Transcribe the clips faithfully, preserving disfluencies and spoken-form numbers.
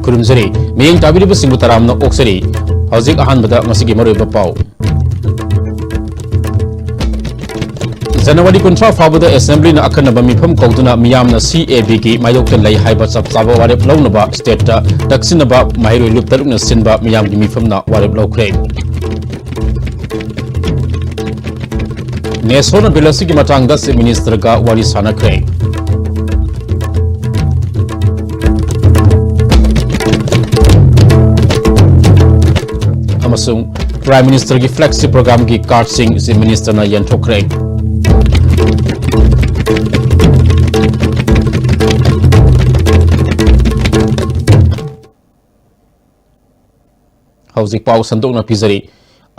ꯈꯨꯔꯨꯝꯖꯔꯤ꯫ ꯃꯤꯠꯌꯦꯡ ꯇꯥꯕꯤꯔꯤꯕꯁꯤꯡꯕꯨ ꯇꯔꯥꯝꯅ ꯑꯣꯛꯆꯔꯤ꯫ ꯍꯧꯖꯤꯛ ꯑꯍꯥꯟꯕꯗ ꯃꯁꯤꯒꯤ ꯃꯔꯨꯑꯣꯏꯕ ꯄꯥꯎ꯫ ꯖꯅꯋꯥꯔꯤ ꯀꯨꯟꯊ꯭ꯔꯥ ꯐꯥꯎꯕꯗ ꯑꯦꯁꯦꯝꯕ꯭ꯂꯤꯅ ꯑꯈꯟꯅꯕ ꯃꯤꯐꯝ ꯀꯧꯗꯨꯅ ꯃꯤꯌꯥꯝꯅ ꯁꯤ ꯑꯦ ꯕꯤꯒꯤ ꯃꯥꯌꯣꯛꯇ ꯂꯩ ꯍꯥꯏꯕ ꯆꯞ ꯆꯥꯕ ꯋꯥꯔꯦꯞ ꯂꯧꯅꯕ ꯁ꯭ꯇꯦꯠꯇ ꯇꯛꯁꯤꯟꯅꯕ ꯃꯍꯩꯔꯣꯏ ꯂꯨꯞ ꯇꯔꯨꯛꯅ ꯁꯤꯟꯕ ꯃꯤꯌꯥꯝꯒꯤ ꯃꯤꯐꯝꯅ ꯋꯥꯔꯦꯞ ꯂꯧꯈ꯭ꯔꯦ꯫ ꯅꯦꯁꯣꯅ ꯕꯤꯜ ꯑꯁꯤꯒꯤ ꯃꯇꯥꯡꯗ ꯆꯤꯐ ꯃꯤꯅꯤꯁꯇꯔꯒ ꯋꯥꯔꯤ ꯁꯥꯟꯅꯈ꯭ꯔꯦ꯫ ꯑꯃꯁꯨꯡ ꯄ꯭ꯔꯥꯏꯝ ꯃꯤꯅꯤꯁꯇꯔꯒꯤ ꯐ꯭ꯂꯦꯒꯁꯤꯞ ꯄ꯭ꯔꯣꯒ꯭ꯔꯥꯝꯒꯤ ꯀꯥꯔꯗꯁꯤꯡ ꯆꯤꯐ ꯃꯤꯅꯤꯁꯇꯔꯅ ꯌꯦꯟꯊꯣꯛꯈ꯭ꯔꯦ꯫ ꯍꯧꯖꯤꯛ ꯄꯥꯎ ꯁꯟꯗꯣꯛꯅ ꯄꯤꯖꯔꯤ꯫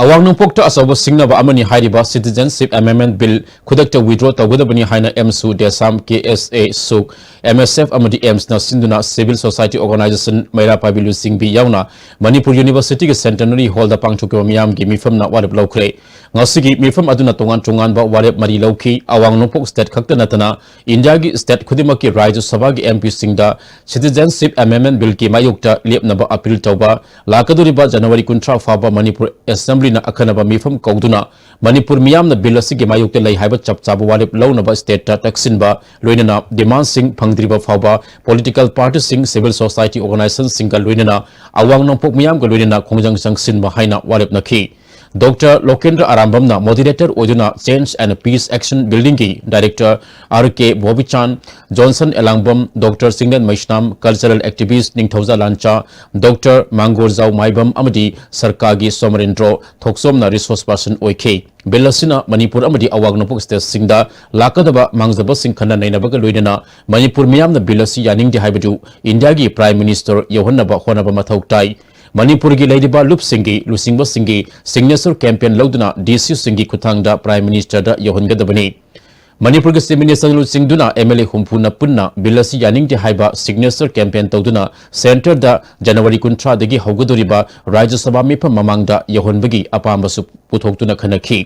ꯑꯋꯥꯡ ꯅꯣꯡꯄꯣꯛꯇ ꯑꯆꯧꯕ ꯁꯤꯡꯅꯕ ꯑꯃꯅꯤ ꯍꯥꯏꯔꯤꯕ Citizenship Amendment Bill ꯈꯨꯗꯛꯇ withdraw ꯇꯧꯒꯗꯕꯅꯤ ꯍꯥꯏꯅ ꯑꯦꯝꯁꯨ, ꯗꯦꯁꯥꯝ, ꯀꯦ ꯑꯦꯁ ꯑꯦ, ꯁꯨꯛ, ꯑꯦꯝ ꯑꯦꯁ ꯑꯦꯐ ꯑꯃꯗꯤ ꯑꯦꯝꯁꯅ ꯁꯤꯟꯗꯨꯅ civil society organization ꯃꯩꯔꯥ ꯄꯥꯏꯕꯤ ꯂꯨꯆꯤꯡꯕꯤ ꯌꯥꯎꯅ ꯃꯅꯤꯄꯨꯔ ꯌꯨꯅꯤꯚꯔꯁꯤꯇꯤꯒꯤ ꯁꯦꯟꯇꯅꯔꯤ ꯍꯣꯜꯗ ꯄꯥꯡꯊꯣꯛꯈꯤꯕ ꯃꯤꯌꯥꯝꯒꯤ ꯃꯤꯐꯝꯅ ꯋꯥꯔꯦꯞ ꯂꯧꯈ꯭ꯔꯦ꯫ ꯉꯁꯤꯒꯤ ꯃꯤꯐꯝ ꯑꯗꯨꯅ ꯇꯣꯉꯥꯟ ꯇꯣꯉꯥꯟꯕ ꯋꯥꯔꯦꯞ ꯃꯔꯤ ꯂꯧꯈꯤ꯫ ꯑꯋꯥꯡ ꯅꯣꯡꯄꯣꯛ ꯁ꯭ꯇꯦꯠ ꯈꯛꯇ ꯅꯠꯇꯅ ꯏꯟꯗꯤꯌꯥꯒꯤ ꯁ꯭ꯇꯦꯠ ꯈꯨꯗꯤꯡꯃꯛꯀꯤ ꯔꯥꯖ꯭ꯌ ꯁꯚꯥꯒꯤ ꯑꯦꯝ ꯄꯤꯁꯤꯡꯗ Citizenship Amendment Billꯒꯤ ꯃꯥꯌꯣꯛꯇ ꯂꯦꯞꯅꯕ ꯑꯄꯤꯜ ꯇꯧꯕ ꯂꯥꯛꯀꯗꯧꯔꯤꯕ ꯖꯅꯋꯥꯔꯤ ꯀꯨꯟꯊ꯭ꯔꯥ ꯐꯥꯎꯕ ꯃꯅꯤꯄꯨꯔ ꯑꯦꯁꯦꯝꯕ꯭ꯂꯤꯅ ꯑꯈꯟꯅꯕ ꯃꯤꯐꯝ ꯀꯧꯗꯨꯅ ꯃꯅꯤꯄꯨꯔ ꯃꯤꯌꯥꯝꯅ ꯕꯤꯜ ꯑꯁꯤꯒꯤ ꯃꯥꯌꯣꯛꯇ ꯂꯩ ꯍꯥꯏꯕ ꯆꯞ ꯆꯥꯕ ꯋꯥꯔꯦꯞ ꯂꯧꯅꯕ ꯁ꯭ꯇꯦꯠꯇ ꯇꯛꯁꯤꯟꯕ, ꯂꯣꯏꯅꯅ ꯗꯤꯃꯥꯟꯁꯤꯡ ꯐꯪꯗ꯭ꯔꯤꯕ ꯐꯥꯎꯕ ꯄꯣꯂꯤꯇꯤꯀꯦꯜ ꯄꯥꯔꯇꯤꯁꯤꯡ, ꯁꯤꯚꯤꯜ ꯁꯣꯁꯥꯏꯇꯤ ꯑꯣꯔꯒꯅꯥꯏꯖꯦꯁꯟꯁꯤꯡꯒ ꯂꯣꯏꯅꯅ ꯑꯋꯥꯡ ꯅꯣꯡꯄꯣꯛ ꯃꯤꯌꯥꯝꯒ ꯂꯣꯏꯅꯅ ꯈꯣꯡꯖꯪ ꯆꯪꯁꯤꯟꯕ ꯍꯥꯏꯅ ꯋꯥꯔꯦꯞꯅꯈꯤ꯫ ꯗꯣꯛꯇꯔ ꯂꯣꯀꯦꯟꯗ꯭ꯔ ꯑꯔꯥꯝꯕꯝꯅ ꯃꯣꯗꯤꯔꯦꯇꯔ ꯑꯣꯏꯗꯨꯅ Change and Peace Action Buildingꯒꯤ director R K Bobichan, Johnson Elangbam, doctor Chinglen Meisnam, cultural activist Ningthouja Lancha, doctor Mangoljao Maibam ꯑꯃꯗꯤ ꯁꯔꯀꯥꯔꯒꯤ ꯁꯣꯃꯔꯦꯟꯗ꯭ꯔꯣ ꯊꯣꯛꯆꯣꯝꯅ ꯔꯤꯁꯣꯔꯁ ꯄꯔꯁꯟ ꯑꯣꯏꯈꯤ꯫ ꯕꯤꯜ ꯑꯁꯤꯅ ꯃꯅꯤꯄꯨꯔ ꯑꯃꯗꯤ ꯑꯋꯥꯡ ꯅꯣꯡꯄꯣꯛ ꯁ꯭ꯇꯦꯠꯁꯤꯡꯗ ꯂꯥꯛꯀꯗꯕ ꯃꯥꯡꯖꯕꯁꯤꯡ ꯈꯟꯅ ꯅꯩꯅꯕꯒ ꯂꯣꯏꯅꯅ ꯃꯅꯤꯄꯨꯔ ꯃꯤꯌꯥꯝꯅ ꯕꯤꯜ ꯑꯁꯤ ꯌꯥꯅꯤꯡꯗꯦ ꯍꯥꯏꯕꯗꯨ ꯏꯟꯗꯤꯌꯥꯒꯤ ꯄ꯭ꯔꯥꯏꯝ ꯃꯤꯅꯤꯁꯇꯔ ꯌꯧꯍꯟꯅꯕ ꯍꯣꯠꯅꯕ ꯃꯊꯧ ꯇꯥꯏ꯫ ꯃꯅꯤꯄꯨꯔꯒꯤ ꯂꯩꯔꯤꯕ ꯂꯨꯞꯁꯤꯡꯒꯤ ꯂꯨꯆꯤꯡꯕꯁꯤꯡꯒꯤ signature campaign ꯂꯧꯗꯨꯅ ꯗꯤ ꯁꯤꯁꯤꯡꯒꯤ ꯈꯨꯠꯊꯥꯡꯗ ꯄ꯭ꯔꯥꯏꯝ ꯃꯤꯅꯤꯁꯇꯔꯗ ꯌꯧꯍꯟꯒꯗꯕꯅꯤ꯫ ꯃꯅꯤꯄꯨꯔꯒꯤ ꯆꯤꯐ ꯃꯤꯅꯤꯁꯇꯔꯅ ꯂꯨꯆꯤꯡꯗꯨꯅ ꯑꯦꯝ ꯑꯦꯜ ꯑꯦ ꯍꯨꯝꯐꯨꯅ ꯄꯨꯟꯅ ꯕꯤꯜ ꯑꯁꯤ ꯌꯥꯅꯤꯡꯗꯦ ꯍꯥꯏꯕ signature campaign ꯇꯧꯗꯨꯅ ꯁꯦꯟꯇꯔꯗ ꯖꯅꯋꯥꯔꯤ ꯀꯨꯟꯊ꯭ꯔꯥꯗꯒꯤ ꯍꯧꯒꯗꯧꯔꯤꯕ ꯔꯥꯖ꯭ꯌ ꯁꯚꯥ ꯃꯤꯐꯝ ꯃꯃꯥꯡꯗ ꯌꯧꯍꯟꯕꯒꯤ ꯑꯄꯥꯝꯕꯁꯨ ꯄꯨꯊꯣꯛꯇꯨꯅ ꯈꯟꯅꯈꯤ꯫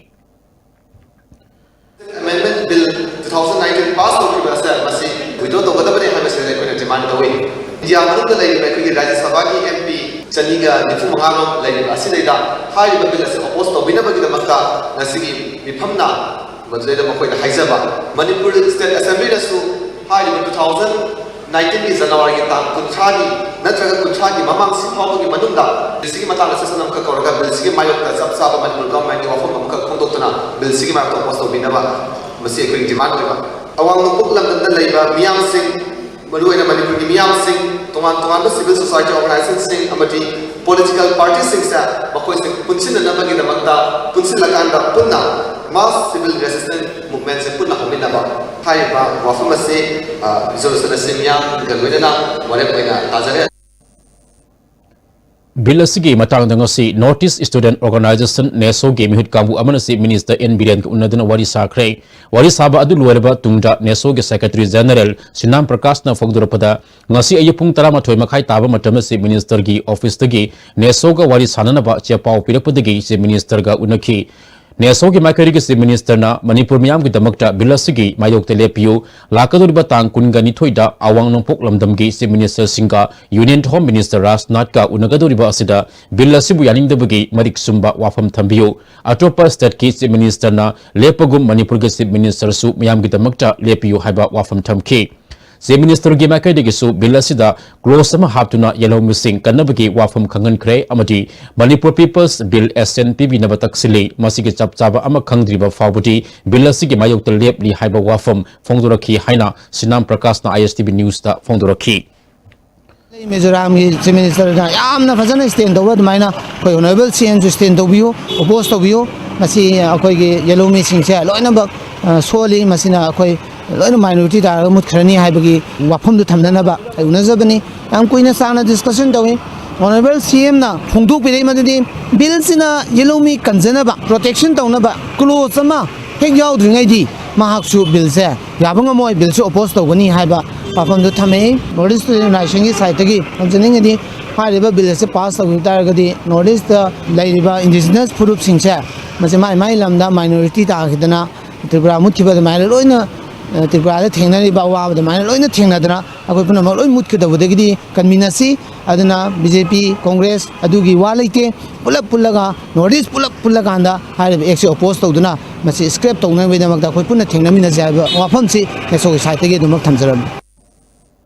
Amendment Bill two thousand nineteen pass ꯇꯧꯈꯤꯕ ꯑꯁꯦ ꯃꯁꯤ withdraw ꯇꯧꯒꯗꯕꯅꯤ ꯍꯥꯏꯕꯁꯤꯗ ꯑꯩꯈꯣꯏꯅ demand ꯇꯧꯏ꯫ ꯏꯟꯗꯤꯌꯥ ꯃꯅꯨꯡꯗ ꯂꯩꯔꯤꯕ ꯑꯩꯈꯣꯏꯒꯤ ꯔꯥꯖ꯭ꯌ ꯁꯚꯥꯒꯤ ꯑꯦꯝ ꯄꯤ ꯆꯅꯤꯒ ꯅꯤꯐꯨ ꯃꯉꯥ ꯔꯣꯝ ꯂꯩꯔꯤꯕ ꯑꯁꯤꯗꯩꯗ ꯍꯥꯏꯔꯤꯕ ꯕꯤꯜ ꯑꯁꯤ ꯑꯣꯄꯣꯖ ꯇꯧꯕꯤꯅꯕꯒꯤꯗꯃꯛꯇ ꯉꯁꯤꯒꯤ ꯃꯤꯐꯝꯅ ꯃꯗꯨꯗꯩꯗ ꯃꯈꯣꯏꯗ ꯍꯥꯏꯖꯕ, ꯃꯅꯤꯄꯨꯔ ꯁ꯭ꯇꯦꯠ ꯑꯦꯁꯦꯝꯕ꯭ꯂꯤꯅꯁꯨ ꯍꯥꯏꯔꯤꯕ two thousand nineteen ꯒꯤ ꯖꯅꯋꯥꯔꯤꯒꯤ ꯇꯥꯡ ꯀꯨꯟꯊ꯭ꯔꯥꯒꯤ ꯅꯠꯇ꯭ꯔꯒ ꯀꯨꯟꯊ꯭ꯔꯥꯒꯤ ꯃꯃꯥꯡ ꯁꯤ ꯐꯥꯎꯕꯒꯤ ꯃꯅꯨꯡꯗ ꯕꯤꯜꯁꯤꯒꯤ ꯃꯇꯥꯡꯗ ꯁꯦꯁꯟ ꯑꯃꯈꯛ ꯀꯧꯔꯒ ꯕꯤꯜꯁꯤꯒꯤ ꯃꯥꯌꯣꯛꯇ ꯆꯞ ꯆꯥꯕ ꯃꯅꯤꯄꯨꯔ ꯒꯚꯔꯟꯃꯦꯟꯠꯀꯤ ꯋꯥꯐꯝ ꯑꯃꯈꯛ ꯐꯣꯡꯗꯣꯛꯇꯨꯅ ꯕꯤꯜꯁꯤꯒꯤ ꯃꯥꯌꯣꯛꯇ ꯑꯣꯄꯣꯖ ꯇꯧꯕꯤꯅꯕ, ꯃꯁꯤ ꯑꯩꯈꯣꯏꯒꯤ ꯗꯤꯃꯥꯟ ꯑꯣꯏꯕ꯫ ꯑꯋꯥꯡ ꯅꯣꯡꯄꯣꯛ ꯂꯝꯗꯝꯗ ꯂꯩꯕ ꯃꯤꯌꯥꯝꯁꯤꯡ, ꯃꯔꯨꯑꯣꯏꯅ ꯃꯅꯤꯄꯨꯔꯒꯤ ꯃꯤꯌꯥꯝꯁꯤꯡ, ꯇꯣꯉꯥꯟ ꯇꯣꯉꯥꯟꯕ ꯁꯤꯚꯤꯜ ꯁꯣꯁꯥꯏꯇꯤ ꯑꯣꯔꯒꯅꯥꯏꯖꯦꯁꯟꯁꯤꯡ ꯑꯃꯗꯤ ꯄꯣꯂꯤꯇꯤꯀꯦꯜ ꯄꯥꯔꯇꯤꯁꯤꯡꯁꯦ ꯃꯈꯣꯏꯁꯦ ꯄꯨꯟꯁꯤꯟꯅꯅꯕꯒꯤꯗꯃꯛꯇ ꯄꯨꯟꯁꯤꯜꯂꯀꯥꯟꯗ ꯄꯨꯟꯅ ꯃꯥꯁ ꯁꯤꯚꯤꯜ ꯔꯦꯁꯤꯁꯇꯦꯟꯁ ꯃꯨꯚꯃꯦꯟꯠꯁꯦ ꯄꯨꯟꯅ ꯍꯧꯃꯤꯟꯅꯕ ꯍꯥꯏꯔꯤꯕ ꯋꯥꯐꯝ ꯑꯁꯤ, ꯑ, ꯔꯤꯖꯣꯂꯨꯁꯟ ꯑꯁꯤ ꯃꯤꯌꯥꯝꯒ ꯂꯣꯏꯅꯅ ꯋꯥꯔꯦꯞ ꯑꯣꯏꯅ ꯇꯥꯖꯔꯦ꯫ ꯕꯤꯜ ꯑꯁꯤꯒꯤ ꯃꯇꯥꯡꯗ ꯉꯁꯤ North East Student Organization, ꯅꯦꯁꯣꯒꯤ ꯃꯤꯍꯨꯠ ꯀꯥꯡꯕꯨ ꯑꯃꯅ ꯆꯤꯐ ꯃꯤꯅꯤꯁꯇꯔ ꯑꯦꯟ ꯕꯤꯔꯦꯟꯒ ꯎꯅꯗꯨꯅ ꯋꯥꯔꯤ ꯁꯥꯈ꯭ꯔꯦ꯫ ꯋꯥꯔꯤ ꯁꯥꯕ ꯑꯗꯨ ꯂꯣꯏꯔꯕ ꯇꯨꯡꯗ ꯅꯦꯁꯣꯒꯤ ꯁꯦꯀ꯭ꯔꯦꯇꯔꯤ ꯖꯦꯅꯔꯦꯜ ꯁꯤꯅꯥꯝ ꯄ꯭ꯔꯀꯥꯁꯅ ꯐꯣꯡꯗꯣꯔꯛꯄꯗ, ꯉꯁꯤ ꯑꯌꯨꯛ ꯄꯨꯡ ꯇꯔꯥꯃꯥꯊꯣꯏ ꯃꯈꯥꯏ ꯇꯥꯕ ꯃꯇꯝꯗ ꯆꯤꯐ ꯃꯤꯅꯤꯁꯇꯔꯒꯤ ꯑꯣꯐꯤꯁꯇꯒꯤ ꯅꯦꯁꯣꯒ ꯋꯥꯔꯤ ꯁꯥꯅꯅꯕ ꯆꯦ ꯄꯥꯎ ꯄꯤꯔꯛꯄꯗꯒꯤ ꯆꯤꯐ ꯃꯤꯅꯤꯁꯇꯔꯒ ꯎꯅꯈꯤ꯫ ꯅꯦꯁꯣꯒꯤ ꯃꯥꯏꯀꯩꯗꯒꯤ ꯆꯤꯐ ꯃꯤꯅꯤꯁꯇꯔꯅ ꯃꯅꯤꯄꯨꯔ ꯃꯤꯌꯥꯝꯒꯤꯗꯃꯛꯇ ꯕꯤꯜ ꯑꯁꯤꯒꯤ ꯃꯥꯌꯣꯛꯇ ꯂꯦꯞꯄꯤꯌꯨ, ꯂꯥꯛꯀꯗꯧꯔꯤꯕ ꯇꯥꯡ ꯀꯨꯟꯒ ꯅꯤꯊꯣꯏꯗ ꯑꯋꯥꯡ ꯅꯣꯡꯄꯣꯛ ꯂꯝꯗꯝꯒꯤ ꯆꯤꯐ ꯃꯤꯅꯤꯁꯇꯔꯁꯤꯡꯒ ꯌꯨꯅꯤꯌꯟ ꯍꯣꯝ ꯃꯤꯅꯤꯁꯇꯔ ꯔꯥꯖꯅꯥꯊꯀ ꯎꯅꯒꯗꯧꯔꯤꯕ ꯑꯁꯤꯗ ꯕꯤꯜ ꯑꯁꯤꯕꯨ ꯌꯥꯅꯤꯡꯗꯕꯒꯤ ꯃꯔꯤꯛ ꯆꯨꯝꯕ ꯋꯥꯐꯝ ꯊꯝꯕꯤꯌꯨ꯫ ꯑꯇꯣꯞꯄ ꯁ꯭ꯇꯦꯠꯀꯤ ꯆꯤꯐ ꯃꯤꯅꯤꯁꯇꯔꯅ ꯂꯦꯞꯄꯒꯨꯝ ꯃꯅꯤꯄꯨꯔꯒꯤ ꯆꯤꯐ ꯃꯤꯅꯤꯁꯇꯔꯁꯨ ꯃꯤꯌꯥꯝꯒꯤꯗꯃꯛꯇ ꯂꯦꯞꯄꯤꯌꯨ ꯍꯥꯏꯕ ꯋꯥꯐꯝ ꯊꯝꯈꯤ꯫ ꯆꯤꯐ ꯃꯤꯅꯤꯁꯇꯔꯒꯤ ꯃꯥꯏꯀꯩꯗꯒꯤꯁꯨ ꯕꯤꯜ ꯑꯁꯤꯗ ꯀ꯭ꯂꯣꯖ ꯑꯃ ꯍꯥꯞꯇꯨꯅ ꯌꯦꯜꯍꯧꯃꯤꯁꯤꯡ ꯀꯟꯅꯕꯒꯤ ꯋꯥꯐꯝ ꯈꯪꯍꯟꯈ꯭ꯔꯦ ꯑꯃꯗꯤ ꯃꯅꯤꯄꯨꯔ ꯄꯤꯄꯜꯁ ꯕꯤꯜ ꯑꯦꯁꯦꯟ ꯄꯤꯕꯤꯅꯕ ꯇꯛꯁꯤꯜꯂꯤ꯫ ꯃꯁꯤꯒꯤ ꯆꯞ ꯆꯥꯕ ꯑꯃ ꯈꯪꯗ꯭ꯔꯤꯕ ꯐꯥꯎꯕꯗꯤ ꯕꯤꯜ ꯑꯁꯤꯒꯤ ꯃꯥꯌꯣꯛꯇ ꯂꯦꯞꯂꯤ ꯍꯥꯏꯕ ꯋꯥꯐꯝ ꯐꯣꯡꯗꯣꯔꯛꯈꯤ ꯍꯥꯏꯅ ꯁꯤꯅꯥꯝ ꯄ꯭ꯔꯀꯥꯁꯅ ꯑꯥꯏ ꯑꯦꯁ ꯇꯤ ꯚꯤ ꯅ꯭ꯌꯨꯁꯇ ꯐꯣꯡꯗꯣꯔꯛꯈꯤ꯫ ꯃꯤꯖꯣꯔꯥꯝꯒꯤ ꯆꯤꯐ ꯃꯤꯅꯤꯁꯇꯔꯅ ꯌꯥꯝꯅ ꯐꯖꯅ ꯁ꯭ꯇꯦꯟ ꯇꯧꯕ ꯑꯗꯨꯃꯥꯏꯅ ꯑꯩꯈꯣꯏ ꯑꯣꯅꯔꯦꯕꯜ ꯁꯤ ꯑꯦꯝꯁꯨ ꯁ꯭ꯇꯦꯟ ꯇꯧꯕꯤꯌꯨ, ꯑꯣꯄꯣꯖ ꯇꯧꯕꯤꯌꯨ꯫ ꯃꯁꯤ ꯑꯩꯈꯣꯏꯒꯤ ꯌꯦꯜꯍꯧꯃꯤꯁꯤꯡꯁꯦ ꯂꯣꯏꯅꯃꯛ, ꯑ, ꯁꯣꯜꯂꯤ, ꯃꯁꯤꯅ ꯑꯩꯈꯣꯏ ꯂꯣꯏꯅ ꯃꯥꯏꯅꯣꯔꯤꯇꯤ ꯇꯥꯔꯒ ꯃꯨꯠꯈ꯭ꯔꯅꯤ ꯍꯥꯏꯕꯒꯤ ꯋꯥꯐꯝꯗꯨ ꯊꯝꯅꯅꯕ ꯑꯩ ꯎꯅꯖꯕꯅꯤ꯫ ꯌꯥꯝ ꯀꯨꯏꯅ ꯁꯥꯡꯅ ꯗꯤꯁꯀꯁꯟ ꯇꯧꯏ꯫ ꯑꯣꯅꯔꯦꯕꯜ ꯁꯤ ꯑꯦꯝꯅ ꯐꯣꯡꯗꯣꯛꯄꯤꯔꯛꯏ ꯃꯗꯨꯗꯤ ꯕꯤꯜꯁꯤꯅ ꯌꯦꯜꯍꯧꯃꯤ ꯀꯟꯖꯅꯕ, ꯄ꯭ꯔꯣꯇꯦꯛꯁꯟ ꯇꯧꯅꯕ ꯀ꯭ꯂꯣꯖ ꯑꯃ ꯍꯦꯛ ꯌꯥꯎꯗ꯭ꯔꯤꯉꯩꯗꯤ ꯃꯍꯥꯛꯁꯨ ꯕꯤꯜꯁꯦ ꯌꯥꯕ ꯉꯝꯃꯣꯏ, ꯕꯤꯜꯁꯦ ꯑꯣꯄꯣꯖ ꯇꯧꯒꯅꯤ ꯍꯥꯏꯕ ꯋꯥꯐꯝꯗꯨ ꯊꯝꯃꯛꯏ꯫ ꯅꯣꯔꯠ ꯏꯁ ꯁ꯭ꯇꯨꯗꯦꯟ ꯌꯨꯅꯥꯏꯇꯦꯗꯀꯤ ꯁꯥꯏꯠꯇꯒꯤ ꯊꯝꯖꯅꯤꯡꯉꯤꯗꯤ ꯍꯥꯏꯔꯤꯕ ꯕꯤꯜ ꯑꯁꯤ ꯄꯥꯁ ꯇꯧꯈꯤꯕ ꯇꯥꯔꯒꯗꯤ ꯅꯣꯔꯠ ꯏꯁꯇ ꯂꯩꯔꯤꯕ ꯏꯟꯗꯤꯖꯤꯅꯁ ꯐꯨꯔꯨꯞꯁꯤꯡꯁꯦ ꯃꯁꯤ ꯃꯥꯏ ꯃꯥꯏ ꯂꯝꯗ ꯃꯥꯏꯅꯣꯔꯤꯇꯤ ꯇꯥꯈꯤꯗꯅ ꯇ꯭ꯔꯤꯄꯨꯔꯥ ꯃꯨꯠꯈꯤꯕ ꯑꯗꯨꯃꯥꯏꯅ ꯂꯣꯏꯅ ꯇ꯭ꯔꯤꯄꯨꯔꯥꯗ ꯊꯦꯡꯅꯔꯤꯕ ꯑꯋꯥꯕ ꯑꯗꯨꯃꯥꯏꯅ ꯂꯣꯏꯅ ꯊꯦꯡꯅꯗꯅ ꯑꯩꯈꯣꯏ ꯄꯨꯝꯅꯃꯛ ꯂꯣꯏ ꯃꯨꯠꯀꯗꯧꯕꯗꯒꯤꯗꯤ ꯀꯟꯃꯤꯟꯅꯁꯤ꯫ ꯑꯗꯨꯅ ꯕꯤ ꯖꯦ ꯄꯤ, ꯀꯣꯡꯒ꯭ꯔꯦꯁ ꯑꯗꯨꯒꯤ ꯋꯥ ꯂꯩꯇꯦ꯫ ꯄꯨꯂꯞ ꯄꯨꯜꯂꯒ, ꯅꯣꯔꯠ ꯏꯁ ꯄꯨꯂꯞ ꯄꯨꯜꯂꯀꯥꯟꯗ ꯍꯥꯏꯔꯤꯕ ꯑꯦꯛꯁꯤ ꯑꯣꯄꯣꯖ ꯇꯧꯗꯨꯅ ꯃꯁꯤ ꯁ꯭ꯀ꯭ꯔꯦꯞ ꯇꯧꯅꯕꯒꯤꯗꯃꯛꯇ ꯑꯩꯈꯣꯏ ꯄꯨꯟꯅ ꯊꯦꯡꯅꯃꯤꯟꯅꯁꯤ ꯍꯥꯏꯕ ꯋꯥꯐꯝꯁꯤ ꯑꯦꯁ ꯑꯣꯒꯤ ꯁꯥꯏꯠꯇꯒꯤ ꯑꯗꯨꯃꯛ ꯊꯝꯖꯔꯝꯃꯤ꯫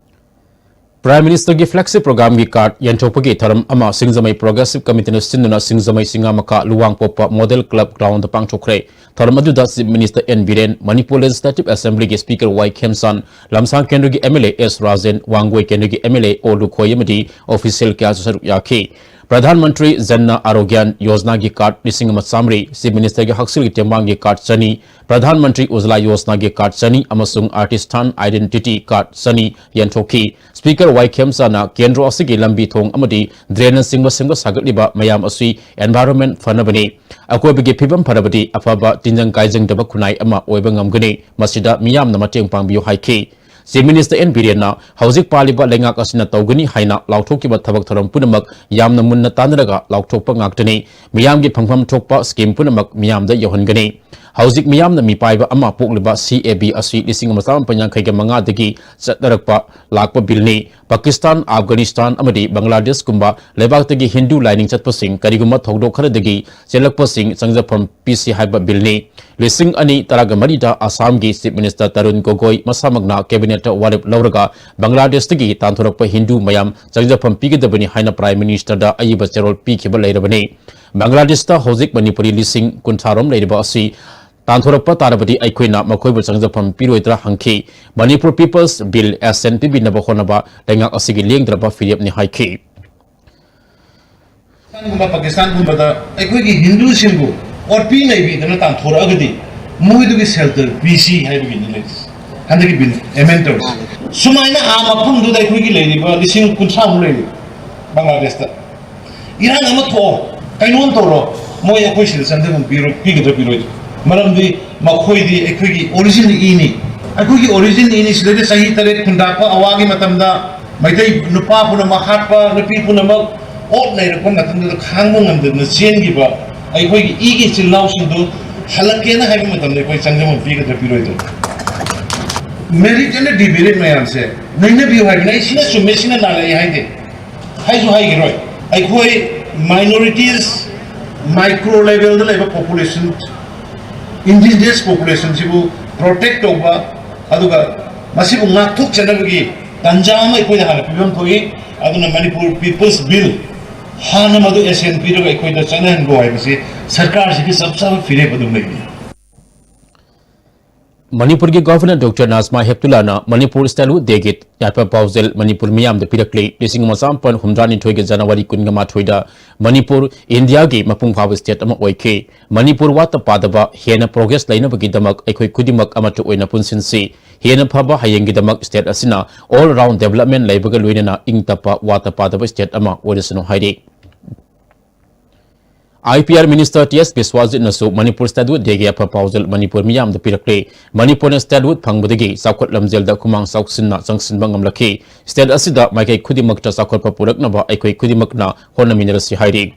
Prime Ministerꯒꯤ flagship programꯒꯤ card ꯌꯦꯟꯊꯣꯛꯄꯒꯤ ꯊꯧꯔꯝ ꯑꯃ ꯁꯤꯡꯖꯃꯩ Progressive Committeeꯅ ꯁꯤꯟꯗꯨꯅ ꯁꯤꯡꯖꯃꯩ ꯁꯤꯡꯉꯥꯃꯈꯥ ꯂꯨꯋꯥꯡꯄꯣꯛꯄ Model Club Groundꯗ ꯄꯥꯡꯊꯣꯛꯈ꯭ꯔꯦ꯫ ꯊꯧꯔꯝ ꯑꯗꯨꯗ Chief Minister N Biren, Manipur Legislative Assemblyꯒꯤ Speaker ꯋꯥꯏ ꯈꯦꯝꯆꯥꯟ, ꯂꯝꯁꯥꯡ ꯀꯦꯟꯗ꯭ꯔꯒꯤ M L A S Rajen, ꯋꯥꯡꯒꯣꯏ ꯀꯦꯟꯗ꯭ꯔꯒꯤ ꯑꯦꯝ ꯑꯦꯜ ꯑꯦ ꯑꯣ ꯂꯨꯈꯣꯏ ꯑꯃꯗꯤ official ꯀꯌꯥꯁꯨ ꯁꯔꯨꯛ ꯌꯥꯈꯤ꯫ ꯄ꯭ꯔꯙꯥꯟ ꯃꯟꯇ꯭ꯔꯤ ꯖꯟꯅ ꯑꯔꯣꯒ꯭ꯌꯥꯟ ꯌꯣꯖꯅꯥꯒꯤ card ꯂꯤꯁꯤꯡ ꯑꯃ ꯆꯥꯃꯔꯤ, Chief Ministerꯒꯤ ꯍꯛꯁꯦꯜꯒꯤ ꯇꯦꯡꯕꯥꯡꯒꯤ card ꯆꯅꯤ, ꯄ꯭ꯔꯙꯥꯟ ꯃꯟꯇ꯭ꯔꯤ ꯎꯖꯂꯥ ꯌꯣꯖꯅꯥꯒꯤ card ꯆꯅꯤ ꯑꯃꯁꯨꯡ Artisan Identity card ꯆꯅꯤ ꯌꯦꯟꯊꯣꯛꯈꯤ꯫ Speaker ꯋꯥꯏ ꯈꯦꯝꯆꯥꯟꯅ ꯀꯦꯟꯗ꯭ꯔ ꯑꯁꯤꯒꯤ ꯂꯝꯕꯤ ꯊꯣꯡ ꯑꯃꯗꯤ drainꯅꯆꯤꯡꯕ ꯁꯦꯝꯒꯠ ꯁꯥꯒꯠꯂꯤꯕ ꯃꯌꯥꯝ ꯑꯁꯤ environment ꯐꯅꯕꯅꯤ꯫ ꯑꯀꯣꯏꯕꯒꯤ ꯐꯤꯕꯝ ꯐꯔꯕꯗꯤ ꯑꯐꯕ ꯇꯤꯟꯖꯪ ꯀꯥꯏꯖꯪꯗꯕ ꯈꯨꯟꯅꯥꯏ ꯑꯃ ꯑꯣꯏꯕ ꯉꯝꯒꯅꯤ꯫ ꯃꯁꯤꯗ ꯃꯤꯌꯥꯝꯅ ꯃꯇꯦꯡ ꯄꯥꯡꯕꯤꯌꯨ ꯍꯥꯏꯈꯤ꯫ Chief Minister ꯑꯦꯟ ꯕꯤꯔꯦꯟꯅ ꯍꯧꯖꯤꯛ ꯄꯥꯜꯂꯤꯕ ꯂꯩꯉꯥꯛ ꯑꯁꯤꯅ ꯇꯧꯒꯅꯤ ꯍꯥꯏꯅ ꯂꯥꯎꯊꯣꯛꯈꯤꯕ ꯊꯕꯛ ꯊꯧꯔꯝ ꯄꯨꯝꯅꯃꯛ ꯌꯥꯝꯅ ꯃꯨꯟꯅ ꯇꯥꯟꯅꯔꯒ ꯂꯥꯎꯊꯣꯛꯄ ꯉꯥꯛꯇꯅꯤ꯫ ꯃꯤꯌꯥꯝꯒꯤ ꯐꯪꯐꯝ ꯊꯣꯛꯄ scheme ꯄꯨꯝꯅꯃꯛ ꯃꯤꯌꯥꯝꯗ ꯌꯧꯍꯟꯒꯅꯤ꯫ ꯍꯧꯖꯤꯛ ꯃꯤꯌꯥꯝꯅ ꯃꯤꯄꯥꯏꯕ ꯑꯃ ꯄꯣꯛꯂꯤꯕ ꯁꯤ ꯑꯦ ꯕꯤ ꯑꯁꯤ ꯂꯤꯁꯤꯡ ꯑꯃ ꯆꯥꯃꯥꯄꯟ ꯌꯥꯡꯈꯩꯒ ꯃꯉꯥꯗꯒꯤ ꯆꯠꯅꯔꯛꯄ ꯂꯥꯛꯄ billꯅꯤ꯫ ꯄꯥꯀꯤꯁꯇꯥꯟ, ꯑꯐꯒꯥꯅꯤꯁꯇꯥꯟ ꯑꯃꯗꯤ ꯕꯪꯒ꯭ꯂꯥꯗꯦꯁꯀꯨꯝꯕ ꯂꯩꯕꯥꯛꯇꯒꯤ ꯍꯤꯟꯗꯨ ꯂꯥꯏꯅꯤꯡ ꯆꯠꯄꯁꯤꯡ ꯀꯔꯤꯒꯨꯝꯕ ꯊꯧꯗꯣꯛ ꯈꯔꯗꯒꯤ ꯆꯦꯜꯂꯛꯄꯁꯤꯡ ꯆꯪꯖꯐꯝ ꯄꯤꯁꯤ ꯍꯥꯏꯕ billꯅꯤ꯫ ꯂꯤꯁꯤꯡ ꯑꯅꯤ ꯇꯔꯥꯒ ꯃꯔꯤꯗ ꯑꯁꯥꯝꯒꯤ Chief Minister ꯇꯔꯨꯟ ꯒꯣꯒꯣꯏ ꯃꯁꯥꯃꯛꯅ cabinetꯇ ꯋꯥꯔꯦꯞ ꯂꯧꯔꯒ ꯕꯪꯒ꯭ꯂꯥꯗꯦꯁꯇꯒꯤ ꯇꯥꯟꯊꯣꯔꯛꯄ ꯍꯤꯟꯗꯨ ꯃꯌꯥꯝ ꯆꯪꯖꯐꯝ ꯄꯤꯒꯗꯕꯅꯤ ꯍꯥꯏꯅ Prime Ministerꯗ ꯑꯏꯕ ꯆꯦꯔꯣꯜ ꯄꯤꯈꯤꯕ ꯂꯩꯔꯕꯅꯤ꯫ ꯕꯪꯒ꯭ꯂꯥꯗꯦꯁꯇ ꯍꯧꯖꯤꯛ ꯃꯅꯤꯄꯨꯔꯤ ꯂꯤꯁꯤꯡ ꯀꯨꯟꯊ꯭ꯔꯥ ꯔꯣꯝ ꯂꯩꯔꯤꯕ ꯑꯁꯤ ꯇꯥꯟꯊꯣꯔꯛꯄ ꯇꯥꯔꯕꯗꯤ ꯑꯩꯈꯣꯏꯅ ꯃꯈꯣꯏꯕꯨ ꯆꯪꯖꯐꯝ ꯄꯤꯔꯣꯏꯗ꯭ꯔꯥ ꯍꯪꯈꯤ꯫ Manipur People's Bill assent ꯄꯤꯕꯤꯅꯕ ꯍꯣꯠꯅꯕ ꯂꯩꯉꯥꯛ ꯑꯁꯤꯒꯤ ꯂꯦꯡꯗ꯭ꯔꯕ ꯐꯤꯔꯦꯞꯅꯤ ꯍꯥꯏꯈꯤ꯫ ꯄꯥꯀꯤꯁꯇꯥꯟꯒꯨꯝꯕ, ꯄꯥꯀꯤꯁꯇꯥꯟꯒꯨꯝꯕꯗ ꯑꯩꯈꯣꯏꯒꯤ ꯍꯤꯟꯗꯨꯁꯤꯡꯕꯨ ꯑꯣꯠꯄꯤ ꯅꯩꯕꯤꯗꯅ ꯇꯥꯟꯊꯣꯔꯛꯑꯒꯗꯤ ꯃꯣꯏꯗꯨꯒꯤ shelter ꯄꯤꯁꯤ ꯍꯥꯏꯕꯒꯤꯅꯤ ꯂꯩꯔꯤꯁꯦ꯫ ꯍꯟꯗꯛꯀꯤ bill amend ꯇꯧꯔꯤꯁꯦ꯫ ꯁꯨꯃꯥꯏꯅ ꯑꯥ ꯃꯐꯝꯗꯨꯗ ꯑꯩꯈꯣꯏꯒꯤ ꯂꯩꯔꯤꯕ ꯂꯤꯁꯤꯡ ꯀꯨꯟꯊ꯭ꯔꯥꯃꯨꯛ ꯂꯩꯔꯤ ꯕꯪꯒ꯭ꯂꯥꯗꯦꯁꯇ꯫ ꯏꯔꯥꯡ ꯑꯃ ꯊꯣꯛꯑꯣ, ꯀꯩꯅꯣꯝ ꯇꯧꯔꯣ, ꯃꯣꯏ ꯑꯩꯈꯣꯏ ꯁꯤꯗ ꯆꯪꯖꯐꯝ ꯄꯤꯔꯣꯏ, ꯄꯤꯒꯗ꯭ꯔꯥ ꯄꯤꯔꯣꯏꯗ꯭ꯔꯥ? ꯃꯔꯝꯗꯤ ꯃꯈꯣꯏꯗꯤ ꯑꯩꯈꯣꯏꯒꯤ origin ꯏꯅꯤ꯫ ꯑꯩꯈꯣꯏꯒꯤ origin ꯏꯅꯤ꯫ ꯁꯤꯗꯩꯗ ꯆꯍꯤ ꯇꯔꯦꯠ ꯈꯨꯟꯗꯥꯛꯄ ꯑꯋꯥꯒꯤ ꯃꯇꯝꯗ ꯃꯩꯇꯩ ꯅꯨꯄꯥ ꯄꯨꯝꯅꯃꯛ ꯍꯥꯠꯄ, ꯅꯨꯄꯤ ꯄꯨꯝꯅꯃꯛ ꯑꯣꯠ ꯅꯩꯔꯛꯄ ꯃꯇꯝꯗꯨꯗ ꯈꯥꯡꯕ ꯉꯝꯗꯗꯅ ꯆꯦꯟꯈꯤꯕ ꯑꯩꯈꯣꯏꯒꯤ ꯏꯒꯤ ꯏꯆꯤꯜ ꯏꯅꯥꯎꯁꯤꯡꯗꯨ ꯍꯜꯂꯛꯀꯦꯅ ꯍꯥꯏꯕ ꯃꯇꯝꯗ ꯑꯩꯈꯣꯏ ꯆꯪꯖꯐꯝ ꯄꯤꯒꯗ꯭ꯔꯥ ꯄꯤꯔꯣꯏꯗ꯭ꯔꯥ? Merit ꯑꯦꯟ ꯗꯤꯃꯦꯔꯤꯠ ꯃꯌꯥꯝꯁꯦ ꯅꯩꯅꯕꯤꯌꯨ ꯍꯥꯏꯕꯅꯤ꯫ ꯑꯩ ꯁꯤꯅ ꯆꯨꯝꯃꯦ, ꯁꯤꯅ ꯂꯥꯜꯂꯛꯏ ꯍꯥꯏꯗꯦ, ꯍꯥꯏꯁꯨ ꯍꯥꯏꯈꯤꯔꯣꯏ꯫ ꯑꯩꯈꯣꯏ minorities, micro levelꯗ ꯂꯩꯕ population, indigenous populationꯁꯤꯕꯨ protect ꯇꯧꯕ, ꯑꯗꯨꯒ ꯃꯁꯤꯕꯨ ꯉꯥꯛꯊꯣꯛꯆꯅꯕꯒꯤ ꯇꯥꯟꯖꯥ ꯑꯃ ꯑꯩꯈꯣꯏꯗ ꯍꯥꯟꯅ ꯄꯤꯐꯝ ꯊꯣꯛꯏ꯫ ꯑꯗꯨꯅ Manipur People's Bill ꯍꯥꯟꯅ ꯃꯗꯨ ꯑꯦꯁꯦꯟ ꯄꯤꯔꯒ ꯑꯩꯈꯣꯏꯗ ꯆꯠꯅꯍꯟꯈꯣ ꯍꯥꯏꯕꯁꯤ ꯁꯔꯀꯥꯔꯁꯤꯒꯤ ꯆꯞ ꯆꯥꯕ ꯐꯤꯔꯦꯞ ꯑꯗꯨꯝ ꯂꯩꯕꯅꯤ꯫ ꯃꯅꯤꯄꯨꯔꯒꯤ ꯒꯚꯔꯅꯔ ꯗꯣꯛꯇꯔ ꯅꯥꯖꯃꯥ ꯍꯦꯞꯇꯨꯂꯥꯅ ꯃꯅꯤꯄꯨꯔ ꯁ꯭ꯇꯦꯠꯍꯨꯗ ꯗꯦꯒꯤ ꯌꯥꯏꯐ ꯄꯥꯎꯖꯦꯜ ꯃꯅꯤꯄꯨꯔ ꯃꯤꯌꯥꯝꯗ ꯄꯤꯔꯛꯂꯤ꯫ ꯂꯤꯁꯤꯡ ꯑꯃ ꯆꯥꯃꯥꯄꯟ ꯍꯨꯝꯗ꯭ꯔꯥꯅꯤꯊꯣꯏꯒꯤ ꯖꯅꯋꯥꯔꯤ ꯀꯨꯟꯒ ꯃꯥꯊꯣꯏꯗ ꯃꯅꯤꯄꯨꯔ ꯏꯟꯗꯤꯌꯥꯒꯤ ꯃꯄꯨꯡ ꯐꯥꯕ ꯁ꯭ꯇꯦꯠ ꯑꯃ ꯑꯣꯏꯈꯤ꯫ ꯃꯅꯤꯄꯨꯔ ꯋꯥꯠꯇ ꯄꯥꯗꯕ ꯍꯦꯟꯅ ꯄ꯭ꯔꯣꯒ꯭ꯔꯦꯁ ꯂꯩꯅꯕꯒꯤꯗꯃꯛ ꯑꯩꯈꯣꯏ ꯈꯨꯗꯤꯡꯃꯛ ꯑꯃꯠꯇ ꯑꯣꯏꯅ ꯄꯨꯟꯁꯤꯟꯁꯤ꯫ ꯍꯦꯟꯅ ꯐꯕ ꯍꯌꯦꯡꯒꯤꯗꯃꯛ ꯁ꯭ꯇꯦꯠ ꯑꯁꯤꯅ all round development ꯂꯩꯕꯒ ꯂꯣꯏꯅꯅ ꯏꯪ ꯇꯞꯄ ꯋꯥꯠꯇ ꯄꯥꯗꯕ ꯁ꯭ꯇꯦꯠ ꯑꯃ ꯑꯣꯏꯔꯁꯅꯨ ꯍꯥꯏꯔꯤ꯫ I P R minister T S ꯕꯤꯁ꯭ꯋꯥꯖꯤꯠꯅꯁꯨ ꯃꯅꯤꯄꯨꯔ ꯁ꯭ꯇꯦꯠꯍꯨꯗ ꯗꯦꯒꯤ ꯌꯥꯏꯐ ꯄꯥꯎꯖꯦꯜ ꯃꯅꯤꯄꯨꯔ ꯃꯤꯌꯥꯝꯗ ꯄꯤꯔꯛꯂꯦ꯫ ꯃꯅꯤꯄꯨꯔꯅ ꯁ꯭ꯇꯦꯠꯍꯨꯗ ꯐꯪꯕꯗꯒꯤ ꯆꯥꯎꯈꯠ ꯂꯝꯖꯦꯜꯗ ꯈꯨꯃꯥꯡ ꯆꯥꯎꯁꯤꯟꯅ ꯆꯪꯁꯤꯟꯕ ꯉꯝꯂꯛꯈꯤ꯫ ꯁ꯭ꯇꯦꯠ ꯑꯁꯤꯗ ꯃꯥꯏꯀꯩ ꯈꯨꯗꯤꯡꯃꯛꯇ ꯆꯥꯎꯈꯠꯄ ꯄꯨꯔꯛꯅꯕ ꯑꯩꯈꯣꯏ ꯈꯨꯗꯤꯡꯃꯛꯅ ꯍꯣꯠꯅꯃꯤꯟꯅꯔꯁꯤ ꯍꯥꯏꯔꯤ꯫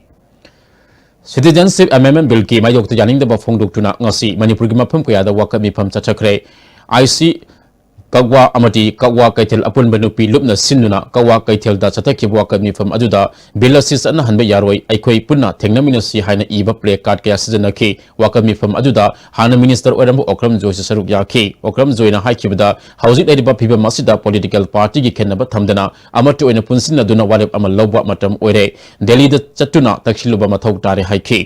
Citizenship Amendment Billꯒꯤ ꯃꯥꯌꯣꯛꯇ ꯌꯥꯅꯤꯡꯗꯕ ꯐꯣꯡꯗꯣꯛꯇꯨꯅ ꯉꯁꯤ ꯃꯅꯤꯄꯨꯔꯒꯤ ꯃꯐꯝ ꯀꯌꯥꯗ ꯋꯥꯀꯠ ꯃꯤꯐꯝ ꯆꯠꯊꯈ꯭ꯔꯦ꯫ ꯑꯥꯏ ꯁꯤ ꯀꯛꯋꯥ ꯑꯃꯗꯤ ꯀꯛꯋꯥ ꯀꯩꯊꯦꯜ ꯑꯄꯨꯟꯕ ꯅꯨꯄꯤ ꯂꯨꯞꯅ ꯁꯤꯟꯗꯨꯅ ꯀꯛꯋꯥ ꯀꯩꯊꯦꯜꯗ ꯆꯠꯊꯈꯤꯕ ꯋꯥꯀꯠ ꯃꯤꯐꯝ ꯑꯗꯨꯗ ꯕꯤꯜ ꯑꯁꯤ ꯆꯠꯅꯍꯟꯕ ꯌꯥꯔꯣꯏ, ꯑꯩꯈꯣꯏ ꯄꯨꯟꯅ ꯊꯦꯡꯅꯃꯤꯟꯅꯁꯤ ꯍꯥꯏꯅ ꯏꯕ ꯄ꯭ꯂꯦ ꯀꯥꯔꯗ ꯀꯌꯥ ꯁꯤꯖꯤꯟꯅꯈꯤ꯫ ꯋꯥꯀꯠ ꯃꯤꯐꯝ ꯑꯗꯨꯗ ꯍꯥꯟꯅ ꯃꯤꯅꯤꯁꯇꯔ ꯑꯣꯏꯔꯝꯕ ꯑꯣꯀ꯭ꯔꯝ ꯖꯣꯏꯁꯨ ꯁꯔꯨꯛ ꯌꯥꯈꯤ꯫ ꯑꯣꯀ꯭ꯔꯝ ꯖꯣꯏꯅ ꯍꯥꯏꯈꯤꯕꯗ, ꯍꯧꯖꯤꯛ ꯂꯩꯔꯤꯕ ꯐꯤꯕꯝ ꯑꯁꯤꯗ ꯄꯣꯂꯤꯇꯤꯀꯦꯜ ꯄꯥꯔꯇꯤꯒꯤ ꯈꯦꯠꯅꯕ ꯊꯝꯗꯅ ꯑꯃꯠꯇ ꯑꯣꯏꯅ ꯄꯨꯟꯁꯤꯟꯅꯗꯨꯅ ꯋꯥꯔꯦꯞ ꯑꯃ ꯂꯧꯕ ꯃꯇꯝ ꯑꯣꯏꯔꯦ꯫ ꯗꯦꯜꯂꯤꯗ ꯆꯠꯇꯨꯅ ꯇꯛꯁꯤꯜꯂꯨꯕ ꯃꯊꯧ ꯇꯥꯔꯦ ꯍꯥꯏꯈꯤ꯫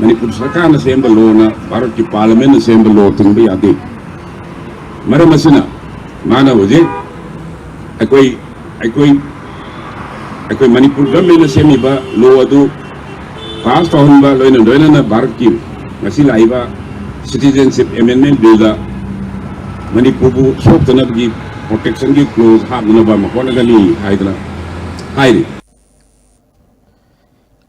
ꯃꯅꯤꯄꯨꯔ ꯁꯔꯀꯥꯔꯅ ꯁꯦꯝꯕ ꯂꯣꯅ ꯚꯥꯔꯠꯀꯤ ꯄꯥꯔꯂꯤꯌꯥꯃꯦꯟꯅ ꯁꯦꯝꯕ ꯂꯣ ꯊꯤꯡꯕ ꯌꯥꯗꯦ꯫ ꯃꯔꯝ ꯑꯁꯤꯅ ꯃꯥꯅ ꯍꯧꯖꯤꯛ ꯑꯩꯈꯣꯏ, ꯑꯩꯈꯣꯏ, ꯑꯩꯈꯣꯏ ꯃꯅꯤꯄꯨꯔ ꯒꯚꯔꯟꯃꯦꯟꯅ ꯁꯦꯝꯃꯤꯕ ꯂꯣ ꯑꯗꯨ ꯄꯥꯁ ꯇꯧꯍꯟꯕ ꯂꯣꯏꯅ ꯂꯣꯏꯅꯅ ꯚꯥꯔꯠꯀꯤ ꯉꯁꯤ ꯂꯥꯛꯏꯕ Citizenship Amendment Billꯗ ꯃꯅꯤꯄꯨꯔꯕꯨ ꯁꯣꯛꯇꯅꯕꯒꯤ ꯄ꯭ꯔꯣꯇꯦꯛꯁꯟꯒꯤ ꯀ꯭ꯂꯣꯖ ꯍꯥꯞꯅꯅꯕ ꯑꯃ ꯍꯣꯠꯅꯒꯅꯤ ꯍꯥꯏꯗꯅ ꯍꯥꯏꯔꯤ꯫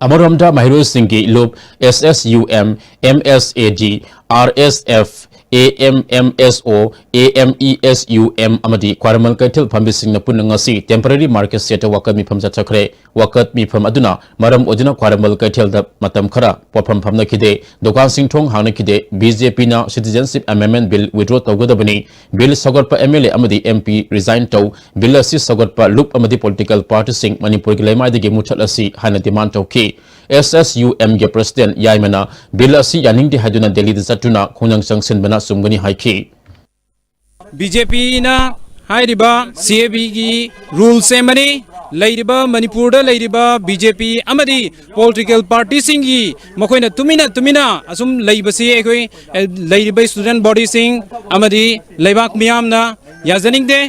ꯑꯃꯔꯣꯝꯗ ꯃꯍꯩꯔꯣꯏꯁꯤꯡꯒꯤ ꯂꯨꯞ S S U M, M S A D, R S F, A M M S O, A M E S U M ꯑꯃꯗꯤ ꯈ꯭ꯋꯥꯏꯔꯝꯕꯟ ꯀꯩꯊꯦꯜ ꯐꯝꯕꯤꯁꯤꯡꯅ ꯄꯨꯟꯅ ꯉꯁꯤ temporary market shed ꯇ ꯋꯥꯀꯠ ꯃꯤꯐꯝ ꯆꯠꯊꯈ꯭ꯔꯦ꯫ ꯋꯥꯀꯠ ꯃꯤꯐꯝ ꯑꯗꯨꯅ ꯃꯔꯝ ꯑꯣꯏꯗꯨꯅ ꯈ꯭ꯋꯥꯏꯔꯝꯕꯟ ꯀꯩꯊꯦꯜꯗ ꯃꯇꯝ ꯈꯔ ꯄꯣꯠꯐꯝ ꯐꯝꯅꯈꯤꯗꯦ, ꯗꯨꯀꯥꯟꯁꯤꯡ ꯊꯣꯡ ꯍꯥꯡꯅꯈꯤꯗꯦ꯫ ꯕꯤ ꯖꯦ ꯄꯤꯅ Citizenship Amendment Bill withdraw ꯇꯧꯒꯗꯕꯅꯤ, Bill ꯁꯧꯒꯠꯄ ꯑꯦꯝ ꯑꯦꯜ ꯑꯦ ꯑꯃꯗꯤ ꯑꯦꯝ ꯄꯤ resign ꯇꯧ, Bill ꯑꯁꯤ ꯁꯧꯒꯠꯄ ꯂꯨꯞ ꯑꯃꯗꯤ political party ꯁꯤꯡ ꯃꯅꯤꯄꯨꯔꯒꯤ ꯂꯩꯃꯥꯏꯗꯒꯤ ꯃꯨꯠꯊꯠꯂꯁꯤ ꯍꯥꯏꯅ demand ꯇꯧꯈꯤ꯫ ꯑꯦꯁ ꯑꯦꯁ ꯌꯨ ꯑꯦꯝ ꯒꯤ president ꯌꯥꯏꯃꯅ Bill ꯑꯁꯤ ꯌꯥꯅꯤꯡꯗꯦ ꯍꯥꯏꯗꯨꯅ ꯗꯦꯜꯂꯤꯗ ꯆꯠꯇꯨꯅ ꯈꯣꯡꯖꯪ ꯆꯪꯁꯤꯟꯕꯅ ꯆꯨꯝꯒꯅꯤ ꯍꯥꯏꯈꯤ꯫ ꯕꯤ ꯖꯦ ꯄꯤꯅ ꯍꯥꯏꯔꯤꯕ ꯁꯤ ꯑꯦ ꯕꯤ ꯒꯤ rule ꯁꯦꯝꯕꯅꯤ꯫ ꯂꯩꯔꯤꯕ ꯃꯅꯤꯄꯨꯔꯗ ꯂꯩꯔꯤꯕ ꯕꯤ ꯖꯦ ꯄꯤ ꯑꯃꯗꯤ political party ꯁꯤꯡꯒꯤ ꯃꯈꯣꯏꯅ ꯇꯨꯃꯤꯟꯅ ꯇꯨꯃꯤꯟꯅ ꯑꯁꯨꯝ ꯂꯩꯕꯁꯤ ꯑꯩꯈꯣꯏ, ꯑꯦ, ꯂꯩꯔꯤꯕ student body ꯁꯤꯡ ꯑꯃꯗꯤ ꯂꯩꯕꯥꯛ ꯃꯤꯌꯥꯝꯅ ꯌꯥꯖꯅꯤꯡꯗꯦ꯫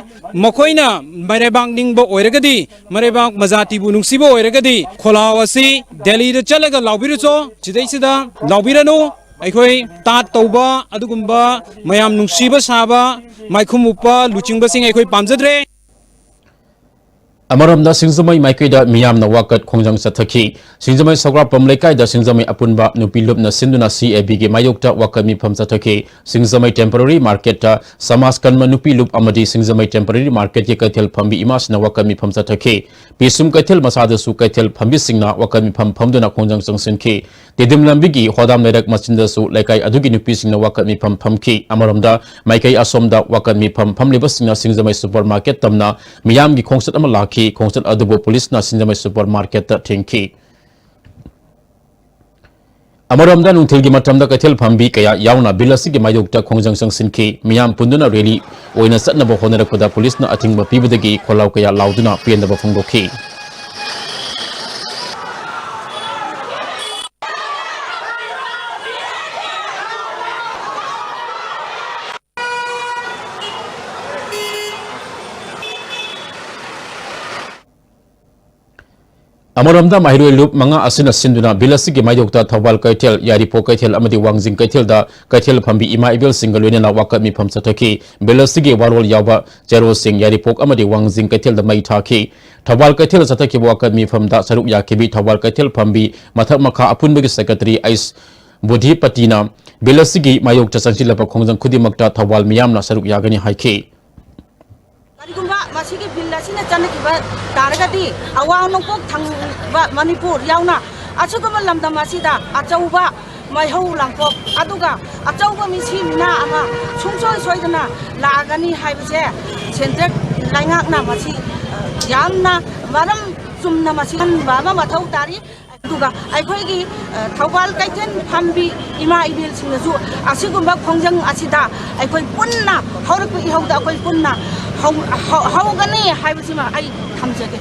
ꯃꯈꯣꯏꯅ ꯃꯔꯩꯕꯥꯛ ꯅꯤꯡꯕ ꯑꯣꯏꯔꯒꯗꯤ, ꯃꯔꯩꯕꯥꯛ ꯃꯖꯥꯇꯤꯕꯨ ꯅꯨꯡꯁꯤꯕ ꯑꯣꯏꯔꯒꯗꯤ ꯈꯣꯜꯂꯥꯎ ꯑꯁꯤ ꯗꯦꯜꯂꯤꯗ ꯆꯠꯂꯒ ꯂꯥꯎꯕꯤꯔꯨꯆꯣ, ꯁꯤꯗꯩꯁꯤꯗ ꯂꯥꯎꯕꯤꯔꯅꯨ꯫ ꯑꯩꯈꯣꯏ ꯇꯥꯠ ꯇꯧꯕ ꯑꯗꯨꯒꯨꯝꯕ, ꯃꯌꯥꯝ ꯅꯨꯡꯁꯤꯕ ꯁꯥꯕ, ꯃꯥꯏꯈꯨꯝ ꯎꯞꯄ ꯂꯨꯆꯤꯡꯕꯁꯤꯡ ꯑꯩꯈꯣꯏ ꯄꯥꯝꯖꯗ꯭ꯔꯦ꯫ ꯑꯃꯔꯣꯝꯗ ꯁꯤꯡꯖꯃꯩ ꯃꯥꯏꯀꯩꯗ ꯃꯤꯌꯥꯝꯅ ꯋꯥꯀꯠ ꯈꯣꯡꯖꯪ ꯆꯠꯊꯈꯤ꯫ ꯁꯤꯡꯖꯃꯩ ꯁꯧꯒ꯭ꯔꯥꯛꯄꯝ ꯂꯩꯀꯥꯏꯗ ꯁꯤꯡꯖꯃꯩ ꯑꯄꯨꯟꯕ ꯅꯨꯄꯤ ꯂꯨꯞꯅ ꯁꯤꯟꯗꯨꯅ ꯁꯤ ꯑꯦ ꯕꯤ ꯒꯤ ꯃꯥꯌꯣꯛꯇ ꯋꯥꯀꯠ ꯃꯤꯐꯝ ꯆꯠꯊꯈꯤ꯫ ꯁꯤꯡꯖꯃꯩ temporary market ꯇ ꯁꯃꯥꯖ ꯀꯟꯕ ꯅꯨꯄꯤ ꯂꯨꯞ ꯑꯃꯗꯤ ꯁꯤꯡꯖꯃꯩ temporary market ꯀꯤ ꯀꯩꯊꯦꯜ ꯐꯝꯕꯤ ꯏꯃꯥꯁꯤꯡꯅ ꯋꯥꯀꯠ ꯃꯤꯐꯝ ꯆꯠꯊꯈꯤ꯫ ꯄꯤꯁꯨꯝ ꯀꯩꯊꯦꯜ ꯃꯆꯥꯗꯁꯨ ꯀꯩꯊꯦꯜ ꯐꯝꯕꯤꯁꯤꯡꯅ ꯋꯥꯀꯠ ꯃꯤꯐꯝ ꯐꯝꯗꯨꯅ ꯈꯣꯡꯖꯪ ꯆꯪꯁꯤꯟꯈꯤ꯫ ꯇꯤꯗꯤꯝ ꯂꯝꯕꯤꯒꯤ ꯍꯣꯗꯥꯝ ꯂꯩꯔꯛ ꯃꯆꯤꯟꯗꯁꯨ ꯂꯩꯀꯥꯏ ꯑꯗꯨꯒꯤ ꯅꯨꯄꯤꯁꯤꯡꯅ ꯋꯥꯀꯠ ꯃꯤꯐꯝ ꯐꯝꯈꯤ꯫ ꯑꯃꯔꯣꯝꯗ, ꯃꯥꯏꯀꯩ ꯑꯁꯣꯝꯗ ꯋꯥꯀꯠ ꯃꯤꯐꯝ ꯐꯝꯂꯤꯕꯁꯤꯡꯅ ꯁꯤꯡꯖꯃꯩ supermarket ꯇꯝꯅ ꯃꯤꯌꯥꯝꯒꯤ ꯈꯣꯡꯆꯠ ꯑꯃ ꯂꯥꯛꯈꯤ꯫ ꯈꯣꯡꯆꯠ ꯑꯗꯨꯕꯨ ꯄꯨꯂꯤꯁꯅ ꯁꯤꯡꯖꯃꯩ supermarket ꯇ ꯊꯤꯡꯈꯤ꯫ ꯑꯃꯔꯣꯝꯗ, ꯅꯨꯡꯊꯤꯜꯒꯤ ꯃꯇꯝꯗ ꯀꯩꯊꯦꯜ ꯐꯝꯕꯤ ꯀꯌꯥ ꯌꯥꯎꯅ Bill ꯑꯁꯤꯒꯤ ꯃꯥꯌꯣꯛꯇ ꯈꯣꯡꯖꯪ ꯆꯪꯁꯤꯟꯈꯤ꯫ ꯃꯤꯌꯥꯝ ꯄꯨꯟꯗꯨꯅ rally ꯑꯣꯏꯅ ꯆꯠꯅꯕ ꯍꯣꯠꯅꯔꯛꯄꯗ ꯄꯨꯂꯤꯁꯅ ꯑꯊꯤꯡꯕ ꯄꯤꯕꯗꯒꯤ ꯈꯣꯜꯂꯥꯎ ꯀꯌꯥ ꯂꯥꯎꯗꯨꯅ ꯄꯦꯟꯗꯕ ꯐꯣꯡꯗꯣꯛꯈꯤ꯫ ꯑꯃꯔꯣꯝꯗ, ꯃꯍꯩꯔꯣꯏ ꯂꯨꯞ ꯃꯉꯥ ꯑꯁꯤꯅ ꯁꯤꯟꯗꯨꯅ Bill ꯑꯁꯤꯒꯤ ꯃꯥꯌꯣꯛꯇ ꯊꯧꯕꯥꯜ ꯀꯩꯊꯦꯜ, ꯌꯥꯏꯔꯤꯄꯣꯛ ꯀꯩꯊꯦꯜ ꯑꯃꯗꯤ ꯋꯥꯡꯖꯤꯡ ꯀꯩꯊꯦꯜꯗ ꯀꯩꯊꯦꯜ ꯐꯝꯕꯤ ꯏꯃꯥ ꯏꯕꯦꯜꯁꯤꯡꯒ ꯂꯣꯏꯅꯅ ꯋꯥꯀꯠ ꯃꯤꯐꯝ ꯆꯠꯊꯈꯤ꯫ Bill ꯑꯁꯤꯒꯤ ꯋꯥꯔꯣꯜ ꯌꯥꯎꯕ ꯆꯦꯔꯣꯜꯁꯤꯡ ꯌꯥꯏꯔꯤꯄꯣꯛ ꯑꯃꯗꯤ ꯋꯥꯡꯖꯤꯡ ꯀꯩꯊꯦꯜꯗ ꯃꯩ ꯊꯥꯈꯤ꯫ ꯊꯧꯕꯥꯜ ꯀꯩꯊꯦꯜꯗ ꯆꯠꯊꯈꯤꯕ ꯋꯥꯀꯠ ꯃꯤꯐꯝꯗ ꯁꯔꯨꯛ ꯌꯥꯈꯤꯕꯤ ꯊꯧꯕꯥꯜ ꯀꯩꯊꯦꯜ ꯐꯝꯕꯤ ꯃꯊꯛ ꯃꯈꯥ ꯑꯄꯨꯟꯕꯒꯤ secretary ꯑꯩꯁ ꯕꯨꯙꯤꯄꯇꯤꯅ ꯕꯤꯜ ꯑꯁꯤꯒꯤ ꯃꯥꯌꯣꯛꯇ ꯆꯪꯁꯤꯜꯂꯕ ꯈꯣꯡꯖꯪ ꯈꯨꯗꯤꯡꯃꯛꯇ ꯊꯧꯕꯥꯜ ꯃꯤꯌꯥꯝꯅ ꯁꯔꯨꯛ ꯌꯥꯒꯅꯤ ꯍꯥꯏꯈꯤ꯫ ꯀꯔꯤꯒꯨꯝꯕ ꯃꯁꯤꯒꯤ ꯕꯤꯜ ꯑꯁꯤꯅ ꯆꯠꯅꯈꯤꯕ ꯇꯥꯔꯒꯗꯤ ꯑꯋꯥꯡ ꯅꯣꯡꯄꯣꯛ ꯊꯪꯕ ꯃꯅꯤꯄꯨꯔ ꯌꯥꯎꯅ ꯑꯁꯤꯒꯨꯝꯕ ꯂꯝꯗꯝ ꯑꯁꯤꯗ ꯑꯆꯧꯕ ꯃꯩꯍꯧ ꯂꯥꯡꯄꯣꯛ ꯑꯗꯨꯒ ꯑꯆꯧꯕ ꯃꯤꯁꯤ ꯃꯤꯅꯥ ꯑꯃ ꯁꯨꯡꯁꯣꯏ ꯁꯣꯏꯗꯅ ꯂꯥꯛꯑꯒꯅꯤ ꯍꯥꯏꯕꯁꯦ ꯁꯦꯟꯇ꯭ꯔꯦꯜ ꯂꯩꯉꯥꯛꯅ ꯃꯁꯤ, ꯑ, ꯌꯥꯝꯅ ꯃꯔꯝ ꯆꯨꯝꯅ ꯃꯁꯤ ꯈꯟꯕ ꯑꯃ ꯃꯊꯧ ꯇꯥꯔꯤ꯫ ꯑꯗꯨꯒ ꯑꯩꯈꯣꯏꯒꯤ, ꯑ, ꯊꯧꯕꯥꯜ ꯀꯩꯊꯦꯜ ꯐꯝꯕꯤ ꯏꯃꯥ ꯏꯕꯦꯜꯁꯤꯡꯅꯁꯨ ꯑꯁꯤꯒꯨꯝꯕ ꯈꯣꯡꯖꯪ ꯑꯁꯤꯗ ꯑꯩꯈꯣꯏ ꯄꯨꯟꯅ ꯍꯧꯔꯛꯄ ꯏꯍꯧꯗ ꯑꯩꯈꯣꯏ ꯄꯨꯟꯅ ꯍꯧ-, ꯍꯧ-, ꯍꯧꯒꯅꯤ ꯍꯥꯏꯕꯁꯤꯃ ꯑꯩ ꯊꯝꯖꯒꯦ꯫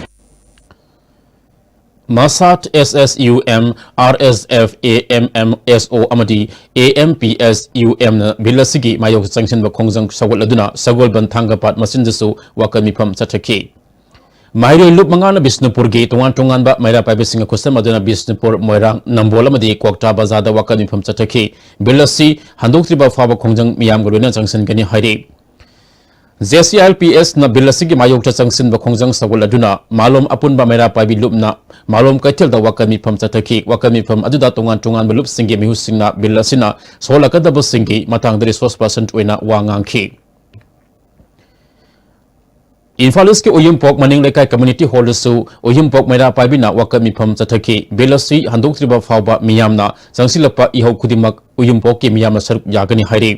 ꯃꯁꯥꯠ, S S U M, R S F, A M M S O ꯑꯃꯗꯤ A M P S U ꯑꯦꯝꯅ ꯕꯤꯜ ꯑꯁꯤꯒꯤ ꯃꯥꯌꯣꯛꯇ ꯆꯪꯁꯤꯟꯕ ꯈꯣꯡꯖꯪ ꯁꯧꯒꯠꯂꯗꯨꯅ ꯁꯒꯣꯜꯕꯟ ꯊꯥꯡꯒꯄꯥꯠ ꯃꯆꯤꯟꯗꯁꯨ ꯋꯥꯀꯠ ꯃꯤꯐꯝ ꯆꯠꯊꯈꯤ꯫ ꯃꯍꯩꯔꯣꯏ ꯂꯨꯞ ꯃꯉꯥꯅ ꯕꯤꯁꯅꯨꯄꯨꯔꯒꯤ ꯇꯣꯉꯥꯟ ꯇꯣꯉꯥꯟꯕ ꯃꯩꯔꯥ ꯄꯥꯏꯕꯁꯤꯡꯒ ꯈꯨꯠꯁꯝꯅꯗꯨꯅ ꯕꯤꯁꯅꯨꯄꯨꯔ, ꯃꯣꯏꯔꯥꯡ, ꯅꯝꯕꯣꯜ ꯑꯃꯗꯤ ꯀ꯭ꯋꯥꯛꯇꯥ ꯕꯖꯥꯔꯗ ꯋꯥꯀꯠ ꯃꯤꯐꯝ ꯆꯠꯊꯈꯤ꯫ ꯕꯤꯜ ꯑꯁꯤ ꯍꯟꯗꯣꯛꯇ꯭ꯔꯤꯕ ꯐꯥꯎꯕ ꯈꯣꯡꯖꯪ ꯃꯤꯌꯥꯝꯒ ꯂꯣꯏꯅꯅ ꯆꯪꯁꯤꯟꯒꯅꯤ ꯍꯥꯏꯔꯤ꯫ J C I L P ꯑꯦꯁꯅ bill ꯑꯁꯤꯒꯤ ꯃꯥꯌꯣꯛꯇ ꯆꯪꯁꯤꯟꯕ ꯈꯣꯡꯖꯪ ꯁꯧꯒꯠꯂꯗꯨꯅ ꯃꯥꯂꯣꯝ ꯑꯄꯨꯟꯕ ꯃꯩꯔꯥ ꯄꯥꯏꯕꯤ ꯂꯨꯞꯅ ꯃꯥꯂꯣꯝ ꯀꯩꯊꯦꯜꯗ ꯋꯥꯀꯠ ꯃꯤꯐꯝ ꯆꯠꯊꯈꯤ꯫ ꯋꯥꯀꯠ ꯃꯤꯐꯝ ꯑꯗꯨꯗ ꯇꯣꯉꯥꯟ ꯇꯣꯉꯥꯟꯕ ꯂꯨꯞꯁꯤꯡꯒꯤ ꯃꯤꯍꯨꯠꯁꯤꯡꯅ ꯕꯤꯜ ꯑꯁꯤꯅ ꯁꯣꯛꯍꯜꯂꯛꯀꯗꯕꯁꯤꯡꯒꯤ ꯃꯇꯥꯡꯗ ꯔꯤꯁꯣꯔꯁ ꯄꯔꯁꯟ ꯑꯣꯏꯅ ꯋꯥ ꯉꯥꯡꯈꯤ꯫ ꯏꯝꯐꯥꯜ ꯏꯁꯀꯤ ꯎꯌꯨꯝꯄꯣꯛ ꯃꯅꯤꯡ ꯂꯩꯀꯥꯏ ꯀꯝꯃ꯭ꯌꯨꯅꯤꯇꯤ ꯍꯣꯜꯗꯁꯨ ꯎꯌꯨꯝꯄꯣꯛ ꯃꯩꯔꯥ ꯄꯥꯏꯕꯤꯅ ꯋꯥꯀꯠ ꯃꯤꯐꯝ ꯆꯠꯊꯈꯤ꯫ ꯕꯤꯜ ꯑꯁꯤ ꯍꯟꯗꯣꯛꯇ꯭ꯔꯤꯕ ꯐꯥꯎꯕ ꯃꯤꯌꯥꯝꯅ ꯆꯪꯁꯤꯜꯂꯛꯄ ꯏꯍꯧ ꯈꯨꯗꯤꯡꯃꯛ ꯎꯌꯨꯝꯄꯣꯛꯀꯤ ꯃꯤꯌꯥꯝꯅ ꯁꯔꯨꯛ ꯌꯥꯒꯅꯤ ꯍꯥꯏꯔꯤ꯫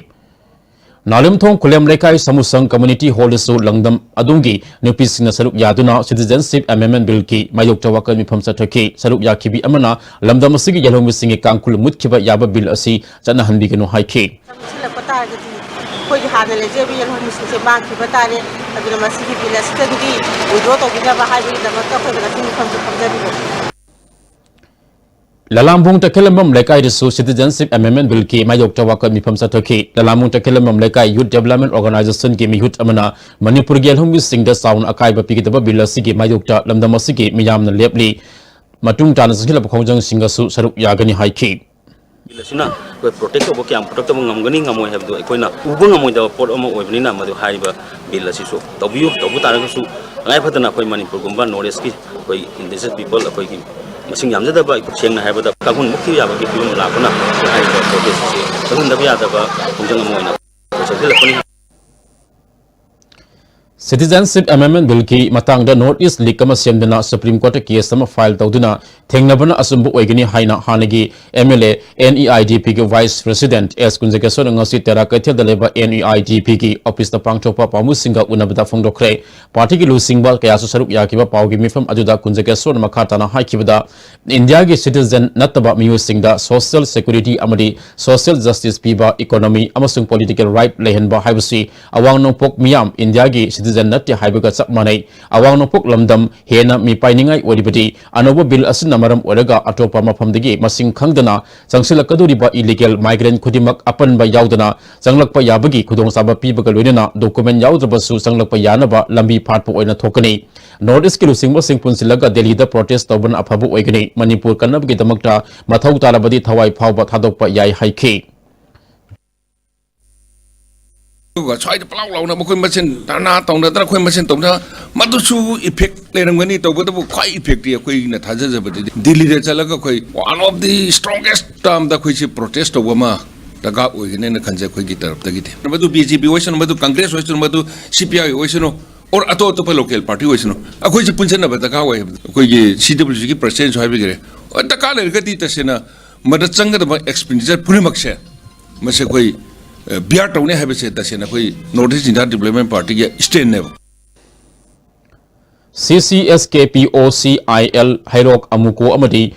ꯅꯥꯂꯦꯝꯊꯣꯡ ꯈꯨꯂꯦꯝ ꯂꯩꯀꯥꯏ ꯁꯃꯨꯁꯪ ꯀꯝꯃ꯭ꯌꯨꯅꯤꯇꯤ ꯍꯣꯜꯗꯁꯨ ꯂꯝꯗꯝ ꯑꯗꯣꯝꯒꯤ ꯅꯨꯄꯤꯁꯤꯡꯅ ꯁꯔꯨꯛ ꯌꯥꯗꯨꯅ ꯁꯤꯇꯤꯖꯦꯟꯁꯤꯞ ꯑꯦꯃꯦꯟꯗꯃꯦꯟ ꯕꯤꯜꯒꯤ ꯃꯥꯌꯣꯛꯇ ꯋꯥꯀꯠ ꯃꯤꯐꯝ ꯆꯠꯊꯈꯤ꯫ ꯁꯔꯨꯛ ꯌꯥꯈꯤꯕꯤ ꯑꯃꯅ ꯂꯝꯗꯝ ꯑꯁꯤꯒꯤ ꯌꯦꯜꯍꯧꯃꯤꯁꯤꯡꯒꯤ ꯀꯥꯡꯈꯨꯜ ꯃꯨꯠꯈꯤꯕ ꯌꯥꯕ ꯕꯤꯜ ꯑꯁꯤ ꯆꯠꯅꯍꯟꯕꯤꯒꯅꯨ ꯍꯥꯏꯈꯤ꯫ ꯆꯪꯁꯤꯜꯂꯛꯄ ꯇꯥꯔꯒꯗꯤ ꯑꯩꯈꯣꯏꯒꯤ ꯍꯥꯟꯅ ꯂꯩꯖꯔꯤꯕ ꯌꯦꯜꯍꯧꯃꯤꯁꯤꯡꯁꯦ ꯃꯥꯡꯈꯤꯕ ꯇꯥꯔꯦ꯫ ꯑꯗꯨꯅ ꯃꯁꯤꯒꯤ ꯕꯤꯜ ꯑꯁꯤꯗꯒꯤ ꯋꯤꯗ꯭ꯔꯣ ꯇꯧꯕꯤꯅꯕ ꯍꯥꯏꯕꯒꯤꯗꯃꯛꯇ ꯑꯩꯈꯣꯏ ꯉꯁꯤ ꯃꯤꯐꯝꯁꯦ ꯐꯝꯖꯔꯤꯕꯅꯤ꯫ ꯂꯂꯥꯝꯕꯨꯡ ꯇꯈꯦꯂꯝꯕꯝ ꯂꯩꯀꯥꯏꯗꯁꯨ ꯁꯤꯇꯤꯖꯦꯟꯁꯤꯞ ꯑꯦꯃꯦꯟꯗꯃꯦꯟ ꯕꯤꯜꯒꯤ ꯃꯥꯌꯣꯛꯇ ꯋꯥꯀꯠ ꯃꯤꯐꯝ ꯆꯠꯊꯈꯤ꯫ ꯂꯂꯥꯝꯕꯨꯡ ꯇꯈꯦꯂꯝꯕꯝ ꯂꯩꯀꯥꯏ ꯌꯨꯠ ꯗꯦꯕꯂꯞꯃꯦꯟ ꯑꯣꯔꯒꯅꯥꯏꯖꯦꯁꯟꯒꯤ ꯃꯤꯍꯨꯠ ꯑꯃꯅ ꯃꯅꯤꯄꯨꯔꯒꯤ ꯌꯦꯜꯍꯧꯃꯤꯁꯤꯡꯗ ꯆꯥꯎꯅ ꯑꯀꯥꯏꯕ ꯄꯤꯒꯗꯕ ꯕꯤꯜ ꯑꯁꯤꯒꯤ ꯃꯥꯌꯣꯛꯇ ꯂꯝꯗꯝ ꯑꯁꯤꯒꯤ ꯃꯤꯌꯥꯝꯅ ꯂꯦꯞꯂꯤ꯫ ꯃꯇꯨꯡ ꯇꯥꯅ ꯆꯪꯁꯤꯜꯂꯛꯄ ꯈꯣꯡꯖꯪꯁꯤꯡꯒꯁꯨ ꯁꯔꯨꯛ ꯌꯥꯒꯅꯤ ꯍꯥꯏꯈꯤ꯫ ꯕꯤꯜ ꯑꯁꯤꯅ ꯑꯩꯈꯣꯏ ꯄ꯭ꯔꯣꯇꯦꯛ ꯇꯧꯕ ꯀꯌꯥꯝ ꯄ꯭ꯔꯣꯇꯦꯛ ꯇꯧꯕ ꯉꯝꯒꯅꯤ ꯉꯝꯃꯣꯏ ꯍꯥꯏꯕꯗꯨ ꯑꯩꯈꯣꯏꯅ ꯎꯕ ꯉꯝꯃꯣꯏꯗꯕ ꯄꯣꯠ ꯑꯃ ꯑꯣꯏꯕꯅꯤꯅ ꯃꯗꯨ ꯍꯥꯏꯔꯤꯕ ꯕꯤꯜ ꯑꯁꯤꯁꯨ ꯇꯧꯕꯤꯌꯨ꯫ ꯇꯧꯕ ꯇꯥꯔꯒꯁꯨ ꯇꯉꯥꯏ ꯐꯗꯅ ꯑꯩꯈꯣꯏ ꯃꯅꯤꯄꯨꯔꯒꯨꯝꯕ ꯅꯣꯔꯠ ꯏꯁꯀꯤ ꯑꯩꯈꯣꯏ ꯏꯟꯗꯤꯖꯤꯅꯁ ꯄꯤꯄꯜ ꯑꯩꯈꯣꯏꯒꯤ ꯃꯁꯤꯡ ꯌꯥꯝꯖꯗꯕ, ꯑꯩꯈꯣꯏ ꯁꯦꯡꯅ ꯍꯥꯏꯔꯕꯗ ꯀꯥꯡꯍꯨꯟꯃꯨꯛ ꯊꯤꯕ ꯌꯥꯕꯒꯤ ꯐꯤꯕꯝ ꯂꯥꯛꯄꯅ ꯍꯥꯏꯔꯤꯕ ꯄ꯭ꯔꯣꯇꯦꯁ ꯑꯁꯤ ꯆꯠꯍꯟꯗꯕ ꯌꯥꯗꯕ ꯈꯣꯡꯖꯪ ꯑꯃ ꯑꯣꯏꯅ ꯆꯠꯁꯤꯜꯂꯛꯄꯅꯤ꯫ Citizenship Amendment Billꯒꯤ ꯃꯇꯥꯡꯗ North East League ꯑꯃ ꯁꯦꯝꯗꯨꯅ Supreme Courtꯇ case ꯑꯃ file ꯇꯧꯗꯨꯅ ꯊꯦꯡꯅꯕꯅ ꯑꯆꯨꯝꯕ ꯑꯣꯏꯒꯅꯤ ꯍꯥꯏꯅ ꯍꯥꯟꯅꯒꯤ M L A N E I D Pꯒꯤ Vice President S ꯀꯨꯟꯖꯒꯦꯁꯣꯔꯅ ꯉꯁꯤ ꯇꯦꯔꯥ ꯀꯩꯊꯦꯜꯗ ꯂꯩꯕ N E I D Pꯒꯤ officeꯇ ꯄꯥꯡꯊꯣꯛꯄ ꯄꯥꯎꯃꯤꯁꯤꯡꯒ ꯎꯅꯕꯗ ꯐꯣꯡꯗꯣꯛꯈ꯭ꯔꯦ꯫ Partyꯒꯤ ꯂꯨꯆꯤꯡꯕ ꯀꯌꯥꯁꯨ ꯁꯔꯨꯛ ꯌꯥꯈꯤꯕ ꯄꯥꯎꯒꯤ ꯃꯤꯐꯝ ꯑꯗꯨꯗ ꯀꯨꯟꯖꯒꯦꯁꯣꯔꯅ ꯃꯈꯥ ꯇꯥꯅ ꯍꯥꯏꯈꯤꯕꯗ, ꯏꯟꯗꯤꯌꯥꯒꯤ citizen ꯅꯠꯇꯕ ꯃꯤꯑꯣꯏꯁꯤꯡꯗ social security ꯑꯃꯗꯤ social justice ꯄꯤꯕ, economy ꯑꯃꯁꯨꯡ political right ꯂꯩꯍꯟꯕ ꯍꯥꯏꯕꯁꯤ ꯑꯋꯥꯡ ꯅꯣꯡꯄꯣꯛ ꯃꯤꯌꯥꯝ ꯏꯟꯗꯤꯌꯥꯒꯤ citizen ꯅꯠꯇꯦ ꯍꯥꯏꯕꯒ ꯆꯞ ꯃꯥꯟꯅꯩ꯫ ꯑꯋꯥꯡ ꯅꯣꯡꯄꯣꯛ ꯂꯝꯗꯝ ꯍꯦꯟꯅ ꯃꯤꯄꯥꯏꯅꯤꯡꯉꯥꯏ ꯑꯣꯏꯔꯤꯕꯗꯤ ꯑꯅꯧꯕ bill ꯑꯁꯤꯅ ꯃꯔꯝ ꯑꯣꯏꯔꯒ ꯑꯇꯣꯞꯄ ꯃꯐꯝꯗꯒꯤ ꯃꯁꯤꯡ ꯈꯪꯗꯅ ꯆꯪꯁꯤꯜꯂꯛꯀꯗꯧꯔꯤꯕ illegal migrant ꯈꯨꯗꯤꯡꯃꯛ ꯑꯄꯟꯕ ꯌꯥꯎꯗꯅ ꯆꯪꯂꯛꯄ ꯌꯥꯕꯒꯤ ꯈꯨꯗꯣꯡꯆꯥꯕ ꯄꯤꯕꯒ ꯂꯣꯏꯅꯅ document ꯌꯥꯎꯗ꯭ꯔꯕꯁꯨ ꯆꯪꯂꯛꯄ ꯌꯥꯅꯕ ꯂꯝꯕꯤ ꯐꯥꯠꯄ ꯑꯣꯏꯅ ꯊꯣꯛꯀꯅꯤ꯫ North Eastꯀꯤ ꯂꯨꯆꯤꯡꯕꯁꯤꯡ ꯄꯨꯟꯁꯤꯜꯂꯒ ꯗꯦꯜꯂꯤꯗ protest ꯇꯧꯕꯅ ꯑꯐꯕ ꯑꯣꯏꯒꯅꯤ꯫ ꯃꯅꯤꯄꯨꯔ ꯀꯟꯅꯕꯒꯤꯗꯃꯛꯇ ꯃꯊꯧ ꯇꯥꯔꯕꯗꯤ ꯊꯋꯥꯏ ꯐꯥꯎꯕ ꯊꯥꯗꯣꯛꯄ ꯌꯥꯏ ꯍꯥꯏꯈꯤ꯫ ꯑꯗꯨꯒ ꯁ꯭ꯋꯥꯏꯗ ꯄꯂꯥꯎ ꯂꯥꯎꯅ ꯃꯈꯣꯏ ꯃꯁꯦꯟ ꯙꯔꯅꯥ ꯇꯧꯅꯗꯅ ꯑꯩꯈꯣꯏ ꯃꯁꯦꯟ ꯇꯧꯅ, ꯃꯗꯨꯁꯨ effect ꯂꯩꯔꯝꯒꯅꯤ꯫ ꯇꯧꯕꯇꯕꯨ ꯈ꯭ꯋꯥꯏ effectꯇꯤ ꯑꯩꯈꯣꯏꯅ ꯊꯥꯖꯖꯕꯗꯗꯤ ꯗꯤꯜꯂꯤꯗ ꯆꯠꯂꯒ ꯑꯩꯈꯣꯏ one of the strongest termꯗ ꯑꯩꯈꯣꯏꯁꯤ protest ꯇꯧꯕ ꯑꯃ ꯗꯔꯀꯥꯔ ꯑꯣꯏꯒꯅꯦꯅ ꯈꯟꯖꯩ ꯑꯩꯈꯣꯏꯒꯤ ꯇꯔꯞꯇꯒꯤꯗꯤ꯫ ꯃꯗꯨ B J P ꯑꯣꯏꯁꯅꯨ, ꯃꯗꯨ Congress ꯑꯣꯏꯁꯅꯨ, ꯃꯗꯨ C P I ꯑꯣꯏꯁꯅꯨ, or ꯑꯇꯣꯞ ꯑꯇꯣꯞꯄ local party ꯑꯣꯏꯁꯅꯨ, ꯑꯩꯈꯣꯏꯁꯤ ꯄꯨꯟꯁꯤꯟꯅꯕ ꯗꯔꯀꯥꯔ ꯑꯣꯏ ꯍꯥꯏꯕꯗꯣ ꯑꯩꯈꯣꯏꯒꯤ C W Cꯒꯤ presidentꯁꯨ ꯍꯥꯏꯕꯤꯈ꯭ꯔꯦ꯫ ꯗꯔꯀꯥꯔ ꯂꯩꯔꯒꯗꯤ ꯇꯁꯦꯡꯅ ꯃꯗ ꯆꯪꯒꯗꯕ expenditure ꯄꯨꯝꯅꯃꯛꯁꯦ ꯃꯁꯤ ꯑꯩꯈꯣꯏ, ꯑ, bear ꯇꯧꯅꯤ ꯍꯥꯏꯕꯁꯦ ꯇꯁꯦꯡꯅ ꯑꯩꯈꯣꯏ North East India Development Partyꯒꯤ standꯅꯦꯕ꯫ C C S K P O C I L ꯍꯩꯔꯣꯛ ꯑꯃꯨꯀꯣ ꯑꯃꯗꯤ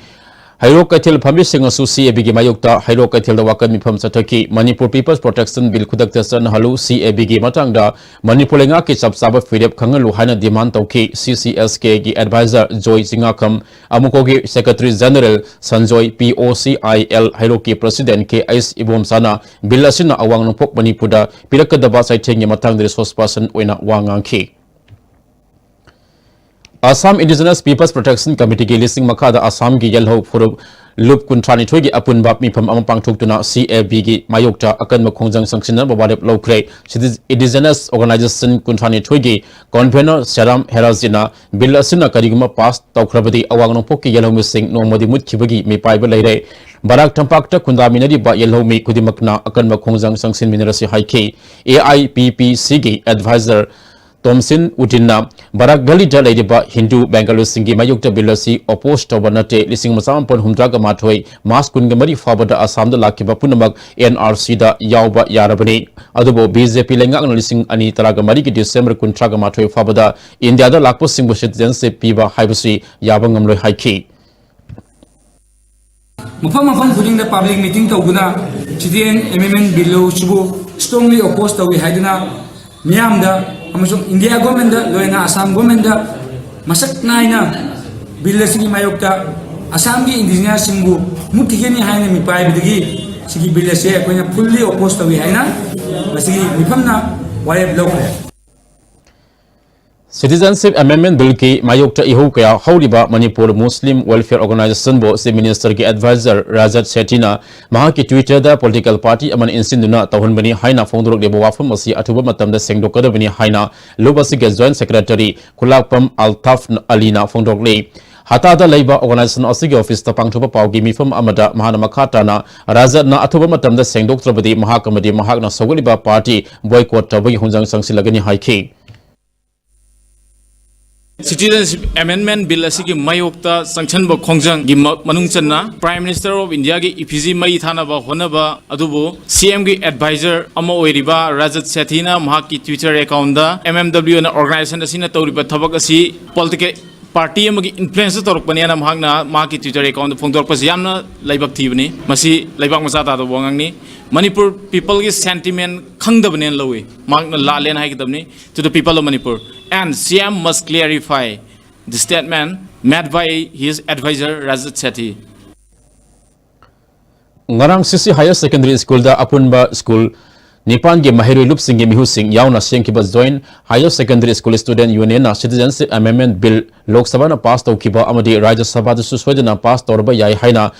ꯍꯩꯔꯣꯛ ꯀꯩꯊꯦꯜ ꯐꯝꯕꯤꯁꯤꯡꯅꯁꯨ C A Bꯒꯤ ꯃꯥꯌꯣꯛꯇ ꯍꯩꯔꯣꯛ ꯀꯩꯊꯦꯜꯗ ꯋꯥꯀꯠ ꯃꯤꯐꯝ ꯆꯠꯊꯈꯤ꯫ Manipur People's Protection Bill ꯈꯨꯗꯛꯇ ꯆꯠꯅꯍꯜꯂꯨ, C A Bꯒꯤ ꯃꯇꯥꯡꯗ ꯃꯅꯤꯄꯨꯔ ꯂꯩꯉꯥꯛꯀꯤ ꯆꯞ ꯆꯥꯕ ꯐꯤꯔꯦꯞ ꯈꯪꯍꯜꯂꯨ ꯍꯥꯏꯅ demand ꯇꯧꯈꯤ꯫ C C S Kꯒꯤ advisor joy Chingakham, ꯑꯃꯨꯀꯣꯒꯤ Secretary General Sanjoy, P O C I L ꯍꯩꯔꯣꯛꯀꯤ President K H ꯏꯕꯣꯝꯆꯥꯅ bill ꯑꯁꯤꯅ ꯑꯋꯥꯡ ꯅꯣꯡꯄꯣꯛ ꯃꯅꯤꯄꯨꯔꯗ ꯄꯤꯔꯛꯀꯗꯕ ꯆꯩꯊꯦꯡꯒꯤ ꯃꯇꯥꯡꯗꯗꯤ spokesperson ꯑꯣꯏꯅ ꯋꯥ ꯉꯥꯡꯈꯤ꯫ Assam Indigenous People's Protection Committeeꯒꯤ ꯂꯤꯁꯤꯡ ꯃꯈꯥꯗ ꯑꯁꯥꯝꯒꯤ ꯌꯦꯜꯍꯧ ꯐꯨꯔꯨꯞ ꯂꯨꯞ ꯀꯨꯟꯊ꯭ꯔꯥꯅꯤꯊꯣꯏꯒꯤ ꯑꯄꯨꯟꯕ ꯃꯤꯐꯝ ꯑꯃ ꯄꯥꯡꯊꯣꯛꯇꯨꯅ C A B ꯒꯤ ꯃꯥꯌꯣꯛꯇ ꯑꯀꯟꯕ ꯈꯣꯡꯖꯪ ꯆꯪꯁꯤꯟꯅꯕ ꯋꯥꯔꯦꯞ ꯂꯧꯈ꯭ꯔꯦ꯫ Citi-, Indigenous Organization ꯀꯨꯟꯊ꯭ꯔꯥꯅꯤꯊꯣꯏꯒꯤ convener ꯁꯦꯔꯥꯝ ꯍꯦꯔꯥꯖꯤꯅ ꯕꯤꯜ ꯑꯁꯤꯅ ꯀꯔꯤꯒꯨꯝꯕ ꯄꯥꯁ ꯇꯧꯈ꯭ꯔꯕꯗꯤ ꯑꯋꯥꯡ ꯅꯣꯡꯄꯣꯛꯀꯤ ꯌꯦꯜꯍꯧꯃꯤꯁꯤꯡ ꯅꯣꯡꯃꯗꯤ ꯃꯨꯠꯈꯤꯕꯒꯤ ꯃꯤꯄꯥꯏꯕ ꯂꯩꯔꯦ꯫ ꯕꯔꯥꯛ ꯇꯝꯄꯥꯛꯇ ꯈꯨꯟꯗꯥꯃꯤꯟꯅꯔꯤꯕ ꯌꯦꯜꯍꯧꯃꯤ ꯈꯨꯗꯤꯡꯃꯛꯅ ꯑꯀꯟꯕ ꯈꯣꯡꯖꯪ ꯆꯪꯁꯤꯟꯃꯤꯟꯅꯔꯁꯤ ꯍꯥꯏꯈꯤ꯫ A I P P C ꯒꯤ advisor ꯇꯣꯝꯁꯤꯟ ꯎꯗꯤꯟꯅ ꯕꯔꯥꯛ ꯚꯦꯂꯤꯗ ꯂꯩꯔꯤꯕ ꯍꯤꯟꯗꯨ ꯕꯦꯡꯒꯥꯂꯨꯁꯤꯡꯒꯤ ꯃꯥꯌꯣꯛꯇ ꯕꯤꯜ ꯑꯁꯤ oppose ꯇꯧꯕ ꯅꯠꯇꯦ, ꯂꯤꯁꯤꯡ ꯑꯃ ꯆꯥꯃꯥꯄꯟ ꯍꯨꯝꯗ꯭ꯔꯥꯒ ꯃꯥꯊꯣꯏ March ꯀꯨꯟꯒ ꯃꯔꯤ ꯐꯥꯎꯕꯗ ꯑꯁꯥꯝꯗ ꯂꯥꯛꯈꯤꯕ ꯄꯨꯝꯅꯃꯛ N R C ꯗ ꯌꯥꯎꯕ ꯌꯥꯔꯕꯅꯤ꯫ ꯑꯗꯨꯕꯨ B J P ꯂꯩꯉꯥꯛꯅ ꯂꯤꯁꯤꯡ ꯑꯅꯤ ꯇꯔꯥꯒ ꯃꯔꯤꯒꯤ December ꯀꯨꯟꯊ꯭ꯔꯥꯒ ꯃꯥꯊꯣꯏ ꯐꯥꯎꯕꯗ ꯏꯟꯗꯤꯌꯥꯗ ꯂꯥꯛꯄꯁꯤꯡꯕꯨ citizenship ꯄꯤꯕ ꯍꯥꯏꯕꯁꯤ ꯌꯥꯕ ꯉꯝꯂꯣꯏ ꯍꯥꯏꯈꯤ꯫ ꯃꯐꯝ ꯃꯐꯝ ꯈꯨꯗꯤꯡꯗ public meeting ꯇꯧꯗꯨꯅ Citizen Amendment Bill ꯂꯧꯁꯤꯕꯨ strongly oppose ꯇꯧꯏ ꯍꯥꯏꯗꯨꯅ ꯃꯤꯌꯥꯝꯗ ꯑꯃꯁꯨꯡ ꯏꯟꯗꯤꯌꯥ government ꯂꯣꯏꯅ ꯑꯁꯥꯝ government ꯃꯁꯛ ꯅꯥꯏꯅ ꯕꯤꯜ ꯑꯁꯤꯒꯤ ꯃꯥꯌꯣꯛꯇ ꯑꯁꯥꯝꯒꯤ indigenous ꯁꯤꯡꯕꯨ ꯃꯨꯠꯈꯤꯒꯅꯤ ꯍꯥꯏꯅ ꯃꯤꯄꯥꯏꯕꯗꯒꯤ ꯁꯤꯒꯤ ꯕꯤꯜ ꯑꯁꯤ ꯑꯩꯈꯣꯏꯅ fully oppose ꯇꯧꯏ ꯍꯥꯏꯅ ꯃꯁꯤꯒꯤ ꯃꯤꯐꯝꯅ ꯋꯥꯔꯦꯞ ꯂꯧꯈ꯭ꯔꯦ꯫ Citizenship Amendment Bill ꯀꯤ ꯃꯥꯌꯣꯛꯇ ꯏꯍꯧ ꯀꯌꯥ ꯍꯧꯔꯤꯕ ꯃꯅꯤꯄꯨꯔ ꯃꯨꯁꯂꯤꯝ Welfare Organisation ꯕꯨ Chief Minister ꯒꯤ advisor ꯔꯥꯖꯠ ꯁꯦꯇꯤꯅ ꯃꯍꯥꯛꯀꯤ Twitter ꯗ political party ꯑꯃꯅ ꯏꯟꯁꯤꯟꯗꯨꯅ ꯇꯧꯍꯟꯕꯅꯤ ꯍꯥꯏꯅ ꯐꯣꯡꯗꯣꯔꯛꯂꯤꯕ ꯋꯥꯐꯝ ꯑꯁꯤ ꯑꯊꯨꯕ ꯃꯇꯝꯗ ꯁꯦꯡꯗꯣꯛꯀꯗꯕꯅꯤ ꯍꯥꯏꯅ ꯂꯨꯞ ꯑꯁꯤꯒꯤ Joint Secretary ꯈꯨꯂꯥꯛꯄꯝ ꯑꯜꯇꯥꯐ ꯑꯂꯤꯅ ꯐꯣꯡꯗꯣꯛꯂꯤ꯫ ꯍꯇꯥꯗ ꯂꯩꯕ organization ꯑꯁꯤꯒꯤ office ꯇ ꯄꯥꯡꯊꯣꯛꯄ ꯄꯥꯎꯒꯤ ꯃꯤꯐꯝ ꯑꯃꯗ ꯃꯍꯥꯛꯅ ꯃꯈꯥ ꯇꯥꯅ ꯔꯥꯖꯠꯅ ꯑꯊꯨꯕ ꯃꯇꯝꯗ ꯁꯦꯡꯗꯣꯛꯇ꯭ꯔꯕꯗꯤ ꯃꯍꯥꯛ ꯑꯃꯗꯤ ꯃꯍꯥꯛꯅ ꯁꯧꯒꯠꯂꯤꯕ party boycott ꯇꯧꯕꯒꯤ ꯍꯣꯡꯖꯪ ꯆꯪꯁꯤꯜꯂꯒꯅꯤ ꯍꯥꯏꯈꯤ꯫ Citizenship Amendment Bill ꯑꯁꯤꯒꯤ ꯃꯥꯌꯣꯛꯇ ꯆꯪꯁꯤꯟꯕ ꯈꯣꯡꯖꯪꯒꯤ ꯃ-, ꯃꯅꯨꯡ ꯆꯟꯅ Prime Minister of India ꯒꯤ effigy ꯃꯩ ꯊꯥꯅꯕ ꯍꯣꯠꯅꯕ ꯑꯗꯨꯕꯨ C M ꯒꯤ advisor ꯑꯃ ꯑꯣꯏꯔꯤꯕ ꯔꯥꯖꯠ ꯁꯦꯊꯤꯅ ꯃꯍꯥꯛꯀꯤ Twitter account ꯗ M M W ꯑꯅ organization ꯑꯁꯤꯅ ꯇꯧꯔꯤꯕ ꯊꯕꯛ ꯑꯁꯤ political party ꯑꯃꯒꯤ influence ꯇꯧꯔꯛꯄꯅꯦꯅ ꯃꯍꯥꯛꯅ ꯃꯍꯥꯛꯀꯤ Twitter account ꯗ ꯐꯣꯡꯗꯣꯔꯛꯄꯁꯤ ꯌꯥꯝꯅ ꯂꯥꯏꯕꯛ ꯊꯤꯕꯅꯤ꯫ ꯃꯁꯤ ꯂꯩꯕꯥꯛ ꯃꯆꯥ ꯇꯥꯗꯕ ꯋꯥꯉꯥꯡꯅꯤ꯫ ꯃꯅꯤꯄꯨꯔ people ꯒꯤ sentiment ꯈꯪꯗꯕꯅꯦꯅ ꯂꯧꯏ꯫ ꯃꯍꯥꯛꯅ ꯂꯥꯜꯂꯦꯅ ꯍꯥꯏꯒꯗꯕꯅꯤ꯫ To the people of Manipur and C M must clarify the statement made by his advisor Rajat Sethi. ꯉꯔꯥꯡ C C Higher Secondary School ꯗ ꯑꯄꯨꯟꯕ school ꯅꯤꯄꯥꯟꯒꯤ ꯃꯍꯩꯔꯣꯏ ꯂꯨꯞꯁꯤꯡꯒꯤ ꯃꯤꯍꯨꯠꯁꯤꯡ ꯌꯥꯎꯅ ꯁꯦꯝꯈꯤꯕ Joint Higher Secondary School Student Union ꯅ Citizenship Amendment Bill ꯂꯣꯛ ꯁꯚꯥꯅ pass ꯇꯧꯈꯤꯕ ꯑꯃꯗꯤ ꯔꯥꯖ꯭ꯌ ꯁꯚꯥꯗꯁꯨ ꯁꯣꯏꯗꯅ ꯄꯥꯁ ꯇꯧꯔꯕ ꯌꯥꯏ ꯍꯥꯏꯅ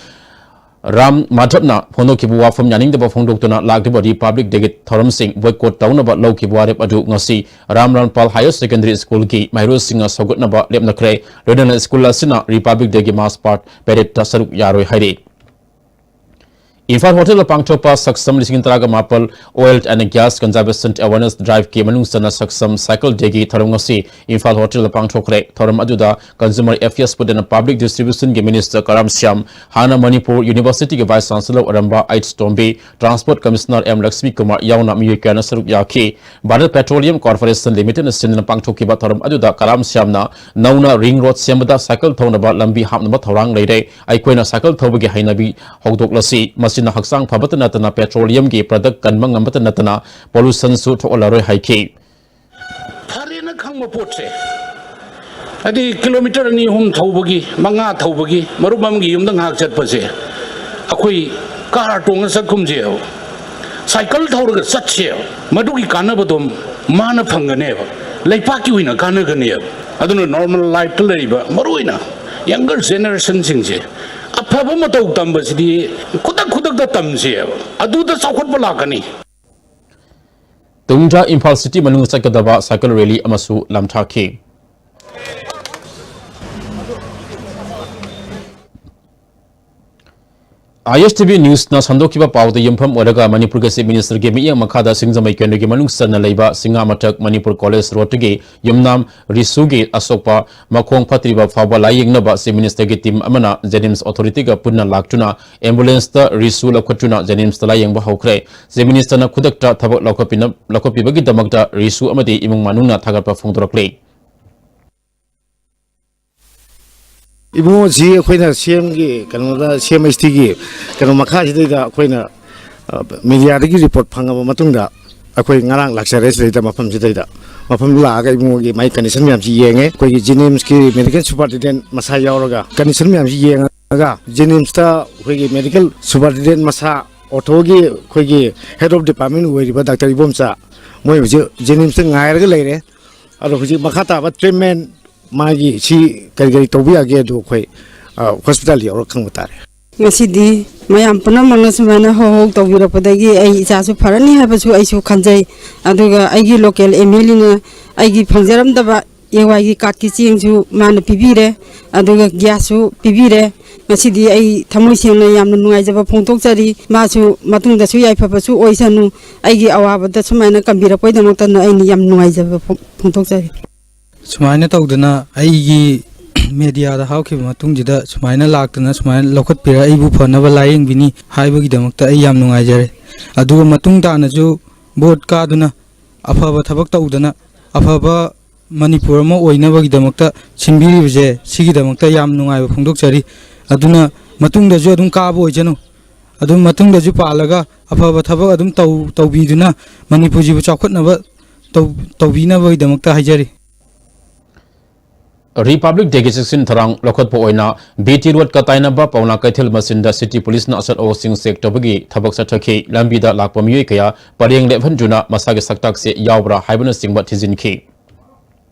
ꯔꯥꯝ ꯃꯥꯙꯕꯅ ꯐꯣꯡꯗꯣꯛꯈꯤꯕ ꯋꯥꯐꯝ ꯌꯥꯅꯤꯡꯗꯕ ꯐꯣꯡꯗꯣꯛꯇꯨꯅ ꯂꯥꯛꯂꯤꯕ Republic Day ꯒꯤ ꯊꯧꯔꯝꯁꯤꯡ boycott ꯇꯧꯅꯕ ꯂꯧꯈꯤꯕ ꯋꯥꯔꯦꯞ ꯑꯗꯨ ꯉꯁꯤ ꯔꯥꯝ ꯔꯥꯝꯄꯥꯜ Higher Secondary School ꯒꯤ ꯃꯍꯩꯔꯣꯏꯁꯤꯡꯅ ꯁꯧꯒꯠꯅꯕ ꯂꯦꯞꯅꯈ꯭ꯔꯦ꯫ ꯂꯣꯏꯅꯅ school ꯑꯁꯤꯅ Republic Day ꯒꯤ mass part parade ꯇ ꯁꯔꯨꯛ ꯌꯥꯔꯣꯏ ꯍꯥꯏꯔꯤ꯫ ꯏꯝꯐꯥꯜ ꯍꯣꯇꯦꯜꯗ ꯄꯥꯡꯊꯣꯛꯄ ꯁꯛꯁꯝ ꯂꯤꯁꯤꯡ ꯇꯔꯥꯒ ꯃꯥꯄꯜ Oil and Gas Conservation Awareness Drive ꯀꯤ ꯃꯅꯨꯡ ꯆꯟꯅ ꯁꯛꯁꯝ Cycle Day ꯒꯤ ꯊꯧꯔꯝ ꯉꯁꯤ ꯏꯝꯐꯥꯜ ꯍꯣꯇꯦꯜꯗ ꯄꯥꯡꯊꯣꯛꯈ꯭ꯔꯦ꯫ ꯊꯧꯔꯝ ꯑꯗꯨꯗ Consumer Affairs, Food and Public Distribution ꯒꯤ Minister ꯀꯔꯥꯝ ꯁ꯭ꯌꯥꯝ, ꯍꯥꯟꯅ ꯃꯅꯤꯄꯨꯔ University ꯒꯤ Vice Chancellor ꯑꯣꯏꯔꯝꯕ ꯑꯩꯆ ꯇꯣꯝꯕꯤ, Transport Commissioner M Lakshmi Kumar ꯌꯥꯎꯅ ꯃꯤꯑꯣꯏ ꯀꯌꯥꯅ ꯁꯔꯨꯛ ꯌꯥꯈꯤ꯫ Bharat Petroleum Corporation Limited ꯅ ꯁꯤꯟꯗꯨꯅ ꯄꯥꯡꯊꯣꯛꯈꯤꯕ ꯊꯧꯔꯝ ꯑꯗꯨꯗ ꯀꯔꯥꯝ ꯁ꯭ꯌꯥꯝꯅ ꯅꯧꯅ ring road ꯁꯦꯝꯕꯗ cycle ꯊꯧꯅꯕ ꯂꯝꯕꯤ ꯍꯥꯞꯅꯕ ꯊꯧꯔꯥꯡ ꯂꯩꯔꯦ꯫ ꯑꯩꯈꯣꯏꯅ cycle ꯊꯧꯕꯒꯤ ꯍꯩꯅꯕꯤ ꯍꯧꯗꯣꯛꯂꯁꯤ꯫ ꯃꯁꯤꯅ ꯍꯛꯆꯥꯡ ꯐꯕꯇ ꯅꯠꯇꯅ petroleum ꯒꯤ product ꯀꯟꯕ ꯉꯝꯕꯇ ꯅꯠꯇꯅ pollution ꯁꯨ ꯊꯣꯛꯍꯜꯂꯔꯣꯏ ꯍꯥꯏꯈꯤ꯫ ꯐꯔꯦꯅ ꯈꯪꯕ ꯄꯣꯠꯁꯦ, ꯍꯥꯏꯗꯤ kilometre ꯑꯅꯤ ꯑꯍꯨꯝ ꯊꯧꯕꯒꯤ, ꯃꯉꯥ ꯊꯧꯕꯒꯤ, ꯃꯔꯨꯞ ꯑꯃꯒꯤ ꯌꯨꯝꯗ ꯉꯥꯏꯍꯥꯛ ꯆꯠꯄꯁꯦ, ꯑꯩꯈꯣꯏ car ꯇꯣꯡꯉ ꯆꯠꯀꯨꯝꯁꯦꯕ, cycle ꯊꯧꯔꯒ ꯆꯠꯁꯦꯕ, ꯃꯗꯨꯒꯤ ꯀꯥꯟꯅꯕꯗꯣ ꯃꯥꯅ ꯐꯪꯒꯅꯦꯕ, ꯂꯩꯄꯥꯛꯀꯤ ꯑꯣꯏꯅ ꯀꯥꯟꯅꯒꯅꯦꯕ꯫ ꯑꯗꯨꯅ normal life ꯇ ꯂꯩꯔꯤꯕ ꯃꯔꯨꯑꯣꯏꯅ younger generation ꯁꯤꯡꯁꯦ ꯑꯐꯕ ꯃꯇꯧ ꯇꯝꯕꯁꯤꯗꯤ ꯈꯨꯗꯛ ꯈꯨꯗꯛꯇ ꯇꯝꯁꯦꯕ, ꯑꯗꯨꯗ ꯆꯥꯎꯈꯠꯄ ꯂꯥꯛꯀꯅꯤ꯫ ꯇꯨꯡꯗ ꯏꯝꯐꯥꯜ city ꯃꯅꯨꯡꯗ ꯆꯠꯀꯗꯕ cycle rally ꯑꯃꯁꯨ ꯂꯥꯟꯊꯥꯈꯤ꯫ ISTV news ꯅ ꯁꯟꯗꯣꯛꯈꯤꯕ ꯄꯥꯎꯗ ꯌꯨꯝꯐꯝ ꯑꯣꯏꯔꯒ ꯃꯅꯤꯄꯨꯔꯒꯤ Chief Minister ꯒꯤ ꯃꯤꯠꯌꯦꯡ ꯃꯈꯥꯗ ꯁꯤꯡꯖꯃꯩ ꯀꯦꯟꯗ꯭ꯔꯒꯤ ꯃꯅꯨꯡ ꯆꯟꯅ ꯂꯩꯕ ꯁꯤꯡꯉꯥ ꯃꯊꯛ ꯃꯅꯤꯄꯨꯔ college road ꯇꯒꯤ ꯌꯨꯝꯅꯥꯝ ꯔꯤꯁꯨꯒꯤ ꯑꯁꯣꯛꯄ ꯃꯈꯣꯡ ꯐꯠꯇ꯭ꯔꯤꯕ ꯐꯥꯎꯕ ꯂꯥꯌꯦꯡꯅꯕ Chief Minister ꯒꯤ team ꯑꯃꯅ JNIMS authority ꯒ ꯄꯨꯟꯅ ꯂꯥꯛꯇꯨꯅ ambulance ꯇ ꯔꯤꯁꯨ ꯂꯧꯈꯠꯇꯨꯅ JNIMS ꯇ ꯂꯥꯌꯦꯡꯕ ꯍꯧꯈ꯭ꯔꯦ꯫ Chief Minister ꯅ ꯈꯨꯗꯛꯇ ꯊꯕꯛ ꯂꯧꯈꯠꯄꯤꯅ-, ꯂꯧꯈꯠꯄꯤꯕꯒꯤꯗꯃꯛꯇ ꯔꯤꯁꯨ ꯑꯃꯗꯤ ꯏꯃꯨꯡ ꯃꯅꯨꯡꯅ ꯊꯥꯒꯠꯄ ꯐꯣꯡꯗꯣꯔꯛꯂꯤ꯫ ꯏꯕꯨꯡꯉꯣꯁꯤ ꯑꯩꯈꯣꯏꯅ CM ꯒꯤ ꯀꯩꯅꯣꯗ, CMHT ꯒꯤ ꯀꯩꯅꯣ ꯃꯈꯥꯁꯤꯗꯩꯗ ꯑꯩꯈꯣꯏꯅ, ꯑ, media ꯗꯒꯤ report ꯐꯪꯉꯕ ꯃꯇꯨꯡꯗ ꯑꯩꯈꯣꯏ ꯉꯔꯥꯡ ꯂꯥꯛꯆꯔꯦ ꯁꯤꯗꯩꯗ, ꯃꯐꯝꯁꯤꯗꯩꯗ꯫ ꯃꯐꯝꯗ ꯂꯥꯛꯑꯒ ꯏꯕꯨꯡꯉꯣꯒꯤ ꯃꯥꯒꯤ condition ꯃꯌꯥꯝꯁꯤ ꯌꯦꯡꯉꯦ꯫ ꯑꯩꯈꯣꯏꯒꯤ JNIMS ꯀꯤ medical superintendent ꯃꯁꯥ ꯌꯥꯎꯔꯒ condition ꯃꯌꯥꯝꯁꯤ ꯌꯦꯡꯉꯒ JNIMS ꯇ ꯑꯩꯈꯣꯏꯒꯤ medical superintendent ꯃꯁꯥ ꯑꯣꯊꯣꯒꯤ ꯑꯩꯈꯣꯏꯒꯤ head of department ꯑꯣꯏꯔꯤꯕ ꯗꯥꯛꯇꯔ ꯏꯕꯣꯝꯆꯥ, ꯃꯣꯏ ꯍꯧꯖꯤꯛ ꯖꯦꯅꯤꯝꯁꯇ ꯉꯥꯏꯔꯒ ꯂꯩꯔꯦ꯫ ꯑꯗꯣ ꯍꯧꯖꯤꯛ ꯃꯈꯥ ꯇꯥꯕ treatment ꯃꯥꯒꯤ ꯁꯤ ꯀꯔꯤ ꯀꯔꯤ ꯇꯧꯕ ꯌꯥꯒꯦ ꯑꯗꯨ ꯑꯩꯈꯣꯏ, ꯑ, ꯍꯣꯁꯄꯤꯇꯥꯜ ꯌꯧꯔꯒ ꯈꯪꯕ ꯇꯥꯔꯦ꯫ ꯉꯁꯤꯗꯤ ꯃꯌꯥꯝ ꯄꯨꯝꯅꯃꯛꯅ ꯁꯨꯃꯥꯏꯅ ꯍꯧ ꯍꯧ ꯇꯧꯕꯤꯔꯛꯄꯗꯒꯤ ꯑꯩ ꯏꯆꯥꯁꯨ ꯐꯔꯅꯤ ꯍꯥꯏꯕꯁꯨ ꯑꯩꯁꯨ ꯈꯟꯖꯩ꯫ ꯑꯗꯨꯒ ꯑꯩꯒꯤ local MLAꯅ ꯑꯩꯒꯤ ꯐꯪꯖꯔꯝꯗꯕ AYꯒꯤ cardꯀꯤ ꯆꯦꯡꯁꯨ ꯃꯥꯅ ꯄꯤꯕꯤꯔꯦ, ꯑꯗꯨꯒ gasꯁꯨ ꯄꯤꯕꯤꯔꯦ꯫ ꯉꯁꯤꯗꯤ ꯑꯩ ꯊꯃꯣꯏ ꯁꯦꯡꯅ ꯌꯥꯝꯅ ꯅꯨꯡꯉꯥꯏꯖꯕ ꯐꯣꯡꯗꯣꯛꯆꯔꯤ꯫ ꯃꯥꯁꯨ ꯃꯇꯨꯡꯗꯁꯨ ꯌꯥꯏꯐꯕꯁꯨ ꯑꯣꯏꯁꯅꯨ꯫ ꯑꯩꯒꯤ ꯑꯋꯥꯕꯗ ꯁꯨꯃꯥꯏꯅ ꯀꯟꯕꯤꯔꯛꯄꯒꯤꯗꯃꯛꯇ ꯑꯩꯅ ꯌꯥꯝ ꯅꯨꯡꯉꯥꯏꯖꯕ ꯐꯣꯡ-, ꯐꯣꯡꯗꯣꯛꯆꯔꯤ꯫ ꯁꯨꯃꯥꯏꯅ ꯇꯧꯗꯅ ꯑꯩꯒꯤ mediaꯗ ꯍꯥꯞꯈꯤꯕ ꯃꯇꯨꯡꯁꯤꯗ ꯁꯨꯃꯥꯏꯅ ꯂꯥꯛꯇꯅ ꯁꯨꯃꯥꯏꯅ ꯂꯧꯈꯠꯄꯤꯔ ꯑꯩꯕꯨ ꯐꯅꯕ ꯂꯥꯌꯦꯡꯕꯤꯅꯤ ꯍꯥꯏꯕꯒꯤꯗꯃꯛꯇ ꯑꯩ ꯌꯥꯝ ꯅꯨꯡꯉꯥꯏꯖꯔꯦ꯫ ꯑꯗꯨꯒ ꯃꯇꯨꯡ ꯇꯥꯅꯁꯨ vote ꯀꯥꯗꯨꯅ ꯑꯐꯕ ꯊꯕꯛ ꯇꯧꯗꯅ ꯑꯐꯕ ꯃꯅꯤꯄꯨꯔ ꯑꯃ ꯑꯣꯏꯅꯕꯒꯤꯗꯃꯛꯇ ꯁꯤꯟꯕꯤꯔꯤꯕꯁꯦ, ꯁꯤꯒꯤꯗꯃꯛꯇ ꯌꯥꯝ ꯅꯨꯡꯉꯥꯏꯕ ꯐꯣꯡꯗꯣꯛꯆꯔꯤ꯫ ꯑꯗꯨꯅ ꯃꯇꯨꯡꯗꯁꯨ ꯑꯗꯨꯝ ꯀꯥꯕ ꯑꯣꯏꯖꯅꯨ, ꯑꯗꯨꯝ ꯃꯇꯨꯡꯗꯁꯨ ꯄꯥꯜꯂꯒ ꯑꯐꯕ ꯊꯕꯛ ꯑꯗꯨꯝ ꯇꯧ-, ꯇꯧꯕꯤꯗꯨꯅ ꯃꯅꯤꯄꯨꯔꯁꯤꯕꯨ ꯆꯥꯎꯈꯠꯅꯕ ꯇꯧ-, ꯇꯧꯕꯤꯅꯕꯒꯤꯗꯃꯛꯇ ꯍꯥꯏꯖꯔꯤ꯫ Republic Dayꯒꯤ ꯆꯦꯛꯁꯤꯟ ꯊꯧꯔꯥꯡ ꯂꯧꯈꯠꯄ ꯑꯣꯏꯅ BT roadꯀ ꯇꯥꯏꯅꯕ ꯄꯥꯎꯅꯥ ꯀꯩꯊꯦꯜ ꯃꯆꯤꯟꯗ city policeꯅ ꯑꯆꯧ ꯑꯆꯧꯕꯁꯤꯡ check ꯇꯧꯕꯒꯤ ꯊꯕꯛ ꯆꯠꯊꯈꯤ꯫ ꯂꯝꯕꯤꯗ ꯂꯥꯛꯄ ꯃꯤꯑꯣꯏ ꯀꯌꯥ ꯄꯔꯦꯡ ꯂꯦꯞꯍꯟꯗꯨꯅ ꯃꯁꯥꯒꯤ ꯁꯛꯇꯥꯛꯁꯦ ꯌꯥꯎꯕ꯭ꯔꯥ ꯍꯥꯏꯕꯅꯆꯤꯡꯕ ꯊꯤꯖꯤꯟꯈꯤ꯫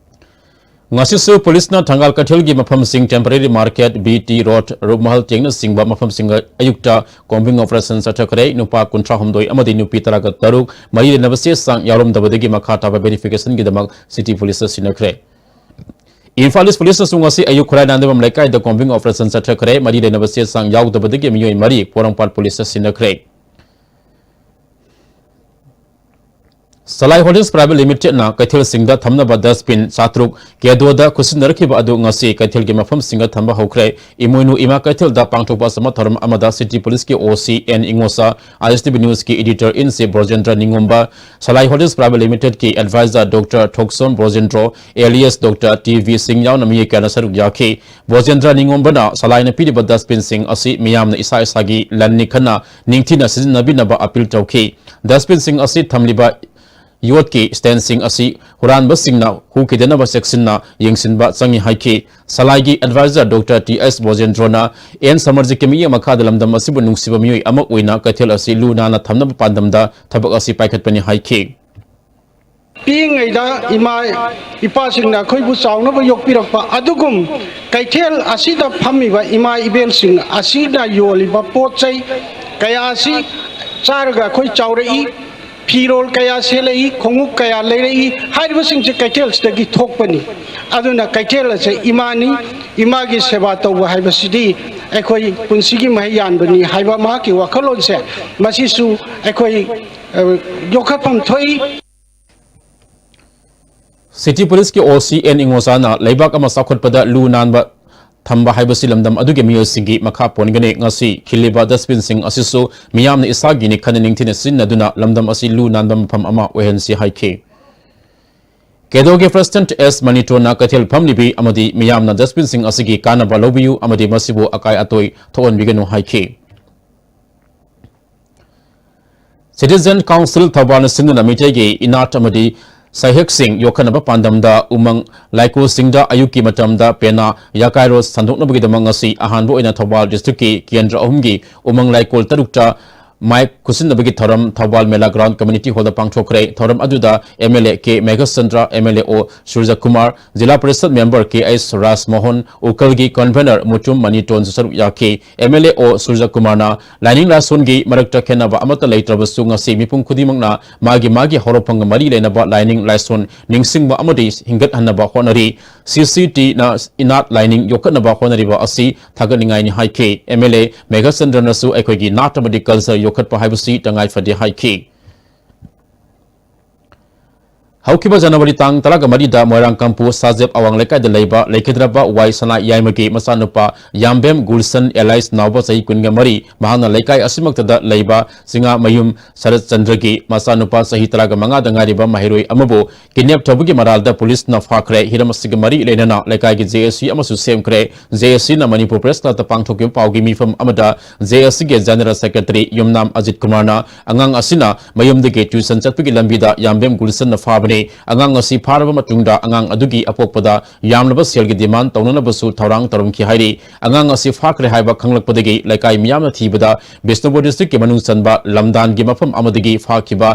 ꯉꯁꯤꯁꯨ ꯄꯨꯂꯤꯁꯅ ꯊꯪꯒꯥꯜ ꯀꯩꯊꯦꯜꯒꯤ ꯃꯐꯝꯁꯤꯡ, temporary market, BT road, ꯔꯨꯞꯃꯍꯜ ꯇꯦꯡꯅꯆꯤꯡꯕ ꯃꯐꯝꯁꯤꯡ ꯑꯌꯨꯛꯇ combing operation ꯆꯠꯊꯈ꯭ꯔꯦ꯫ ꯅꯨꯄꯥ ꯀꯨꯟꯊ꯭ꯔꯥ ꯍꯨꯝꯗꯣꯏ ꯑꯃꯗꯤ ꯅꯨꯄꯤ ꯇꯔꯥꯒ ꯇꯔꯨꯛ ꯃꯔꯤ ꯂꯩꯅꯕ ꯆꯦ ꯆꯥꯡ ꯌꯥꯎꯔꯝꯗꯕꯗꯒꯤ ꯃꯈꯥ ꯇꯥꯕ verificationꯒꯤꯗꯃꯛ city policeꯇ ꯁꯤꯟꯅꯈ꯭ꯔꯦ꯫ ꯏꯝꯐꯥꯜ East ꯄꯨꯂꯤꯁꯅꯁꯨ ꯉꯁꯤ ꯑꯌꯨꯛ ꯈꯨꯔꯥꯏ ꯅꯥꯟꯗꯕꯝ ꯂꯩꯀꯥꯏꯗ combing operation ꯆꯠꯊꯈ꯭ꯔꯦ꯫ ꯃꯔꯤ ꯂꯩꯅꯕ ꯆꯦ ꯆꯥꯡ ꯌꯥꯎꯗꯕꯗꯒꯤ ꯃꯤꯑꯣꯏ ꯃꯔꯤ ꯄꯣꯔꯣꯝꯄꯥꯠ ꯄꯨꯂꯤꯁꯇ ꯁꯤꯟꯅꯈ꯭ꯔꯦ꯫ ꯁꯂꯥꯏ Holdings Private Limitedꯅ ꯀꯩꯊꯦꯜꯁꯤꯡꯗ ꯊꯝꯅꯕ dustbin ꯆꯥꯇ꯭ꯔꯨꯛ ꯀꯦꯗꯣꯗ ꯈꯨꯠꯁꯤꯟꯅꯔꯛꯈꯤꯕ ꯑꯗꯨ ꯉꯁꯤ ꯀꯩꯊꯦꯜꯒꯤ ꯃꯐꯝꯁꯤꯡꯗ ꯊꯝꯕ ꯍꯧꯈ꯭ꯔꯦ꯫ ꯏꯃꯣꯏꯅꯨ ꯏꯃꯥ ꯀꯩꯊꯦꯜꯗ ꯄꯥꯡꯊꯣꯛꯄ ꯑꯆꯝꯕ ꯊꯧꯔꯝ ꯑꯃꯗ city policeꯀꯤ OC N ꯏꯉꯣꯆꯥ, ISTV Newsꯀꯤ editor in chief ꯕ꯭ꯔꯣꯖꯦꯟꯗ꯭ꯔ ꯅꯤꯉꯣꯝꯕ, Salai Holdings Private Limitedꯀꯤ advisor Doctor ꯊꯣꯛꯁꯣꯝ ꯕ꯭ꯔꯣꯖꯦꯟꯗ꯭ꯔꯣ, alias Doctor T V ꯁꯤꯡ ꯌꯥꯎꯅ ꯃꯤꯑꯣꯏ ꯀꯌꯥꯅ ꯁꯔꯨꯛ ꯌꯥꯈꯤ꯫ ꯕ꯭ꯔꯣꯖꯦꯟꯗ꯭ꯔ ꯅꯤꯉꯣꯝꯕꯅ ꯁꯂꯥꯏꯅ ꯄꯤꯔꯤꯕ dustbinꯁꯤꯡ ꯑꯁꯤ ꯃꯤꯌꯥꯝꯅ ꯏꯁꯥ ꯏꯁꯥꯒꯤ ꯂꯟꯅꯤ ꯈꯟꯅ ꯅꯤꯡꯊꯤꯅ ꯁꯤꯖꯤꯟꯅꯕꯤꯅꯕ appeal ꯇꯧꯈꯤ꯫ Dustbinꯁꯤꯡ ꯑꯁꯤ ꯊꯝꯂꯤꯕ ꯌꯣꯠꯀꯤ ꯁ꯭ꯇꯦꯟꯁꯤꯡ ꯑꯁꯤ ꯍꯨꯔꯥꯟꯕꯁꯤꯡꯅ ꯍꯨꯈꯤꯗꯅꯕ ꯆꯦꯛꯁꯤꯟꯅ ꯌꯦꯡꯁꯤꯟꯕ ꯆꯪꯏ ꯍꯥꯏꯈꯤ꯫ ꯁꯂꯥꯏꯒꯤ ꯑꯦꯗꯚꯥꯏꯖꯔ ꯗꯣꯛꯇꯔ ꯇꯤ ꯑꯦꯁ ꯕꯣꯖꯦꯟꯗ꯭ꯔꯣꯅ ꯑꯦꯟ ꯁꯃꯔꯖꯤꯠꯀꯤ ꯃꯤꯠꯌꯦꯡ ꯃꯈꯥꯗ ꯂꯝꯗꯝ ꯑꯁꯤꯕꯨ ꯅꯨꯡꯁꯤꯕ ꯃꯤꯑꯣꯏ ꯑꯃ ꯑꯣꯏꯅ ꯀꯩꯊꯦꯜ ꯑꯁꯤ ꯂꯨ ꯅꯥꯟꯅ ꯊꯝꯅꯕ ꯄꯥꯟꯗꯝꯗ ꯊꯕꯛ ꯑꯁꯤ ꯄꯥꯏꯈꯠꯄꯅꯤ ꯍꯥꯏꯈꯤ꯫ ꯄꯤꯛꯏꯉꯩꯗ ꯏꯃꯥ ꯏꯄꯥꯁꯤꯡꯅ ꯑꯩꯈꯣꯏꯕꯨ ꯆꯥꯎꯅꯕ ꯌꯣꯛꯄꯤꯔꯛꯄ ꯑꯗꯨꯒꯨꯝ ꯀꯩꯊꯦꯜ ꯑꯁꯤꯗ ꯐꯝꯃꯤꯕ ꯏꯃꯥ ꯏꯕꯦꯜꯁꯤꯡ ꯑꯁꯤꯅ ꯌꯣꯜꯂꯤꯕ ꯄꯣꯠ ꯆꯩ ꯀꯌꯥ ꯑꯁꯤ ꯆꯥꯔꯒ ꯑꯩꯈꯣꯏ ꯆꯥꯎꯔꯛꯏ꯫ ꯐꯤꯔꯣꯜ ꯀꯌꯥ ꯁꯦꯠꯂꯛꯏ, ꯈꯣꯡꯎꯞ ꯀꯌꯥ ꯂꯩꯔꯛꯏ꯫ ꯍꯥꯏꯔꯤꯕꯁꯤꯡꯁꯦ ꯀꯩꯊꯦꯜꯁꯤꯗꯒꯤ ꯊꯣꯛꯄꯅꯤ꯫ ꯑꯗꯨꯅ ꯀꯩꯊꯦꯜ ꯑꯁꯦ ꯏꯃꯥꯅꯤ, ꯏꯃꯥꯒꯤ ꯁꯦꯕꯥ ꯇꯧꯕ ꯍꯥꯏꯕꯁꯤꯗꯤ ꯑꯩꯈꯣꯏ ꯄꯨꯟꯁꯤꯒꯤ ꯃꯍꯩ ꯌꯥꯟꯕꯅꯤ ꯍꯥꯏꯕ ꯃꯍꯥꯛꯀꯤ ꯋꯥꯈꯜꯂꯣꯟꯁꯦ, ꯃꯁꯤꯁꯨ ꯑꯩꯈꯣꯏ ꯑ, ꯌꯣꯛꯈꯠꯐꯝ ꯊꯣꯛꯏ꯫ ꯁꯤꯇꯤ ꯄꯨꯂꯤꯁꯀꯤ ꯑꯣ ꯁꯤ ꯑꯦꯟ ꯏꯉꯣꯆꯥꯅ ꯂꯩꯕꯥꯛ ꯑꯃ ꯆꯥꯎꯈꯠꯄꯗ ꯂꯨ ꯅꯥꯟꯕ ꯊꯝꯕ ꯍꯥꯏꯕꯁꯤ ꯂꯝꯗꯝ ꯑꯗꯨꯒꯤ ꯃꯤꯑꯣꯏꯁꯤꯡꯒꯤ ꯃꯈꯥ ꯄꯣꯟꯒꯅꯤ꯫ ꯉꯁꯤ ꯈꯤꯜꯂꯤꯕ ꯗꯁꯕꯤꯟꯁꯤꯡ ꯑꯁꯤꯁꯨ ꯃꯤꯌꯥꯝꯅ ꯏꯁꯥꯒꯤꯅꯤ ꯈꯟꯅ ꯅꯤꯡꯊꯤꯅ ꯁꯤꯖꯤꯟꯅꯗꯨꯅ ꯂꯝꯗꯝ ꯑꯁꯤ ꯂꯨ ꯅꯥꯟꯕ ꯃꯐꯝ ꯑꯃ ꯑꯣꯏꯍꯟꯁꯤ ꯍꯥꯏꯈꯤ꯫ ꯀꯦꯗꯣꯒꯤ ꯄ꯭ꯔꯦꯁꯤꯗꯦꯟꯠ ꯑꯦꯁ ꯃꯅꯤꯇꯣꯟꯅ ꯀꯩꯊꯦꯜ ꯐꯝꯂꯤꯕꯤ ꯑꯃꯗꯤ ꯃꯤꯌꯥꯝꯅ ꯗꯁꯕꯤꯟꯁꯤꯡ ꯑꯁꯤꯒꯤ ꯀꯥꯟꯅꯕ ꯂꯧꯕꯤꯌꯨ ꯑꯃꯗꯤ ꯃꯁꯤꯕꯨ ꯑꯀꯥꯏ ꯑꯇꯣꯏ ꯊꯣꯛꯍꯟꯕꯤꯒꯅꯨ ꯍꯥꯏꯈꯤ꯫ ꯁꯤꯇꯤꯖꯦꯟ ꯀꯥꯎꯟꯁꯤꯜ ꯊꯧꯕꯥꯜꯅ ꯁꯤꯟꯗꯨꯅ ꯃꯤꯇꯩꯒꯤ ꯏꯅꯥꯠ ꯑꯃꯗꯤ ꯁꯩꯍꯦꯛꯁꯤꯡ ꯌꯣꯛꯈꯠꯅꯕ ꯄꯥꯟꯗꯝꯗ ꯎꯃꯪ ꯂꯥꯏꯀꯣꯜꯁꯤꯡꯗ ꯑꯌꯨꯛꯀꯤ ꯃꯇꯝꯗ ꯄꯦꯅꯥ ꯌꯥꯀꯥꯏꯔꯣꯜ ꯁꯟꯗꯣꯛꯅꯕꯒꯤꯗꯃꯛ ꯉꯁꯤ ꯑꯍꯥꯟꯕ ꯑꯣꯏꯅ ꯊꯧꯕꯥꯜ ꯗꯤꯁꯇ꯭ꯔꯤꯛꯀꯤ ꯀꯦꯟꯗ꯭ꯔ ꯑꯍꯨꯝꯒꯤ ꯎꯃꯪ ꯂꯥꯏꯀꯣꯜ ꯇꯔꯨꯛꯇ ꯃꯥꯏꯛ ꯈꯨꯠꯁꯤꯟꯅꯕꯒꯤ ꯊꯧꯔꯝ ꯊꯧꯕꯥꯜ ꯃꯦꯂꯥ ꯒ꯭ꯔꯥꯎꯟ ꯀꯝꯃ꯭ꯌꯨꯅꯤꯇꯤ ꯍꯣꯜꯗ ꯄꯥꯡꯊꯣꯛꯈ꯭ꯔꯦ꯫ ꯊꯧꯔꯝ ꯑꯗꯨꯗ M L A K Meghachandra, M L A O Surajkumar, zila parishad member K H Rajmohan, ꯎꯀꯜꯒꯤ ꯀꯟꯚꯦꯅꯔ ꯃꯨꯇꯨꯝ ꯃꯅꯤꯇꯣꯟꯁꯨ ꯁꯔꯨꯛ ꯌꯥꯈꯤ꯫ ꯑꯦꯝ ꯑꯦꯜ ꯑꯦ ꯑꯣ ꯁꯨꯔꯖꯀꯨꯃꯥꯔꯅ ꯂꯥꯏꯅꯤꯡ ꯂꯥꯏꯁꯣꯟꯒꯤ ꯃꯔꯛꯇ ꯈꯦꯠꯅꯕ ꯑꯃꯠꯇ ꯂꯩꯇ꯭ꯔꯕꯁꯨ ꯉꯁꯤ ꯃꯤꯄꯨꯝ ꯈꯨꯗꯤꯡꯃꯛꯅ ꯃꯥꯒꯤ ꯃꯥꯒꯤ ꯍꯧꯔꯛꯐꯝꯒ ꯃꯔꯤ ꯂꯩꯅꯕ ꯂꯥꯏꯅꯤꯡ ꯂꯥꯏꯁꯣꯟ ꯅꯤꯡꯁꯤꯡꯕ ꯑꯃꯗꯤ ꯍꯤꯡꯒꯠꯍꯟꯅꯕ ꯍꯣꯠꯅꯔꯤ꯫ ꯁꯤ ꯁꯤ ꯇꯤꯅ ꯏꯅꯥꯠ ꯂꯥꯏꯅꯤꯡ ꯌꯣꯛꯈꯠꯅꯕ ꯍꯣꯠꯅꯔꯤꯕ ꯑꯁꯤ ꯊꯥꯒꯠꯅꯤꯡꯉꯥꯏꯅꯤ ꯍꯥꯏꯈꯤ꯫ ꯑꯦꯝ ꯑꯦꯜ ꯑꯦ ꯃꯦꯘꯆꯟꯗ꯭ꯔꯅꯁꯨ ꯑꯩꯈꯣꯏꯒꯤ ꯅꯥꯠ ꯑꯃꯗꯤ ꯀꯜꯆꯔ ꯌꯣꯛꯈꯠꯄ ꯍꯥꯏꯕꯁꯤ ꯇꯉꯥꯏ ꯐꯗꯦ ꯍꯥꯏꯈꯤ꯫ ꯍꯧꯈꯤꯕ ꯖꯅꯋꯥꯔꯤ ꯇꯥꯡ ꯇꯔꯥꯒ ꯃꯔꯤꯗ ꯃꯣꯏꯔꯥꯡ ꯀꯝꯄꯨ ꯁꯥꯖꯦꯞ ꯑꯋꯥꯡ ꯂꯩꯀꯥꯏꯗ ꯂꯩꯕ ꯂꯩꯈꯤꯗ꯭ꯔꯕ ꯋꯥꯏ ꯁꯅꯥ ꯌꯥꯏꯃꯒꯤ ꯃꯆꯥꯅꯨꯄꯥ ꯌꯥꯝꯕꯦꯝ ꯒꯨꯜꯁꯟ ꯑꯦꯂꯥꯏꯁ ꯅꯥꯎꯕ ꯆꯍꯤ ꯀꯨꯟꯒ ꯃꯔꯤ, ꯃꯍꯥꯛꯅ ꯂꯩꯀꯥꯏ ꯑꯁꯤꯃꯛꯇꯗ ꯂꯩꯕ ꯆꯤꯉꯥ ꯃꯌꯨꯝ ꯁꯔꯠ ꯆꯟꯗ꯭ꯔꯒꯤ ꯃꯆꯥꯅꯨꯄꯥ ꯆꯍꯤ ꯇꯔꯥꯒ ꯃꯉꯥꯗ ꯉꯥꯏꯔꯤꯕ ꯃꯍꯩꯔꯣꯏ ꯑꯃꯕꯨ ꯀꯤꯗꯅꯦꯞ ꯇꯧꯕꯒꯤ ꯃꯔꯥꯜꯗ ꯄꯨꯂꯤꯁꯅ ꯐꯥꯈ꯭ꯔꯦ꯫ ꯍꯤꯔꯝ ꯑꯁꯤꯒ ꯃꯔꯤ ꯂꯩꯅꯅ ꯂꯩꯀꯥꯏꯒꯤ ꯖꯦ ꯑꯦ ꯁꯤ ꯑꯃꯁꯨ ꯁꯦꯝꯈ꯭ꯔꯦ꯫ ꯖꯦ ꯑꯦ ꯁꯤꯅ ꯃꯅꯤꯄꯨꯔ ꯄ꯭ꯔꯦꯁ ꯀ꯭ꯂꯕꯇ ꯄꯥꯡꯊꯣꯛꯈꯤꯕ ꯄꯥꯎꯒꯤ ꯃꯤꯐꯝ ꯑꯃꯗ ꯖꯦ ꯑꯦ ꯁꯤꯒꯤ ꯖꯦꯅꯔꯦꯜ ꯁꯦꯀ꯭ꯔꯦꯇꯔꯤ ꯌꯨꯝꯅꯥꯝ ꯑꯖꯤꯠ ꯀꯨꯃꯥꯔꯅ ꯑꯉꯥꯡ ꯑꯁꯤꯅ ꯃꯌꯨꯝꯗꯒꯤ ꯇ꯭ꯌꯨꯁꯟ ꯆꯠꯄꯒꯤ ꯂꯝꯕꯤꯗ ꯌꯥꯝꯕꯦꯝ ꯒꯨꯜꯁꯟꯅ ꯐꯥꯕꯅꯤ꯫ ꯑꯉꯥꯡ ꯑꯁꯤ ꯐꯥꯔꯕ ꯃꯇꯨꯡꯗ ꯑꯉꯥꯡ ꯑꯗꯨꯒꯤ ꯑꯄꯣꯛꯄꯗ ꯌꯥꯝꯂꯕ ꯁꯦꯜꯒꯤ ꯗꯤꯃꯥꯟ ꯇꯧꯅꯅꯕꯁꯨ ꯊꯧꯔꯥꯡ ꯇꯧꯔꯝꯈꯤ ꯍꯥꯏꯔꯤ꯫ ꯑꯉꯥꯡ ꯑꯁꯤ ꯐꯥꯈ꯭ꯔꯦ ꯍꯥꯏꯕ ꯈꯪꯂꯛꯄꯗꯒꯤ ꯂꯩꯀꯥꯏ ꯃꯤꯌꯥꯝꯅ ꯊꯤꯕꯗ ꯕꯤꯁꯅꯨꯄꯨꯔ ꯗꯤꯁꯇ꯭ꯔꯤꯛꯀꯤ ꯃꯅꯨꯡ ꯆꯟꯕ ꯂꯝꯗꯥꯟꯒꯤ ꯃꯐꯝ ꯑꯃꯗꯒꯤ ꯐꯥꯈꯤꯕ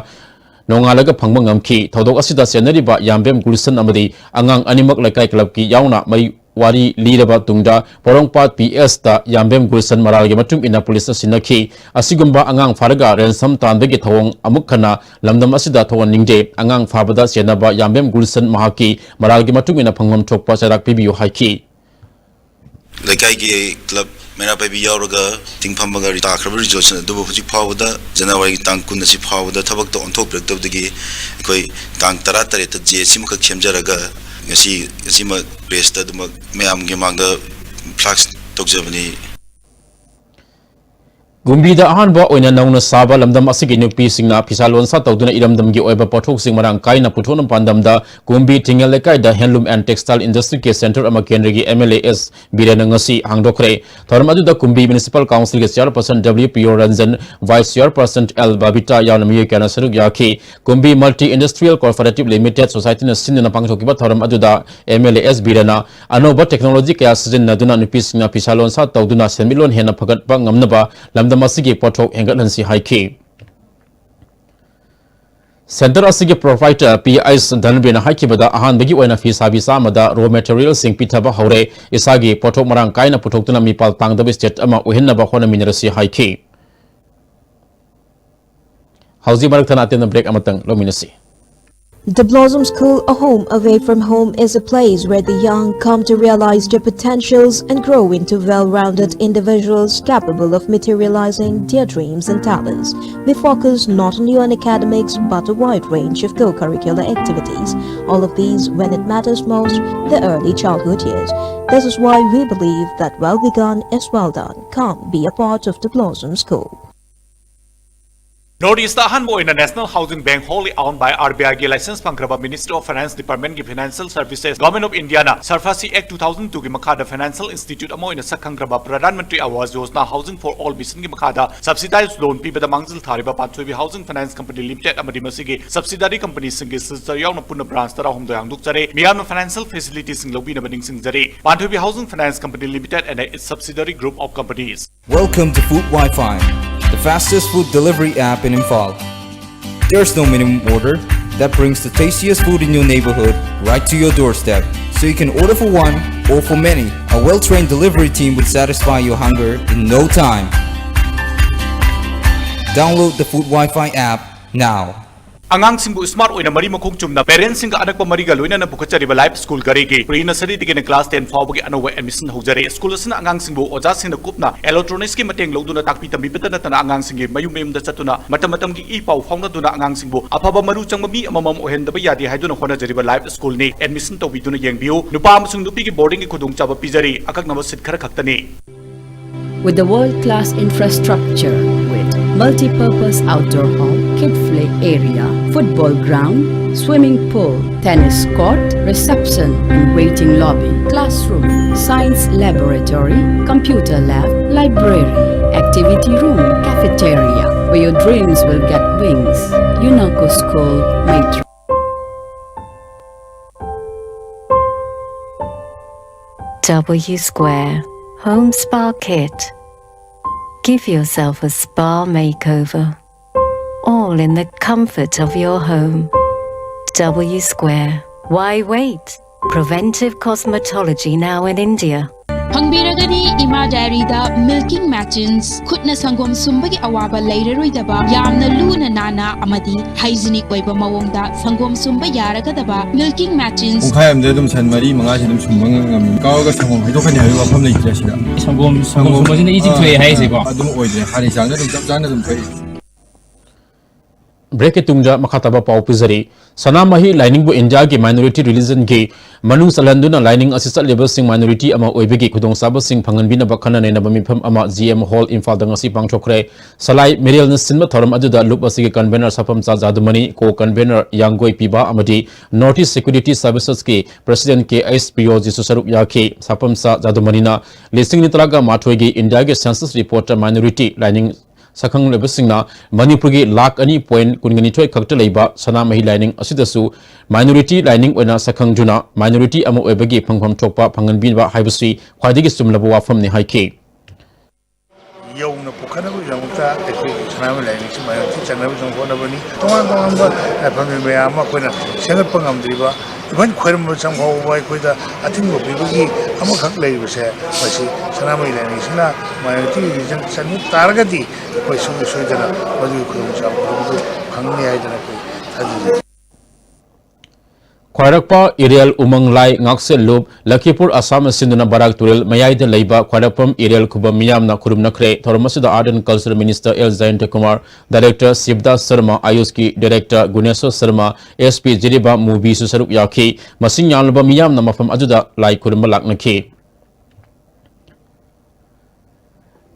ꯅꯣꯡꯉꯥꯜꯂꯒ ꯐꯪꯕ ꯉꯝꯈꯤ꯫ ꯊꯧꯗꯣꯛ ꯑꯁꯤꯗ ꯆꯦꯟꯅꯔꯤꯕ ꯌꯥꯝꯕꯦꯝ ꯒꯨꯜꯁꯟ ꯑꯃꯗꯤ ꯑꯉꯥꯡ ꯑꯅꯤꯃꯛ ꯂꯩꯀꯥꯏ ꯀ꯭ꯂꯕꯀꯤ ꯌꯥꯎꯅ ꯃꯩ ꯋꯥꯔꯤ ꯂꯤꯔꯕ ꯇꯨꯡꯗ ꯄꯣꯔꯣꯝꯄꯥꯠ ꯄꯤ ꯑꯦꯁꯇ ꯌꯥꯝꯕꯦꯝ ꯒꯨꯜꯁꯟ ꯃꯔꯥꯜꯒꯤ ꯃꯇꯨꯡ ꯏꯟꯅ ꯄꯨꯂꯤꯁꯅ ꯁꯤꯟꯅꯈꯤ꯫ ꯑꯁꯤꯒꯨꯝꯕ ꯑꯉꯥꯡ ꯐꯥꯔꯒ ꯔꯦꯟꯁꯝ ꯇꯥꯟꯕꯒꯤ ꯊꯧꯑꯣꯡ ꯑꯃꯨꯛ ꯍꯟꯅ ꯂꯝꯗꯝ ꯑꯁꯤꯗ ꯊꯣꯛꯍꯟꯅꯤꯡꯗꯦ꯫ ꯑꯉꯥꯡ ꯐꯥꯕꯗ ꯆꯦꯟꯅꯕ ꯌꯥꯝꯕꯦꯝ ꯒꯨꯜꯁꯟ ꯃꯍꯥꯛꯀꯤ ꯃꯔꯥꯜꯒꯤ ꯃꯇꯨꯡ ꯏꯟꯅ ꯐꯪꯐꯝ ꯊꯣꯛꯄ ꯆꯩꯔꯥꯛ ꯄꯤꯕꯤꯌꯨ ꯍꯥꯏꯈꯤ꯫ ꯂꯩꯀꯥꯏꯒꯤ ꯀ꯭ꯂꯕ ꯃꯩꯔꯥ ꯄꯥꯏꯕꯤ ꯌꯥꯎꯔꯒ ꯇꯤꯡ ꯐꯝꯃꯒ ꯇꯥꯈ꯭ꯔꯕ ꯔꯤꯖꯣꯂꯨꯁꯟ ꯑꯗꯨꯕꯨ ꯍꯧꯖꯤꯛ ꯐꯥꯎꯕꯗ, ꯖꯅꯋꯥꯔꯤꯒꯤ ꯇꯥꯡ ꯀꯨꯟ ꯑꯁꯤ ꯐꯥꯎꯕꯗ ꯊꯕꯛꯇ ꯑꯣꯟꯊꯣꯛꯄꯤꯔꯛꯇꯕꯗꯒꯤ ꯑꯩꯈꯣꯏ ꯇꯥꯡ ꯇꯔꯥ ꯇꯔꯦꯠꯇ ꯖꯦ ꯑꯦ ꯁꯤ ꯑꯃꯈꯛ ꯁꯦꯝꯖꯔꯒ ꯉꯁꯤ ꯑꯁꯤꯃꯛ ꯄ꯭ꯔꯦꯁꯇ ꯑꯗꯨꯃꯛ ꯃꯌꯥꯝꯒꯤ ꯃꯥꯡꯗ ꯐ꯭ꯂꯥꯛꯁ ꯇꯧꯖꯕꯅꯤ꯫ ꯀꯨꯝꯕꯤꯗ ꯑꯍꯥꯟꯕ ꯑꯣꯏꯅ ꯅꯧꯅ ꯁꯥꯕ ꯂꯝꯗꯝ ꯑꯁꯤꯒꯤ ꯅꯨꯄꯤꯁꯤꯡꯅ ꯐꯤꯁꯥ ꯂꯣꯟꯁꯥ ꯇꯧꯗꯨꯅ ꯏꯔꯝꯗꯝꯒꯤ ꯑꯣꯏꯕ ꯄꯣꯠꯊꯣꯛꯁꯤꯡ ꯃꯔꯥꯡ ꯀꯥꯏꯅ ꯄꯨꯊꯣꯛꯅꯕ ꯄꯥꯟꯗꯝꯗ ꯀꯨꯝꯕꯤ ꯊꯤꯡꯉꯦꯜ ꯂꯩꯀꯥꯏꯗ Handloom and Textile Industry ꯀꯤ ꯁꯦꯟꯇꯔ ꯑꯃ ꯀꯦꯟꯗ꯭ꯔꯒꯤ ꯑꯦꯝ ꯑꯦꯜ ꯑꯦ ꯑꯦꯁ ꯕꯤꯔꯦꯟꯅ ꯉꯁꯤ ꯍꯥꯡꯗꯣꯛꯈ꯭ꯔꯦ꯫ ꯊꯧꯔꯝ ꯑꯗꯨꯗ ꯀꯨꯝꯕꯤ ꯃ꯭ꯌꯨꯅꯤꯁꯤꯄꯥꯜ ꯀꯥꯎꯟꯁꯤꯜꯒꯤ ꯆꯤꯌꯥꯔꯄꯔꯁꯟ ꯗꯕ꯭ꯂꯤꯎ ꯄꯤ ꯑꯣ ꯔꯟꯖꯟ, ꯚꯥꯏꯁ ꯆꯤꯌꯥꯔꯄꯔꯁꯟ ꯑꯦꯜ ꯕꯕꯤꯇꯥ ꯌꯥꯎꯅ ꯃꯤꯑꯣꯏ ꯀꯌꯥꯅ ꯁꯔꯨꯛ ꯌꯥꯈꯤ꯫ ꯀꯨꯝꯕꯤ ꯃꯜꯇꯤ ꯏꯟꯗꯁꯇ꯭ꯔꯤꯌꯦꯜ ꯀꯣꯑꯣꯄꯔꯦꯇꯤꯚ ꯂꯤꯃꯤꯇꯦꯗ ꯁꯣꯁꯥꯏꯇꯤꯅ ꯁꯤꯟꯗꯨꯅ ꯄꯥꯡꯊꯣꯛꯈꯤꯕ ꯊꯧꯔꯝ ꯑꯗꯨꯗ ꯑꯦꯝ ꯑꯦꯜ ꯑꯦ ꯑꯦꯁ ꯕꯤꯔꯦꯟꯅ ꯑꯅꯧꯕ ꯇꯦꯛꯅꯣꯂꯣꯖꯤ ꯀꯌꯥ ꯁꯤꯖꯤꯟꯅꯗꯨꯅ ꯅꯨꯄꯤꯁꯤꯡꯅ ꯐꯤꯁꯥ ꯂꯣꯟꯁꯥ ꯇꯧꯗꯨꯅ ꯁꯦꯟꯃꯤꯠꯂꯣꯟ ꯍꯦꯟꯅ ꯐꯒꯠꯄ ꯉꯝꯅꯕ ꯂꯝꯗꯝ ꯑꯁꯤꯒꯤ ꯄꯣꯠꯊꯣꯛ ꯍꯦꯟꯒꯠꯍꯟꯁꯤ ꯍꯥꯏꯈꯤ꯫ ꯁꯦꯟꯇꯔ ꯑꯁꯤꯒꯤ ꯄ꯭ꯔꯣꯄ꯭ꯔꯥꯏꯇꯔ ꯄꯤ ꯑꯩꯆ ꯙꯟꯕꯤꯔꯅ ꯍꯥꯏꯈꯤꯕꯗ, ꯑꯍꯥꯟꯕꯒꯤ ꯑꯣꯏꯅ ꯐꯤ ꯁꯥꯕꯤ ꯆꯥꯝꯃꯗ ꯔꯣ ꯃꯦꯇꯔꯤꯌꯦꯜꯁꯤꯡ ꯄꯤꯊꯕ ꯍꯧꯔꯦ꯫ ꯏꯁꯥꯒꯤ ꯄꯣꯠꯊꯣꯛ ꯃꯔꯥꯡ ꯀꯥꯏꯅ ꯄꯨꯊꯣꯛꯇꯨꯅ ꯃꯤꯄꯥꯜ ꯇꯥꯡꯗꯕ ꯁ꯭ꯇꯦꯠ ꯑꯃ ꯑꯣꯏꯍꯟꯅꯕ ꯍꯣꯠꯅꯃꯤꯟꯅꯔꯁꯤ ꯍꯥꯏꯈꯤ꯫ ꯍꯧꯖꯤꯛ ꯃꯔꯛ ꯊꯠꯅ ꯑꯇꯦꯟꯕ ꯕ꯭ꯔꯦꯛ ꯑꯃꯇꯪ ꯂꯧꯃꯤꯟꯅꯁꯤ꯫ The Blossom School, a home away from home, is a place where the young come to realize their potentials and grow into well-rounded individuals capable of materializing their dreams and talents. We focus not only on academics but a wide range of co-curricular activities. All of these when it matters most, the early childhood years. This is why we believe that well begun is well done. Come be a part of the Blossom School. North East ꯑꯍꯥꯟꯕ ꯑꯣꯏꯅ National Housing Bank, wholly owned by R B I ꯒꯤ license ꯐꯪꯈ꯭ꯔꯕ Ministry of Finance Department ꯒꯤ Financial Services, Government of India ꯅ SARFAESI Act two thousand two ꯒꯤ ꯃꯈꯥꯗ financial institute ꯑꯃ ꯑꯣꯏꯅ ꯁꯛꯈꯪꯈ꯭ꯔꯕ Pradhan Mantri Awas Yojana Housing for All mission ꯒꯤ ꯃꯈꯥꯗ subsidized loan ꯄꯤꯕꯗ ꯃꯥꯡꯖꯤꯜ ꯊꯥꯔꯤꯕ ꯄꯥꯟꯊꯣꯏꯕꯤ Housing Finance Company Limited ꯑꯃꯗꯤ ꯃꯁꯤꯒꯤ subsidiary company ꯁꯤꯡꯒꯤ sister ꯌꯥꯎꯅ ꯄꯨꯟꯅ branch ꯇꯔꯥꯍꯨꯝꯗꯣꯏ ꯍꯥꯡꯗꯣꯛꯆꯔꯦ꯫ ꯃꯤꯌꯥꯝꯅ financial facility ꯁꯤꯡ ꯂꯧꯕꯤꯅꯕ ꯅꯤꯡꯁꯤꯡꯖꯔꯤ꯫ ꯄꯥꯟꯊꯣꯏꯕꯤ Housing Finance Company Limited and its subsidiary group of companies. Welcome to Food Wi-Fi, the fastest food delivery app in Imphal. There's no minimum order that brings the tastiest food in your neighborhood right to your doorstep, so you can order for one or for many. A well-trained delivery team will satisfy your hunger in no time. Download the Food Wi-Fi app now. ꯑꯉꯥꯡꯁꯤꯡꯕꯨ smart ꯑꯣꯏꯅ ꯃꯔꯤ ꯃꯈꯣꯡ ꯆꯨꯝꯅ parents ꯁꯤꯡꯒ ꯑꯅꯛꯄ ꯃꯔꯤꯒ ꯂꯣꯏꯅꯅ ꯄꯨꯈꯠꯆꯔꯤꯕ Life School ꯒꯥꯔꯤꯒꯤ pre nursery ꯗꯒꯤꯅ class ten ꯐꯥꯎꯕꯒꯤ ꯑꯅꯧꯕ admission ꯍꯧꯖꯔꯦ꯫ School ꯑꯁꯤꯅ ꯑꯉꯥꯡꯁꯤꯡꯕꯨ ꯑꯣꯖꯥꯁꯤꯡꯅ ꯀꯨꯞꯅ electronics ꯀꯤ ꯃꯇꯦꯡ ꯂꯧꯗꯨꯅ ꯇꯥꯛꯄꯤ ꯇꯝꯕꯤꯕꯇ ꯅꯠꯇꯅ ꯑꯉꯥꯡꯁꯤꯡꯒꯤ ꯃꯌꯨꯝ ꯃꯌꯨꯝꯗ ꯆꯠꯇꯨꯅ ꯃꯇꯝ ꯃꯇꯝꯒꯤ ꯏ ꯄꯥꯎ ꯐꯥꯎꯅꯗꯨꯅ ꯑꯉꯥꯡꯁꯤꯡꯕꯨ ꯑꯐꯕ ꯃꯔꯨ ꯆꯪꯕ ꯃꯤ ꯑꯃꯃꯝ ꯑꯣꯏꯍꯟꯗꯕ ꯌꯥꯗꯦ ꯍꯥꯏꯗꯨꯅ ꯍꯣꯠꯅꯖꯔꯤꯕ Life School ꯅꯤ꯫ Admission ꯇꯧꯕꯤꯗꯨꯅ ꯌꯦꯡꯕꯤꯌꯨ꯫ ꯅꯨꯄꯥ ꯑꯃꯁꯨꯡ ꯅꯨꯄꯤꯒꯤ boarding ꯒꯤ ꯈꯨꯗꯣꯡꯆꯥꯕ ꯄꯤꯖꯔꯤ꯫ ꯑꯀꯛꯅꯕ seat ꯈꯔ ꯈꯛꯇꯅꯤ꯫ With a world-class infrastructure with multi-purpose outdoor hall, kid play area, football ground, swimming pool, tennis court, reception and waiting lobby, classroom, science laboratory, computer lab, library, activity room, cafeteria, where your dreams will get wings. Unako School, Maitri. W Square Home Spa Kit. Give yourself a spa makeover, all in the comfort of your home. W Square. Why wait? Preventive cosmetology now in India. ꯐꯪꯕꯤꯔꯒꯅꯤ ꯏꯃꯥ ꯗꯥꯏꯔꯤꯗ milking machines. ꯈꯨꯠꯅ ꯁꯪꯒꯣꯝ ꯁꯨꯝꯕꯒꯤ ꯑꯋꯥꯕ ꯂꯩꯔꯔꯣꯏꯗꯕ, ꯌꯥꯝꯅ ꯂꯨꯅ ꯅꯥꯟꯅ ꯑꯃꯗꯤ hygienic ꯑꯣꯏꯕ ꯃꯑꯣꯡꯗ ꯁꯪꯒꯣꯝ ꯁꯨꯝꯕ ꯌꯥꯔꯒꯗꯕ ꯃꯤꯜꯀꯤꯡ ꯃꯦꯆꯤꯟꯁ꯫ ꯄꯨꯡꯈꯥꯏ ꯑꯃꯗ ꯑꯗꯨꯝ ꯁꯟ ꯃꯔꯤ ꯃꯉꯥꯁꯤ ꯑꯗꯨꯝ ꯁꯨꯝꯕ ꯉꯝꯃꯤ꯫ ꯀꯥꯎꯔꯒ ꯁꯪꯒꯣꯝ ꯍꯩꯗꯣꯛꯀꯅꯤ ꯍꯥꯏꯕꯒꯤ ꯋꯥꯐꯝ ꯂꯩꯇ꯭ꯔꯦ ꯁꯤꯗ꯫ ꯁꯪꯒꯣꯝ, ꯁꯪꯒꯣꯝ ꯁꯨꯝꯕꯁꯤꯅ ꯏꯁꯤꯡ ꯑꯥ, ꯊꯣꯛꯑꯦ ꯍꯥꯏꯁꯦꯀꯣ? ꯑꯗꯨꯝ ꯑꯣꯏꯗ꯭ꯔꯦ꯫ ꯍꯥꯟꯅꯒꯤ ꯆꯥꯡꯗ ꯑꯗꯨꯝ ꯆꯞ ꯆꯥꯅ ꯑꯗꯨꯝ ꯊꯣꯛꯏ꯫ ꯕ꯭ꯔꯦꯛꯀꯤ ꯇꯨꯡꯗ ꯃꯈꯥ ꯇꯥꯕ ꯄꯥꯎ ꯄꯤꯖꯔꯤ꯫ ꯁꯅꯥꯃꯍꯤ ꯂꯥꯏꯅꯤꯡꯕꯨ ꯏꯟꯗꯤꯌꯥꯒꯤ minority religionꯒꯤ ꯃꯅꯨꯡ ꯆꯜꯍꯟꯗꯨꯅ ꯂꯥꯏꯅꯤꯡ ꯑꯁꯤ ꯆꯠꯂꯤꯕꯁꯤꯡ minority ꯑꯃ ꯑꯣꯏꯕꯒꯤ ꯈꯨꯗꯣꯡꯆꯥꯕꯁꯤꯡ ꯐꯪꯍꯟꯕꯤꯅꯕ ꯈꯟꯅ ꯅꯩꯅꯕ ꯃꯤꯐꯝ ꯑꯃ G M Hall ꯏꯝꯐꯥꯜꯗ ꯉꯁꯤ ꯄꯥꯡꯊꯣꯛꯈ꯭ꯔꯦ꯫ ꯁꯂꯥꯏ ꯃꯤꯔꯦꯜꯅ ꯁꯤꯟꯕ ꯊꯧꯔꯝ ꯑꯗꯨꯗ ꯂꯨꯞ ꯑꯁꯤꯒꯤ convener ꯁꯥꯐꯝꯆꯥ ꯖꯥꯗꯨꯃꯅꯤ, co-convener ꯌꯥꯡꯒꯣꯏ ꯄꯤꯕ ꯑꯃꯗꯤ North East Security Servicesꯀꯤ president K H Priyojiꯁꯨ ꯁꯔꯨꯛ ꯌꯥꯈꯤ꯫ ꯁꯥꯐꯝꯆꯥ ꯖꯥꯗꯨꯃꯅꯤꯅ ꯂꯤꯁꯤꯡ ꯑꯅꯤ ꯇꯔꯥꯒ ꯃꯥꯊꯣꯏꯒꯤ ꯏꯟꯗꯤꯌꯥꯒꯤ census reportꯇ minority ꯂꯥꯏꯅꯤꯡ ꯁꯛꯈꯪꯂꯕꯁꯤꯡꯅ ꯃꯅꯤꯄꯨꯔꯒꯤ ꯂꯥꯈ ꯑꯅꯤ ꯄꯣꯏꯟ ꯀꯨꯟꯒ ꯅꯤꯊꯣꯏ ꯈꯛꯇ ꯂꯩꯕ ꯁꯅꯥꯃꯍꯤ ꯂꯥꯏꯅꯤꯡ ꯑꯁꯤꯗꯁꯨ minority ꯂꯥꯏꯅꯤꯡ ꯑꯣꯏꯅ ꯁꯛꯈꯪꯗꯨꯅ minority ꯑꯃ ꯑꯣꯏꯕꯒꯤ ꯐꯪꯐꯝ ꯊꯣꯛꯄ ꯐꯪꯍꯟꯕꯤꯕ ꯍꯥꯏꯕꯁꯤ ꯈ꯭ꯋꯥꯏꯗꯒꯤ ꯆꯨꯝꯂꯕ ꯋꯥꯐꯝꯅꯤ ꯍꯥꯏꯈꯤ꯫ ꯌꯧꯅ ꯄꯨꯈꯠꯅꯕꯒꯤꯗꯃꯛꯇ ꯑꯩꯈꯣꯏꯒꯤ ꯁꯅꯥꯃꯍꯤ ꯂꯥꯏꯅꯤꯡꯁꯤ minority ꯆꯟꯅꯕꯒꯤꯗꯃꯛ ꯍꯣꯠꯅꯕꯅꯤ꯫ ꯇꯣꯉꯥꯟ ꯇꯣꯉꯥꯟꯕ ꯂꯥꯏꯐꯝ ꯃꯌꯥꯝ ꯑꯃ ꯑꯩꯈꯣꯏꯅ ꯁꯦꯝꯒꯠꯄ ꯉꯝꯗ꯭ꯔꯤꯕ, even ꯈꯣꯏꯔꯝꯕ ꯆꯪꯐꯥꯎꯕ ꯑꯩꯈꯣꯏꯗ ꯑꯊꯤꯡꯕ ꯄꯤꯕꯒꯤ ꯑꯃꯈꯛ ꯂꯩꯔꯤꯕꯁꯦ, ꯃꯁꯤ ꯁꯅꯥꯃꯍꯤ ꯂꯥꯏꯅꯤꯡꯁꯤꯅ minority religion ꯆꯟꯕ ꯇꯥꯔꯒꯗꯤ ꯑꯩꯈꯣꯏ ꯁꯨꯡꯁꯣꯏ ꯁꯣꯏꯗꯅ ꯃꯗꯨꯒꯤ ꯈꯨꯗꯣꯡꯆꯥꯕ ꯑꯗꯨ ꯐꯪꯅꯤ ꯍꯥꯏꯗꯅ ꯑꯩꯈꯣꯏ ꯊꯥꯖꯖꯩ꯫ ꯈ꯭ꯋꯥꯏꯔꯛꯄ, ꯏꯔꯦꯜ, ꯎꯃꯪ ꯂꯥꯏ, ꯉꯥꯛꯁꯦꯜꯂꯨꯞ, ꯂꯈꯤꯄꯨꯔ ꯑꯁꯥꯝ ꯑꯁꯤꯟꯗꯨꯅ ꯕꯔꯥꯛ ꯇꯨꯔꯦꯜ ꯃꯌꯥꯏꯗ ꯂꯩꯕ ꯈ꯭ꯋꯥꯏꯔꯛꯄꯝ ꯏꯔꯦꯜ ꯈꯨꯕꯝ ꯃꯤꯌꯥꯝꯅ ꯈꯨꯔꯨꯝꯅꯈ꯭ꯔꯦ꯫ ꯊꯧꯔꯝ ꯑꯁꯤꯗ Art and Culture Minister L ꯖꯌꯟꯇ Kumar, Director ꯁꯤꯕꯗꯥꯁ Sharma, ꯑꯥꯌꯨꯁꯀꯤ Director Guneshor Sharma, S P Jiribam ꯃꯨꯕꯤꯁꯨ ꯁꯔꯨꯛ ꯌꯥꯈꯤ꯫ ꯃꯁꯤꯡ ꯌꯥꯝꯂꯕ ꯃꯤꯌꯥꯝꯅ ꯃꯐꯝ ꯑꯗꯨꯗ ꯂꯥꯏ ꯈꯨꯔꯨꯝꯕ ꯂꯥꯛꯅꯈꯤ꯫